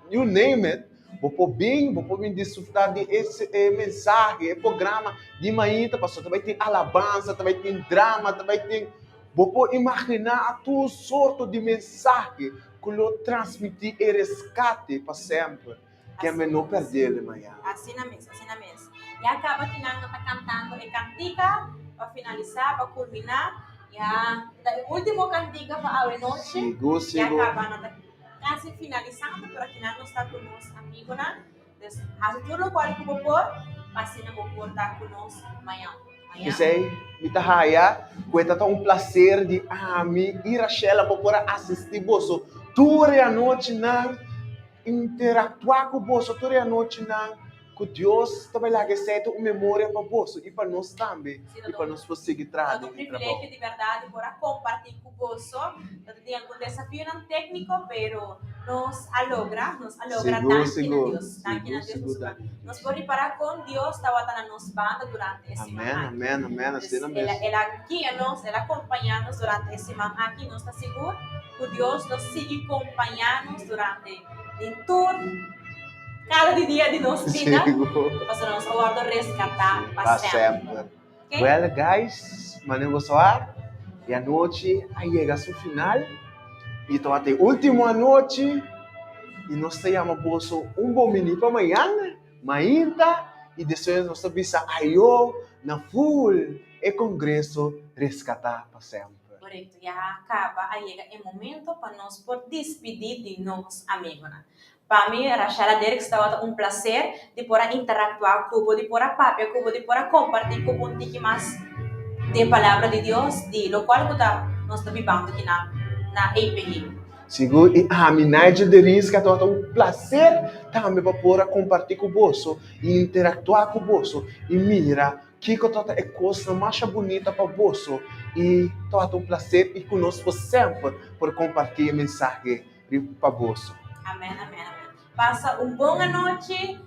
Speaker 2: You name it, bo por bin, bo por bin disfrutá di e e mensahe, e programa di mainta, pasobra ta bai tin alabansa, ta bai tin drama, ta bai tin, bo por imaginá tur sorto di mensahe ku lo transmití e reskate pa semper. Ke men no pèrdè el mañana.
Speaker 1: Asina mes, asina mes. Ya kaba kinan no ta kantando e kantika pa finalisá, pa kulminá. Ya ta e último kantika pa awe nochi.
Speaker 2: Sigur, sigur.
Speaker 1: Ya kaba no ta. Casi finalisando, pero akinan nos ta cu nos amigonan. Dus haci tur locual cu bo por, pa asina bo por ta cu nos mañan. Mañan.
Speaker 2: P'esei mi ta haya cu e ta ta un placer di ami y Rachel a por por a asisti boso tur e anochinan, interactua cu boso tur e anochinan. Ku Dios ta bai laga esei ta un memoria pa boso i pa nos tambe, i pa nos por sigui traha den e
Speaker 1: Un
Speaker 2: trabou.
Speaker 1: privilegio di bèrdat di por a kompartí ku boso. No ta tin algun desafionan tékniko, pero nos a logra, nos a logra.
Speaker 2: Sigur,
Speaker 1: Danki na
Speaker 2: sigur.
Speaker 1: Dios, danki na
Speaker 2: Sigur,
Speaker 1: Dios
Speaker 2: sigur,
Speaker 1: pasobra
Speaker 2: danki na Dios.
Speaker 1: nos por ripará kon Dios tabata na nos banda durante e siman
Speaker 2: Amèn,
Speaker 1: aki.
Speaker 2: amèn, amèn,
Speaker 1: Dus
Speaker 2: asina
Speaker 1: el
Speaker 2: mes.
Speaker 1: a el a guia nos, el a kompañá nos durante e siman aki. Nos ta sigur ku Dios lo sigui kompañá nos durante di tur. Cada di dia di nos bida, pasobra nos a wordo rescata pa semper.
Speaker 2: Okay? Well guys, mane boso a, e anochi a yega su final y tabata e ultimo anochi y nos ta yama boso un bon bini pa mañana, mainta y despues nos ta bisa ayo na full e congreso Rescata pa Semper.
Speaker 1: Correcto, ya caba a yega e momento pa nos por dispidi di nos amigonan. Pa mi, Rashella Derks, tabata un placer di por a interactua cu bo, di por a papia cu bo, di por a comparti cu bo un tiki mas di e Palabra di Dios, di locual cu ta nos ta bibando aki na na APG.
Speaker 2: Sigur, i ami, Nigel Derinska, tabata un placer tambe pa por a comparti cu boso i interactua cu boso i mira kico tabata e cosnan masha bunita pa boso i tabata un placer i cu nos por semper por comparti e mensahe riba pa boso.
Speaker 1: Amen amen amen pasa un bon anochi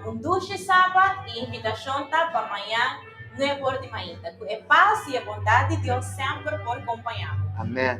Speaker 1: un dushi sabat y invitacion ta pa mañan nuebe or di mainta cu e paz y e bondad di Dios semper por compaña bo.
Speaker 2: Amen.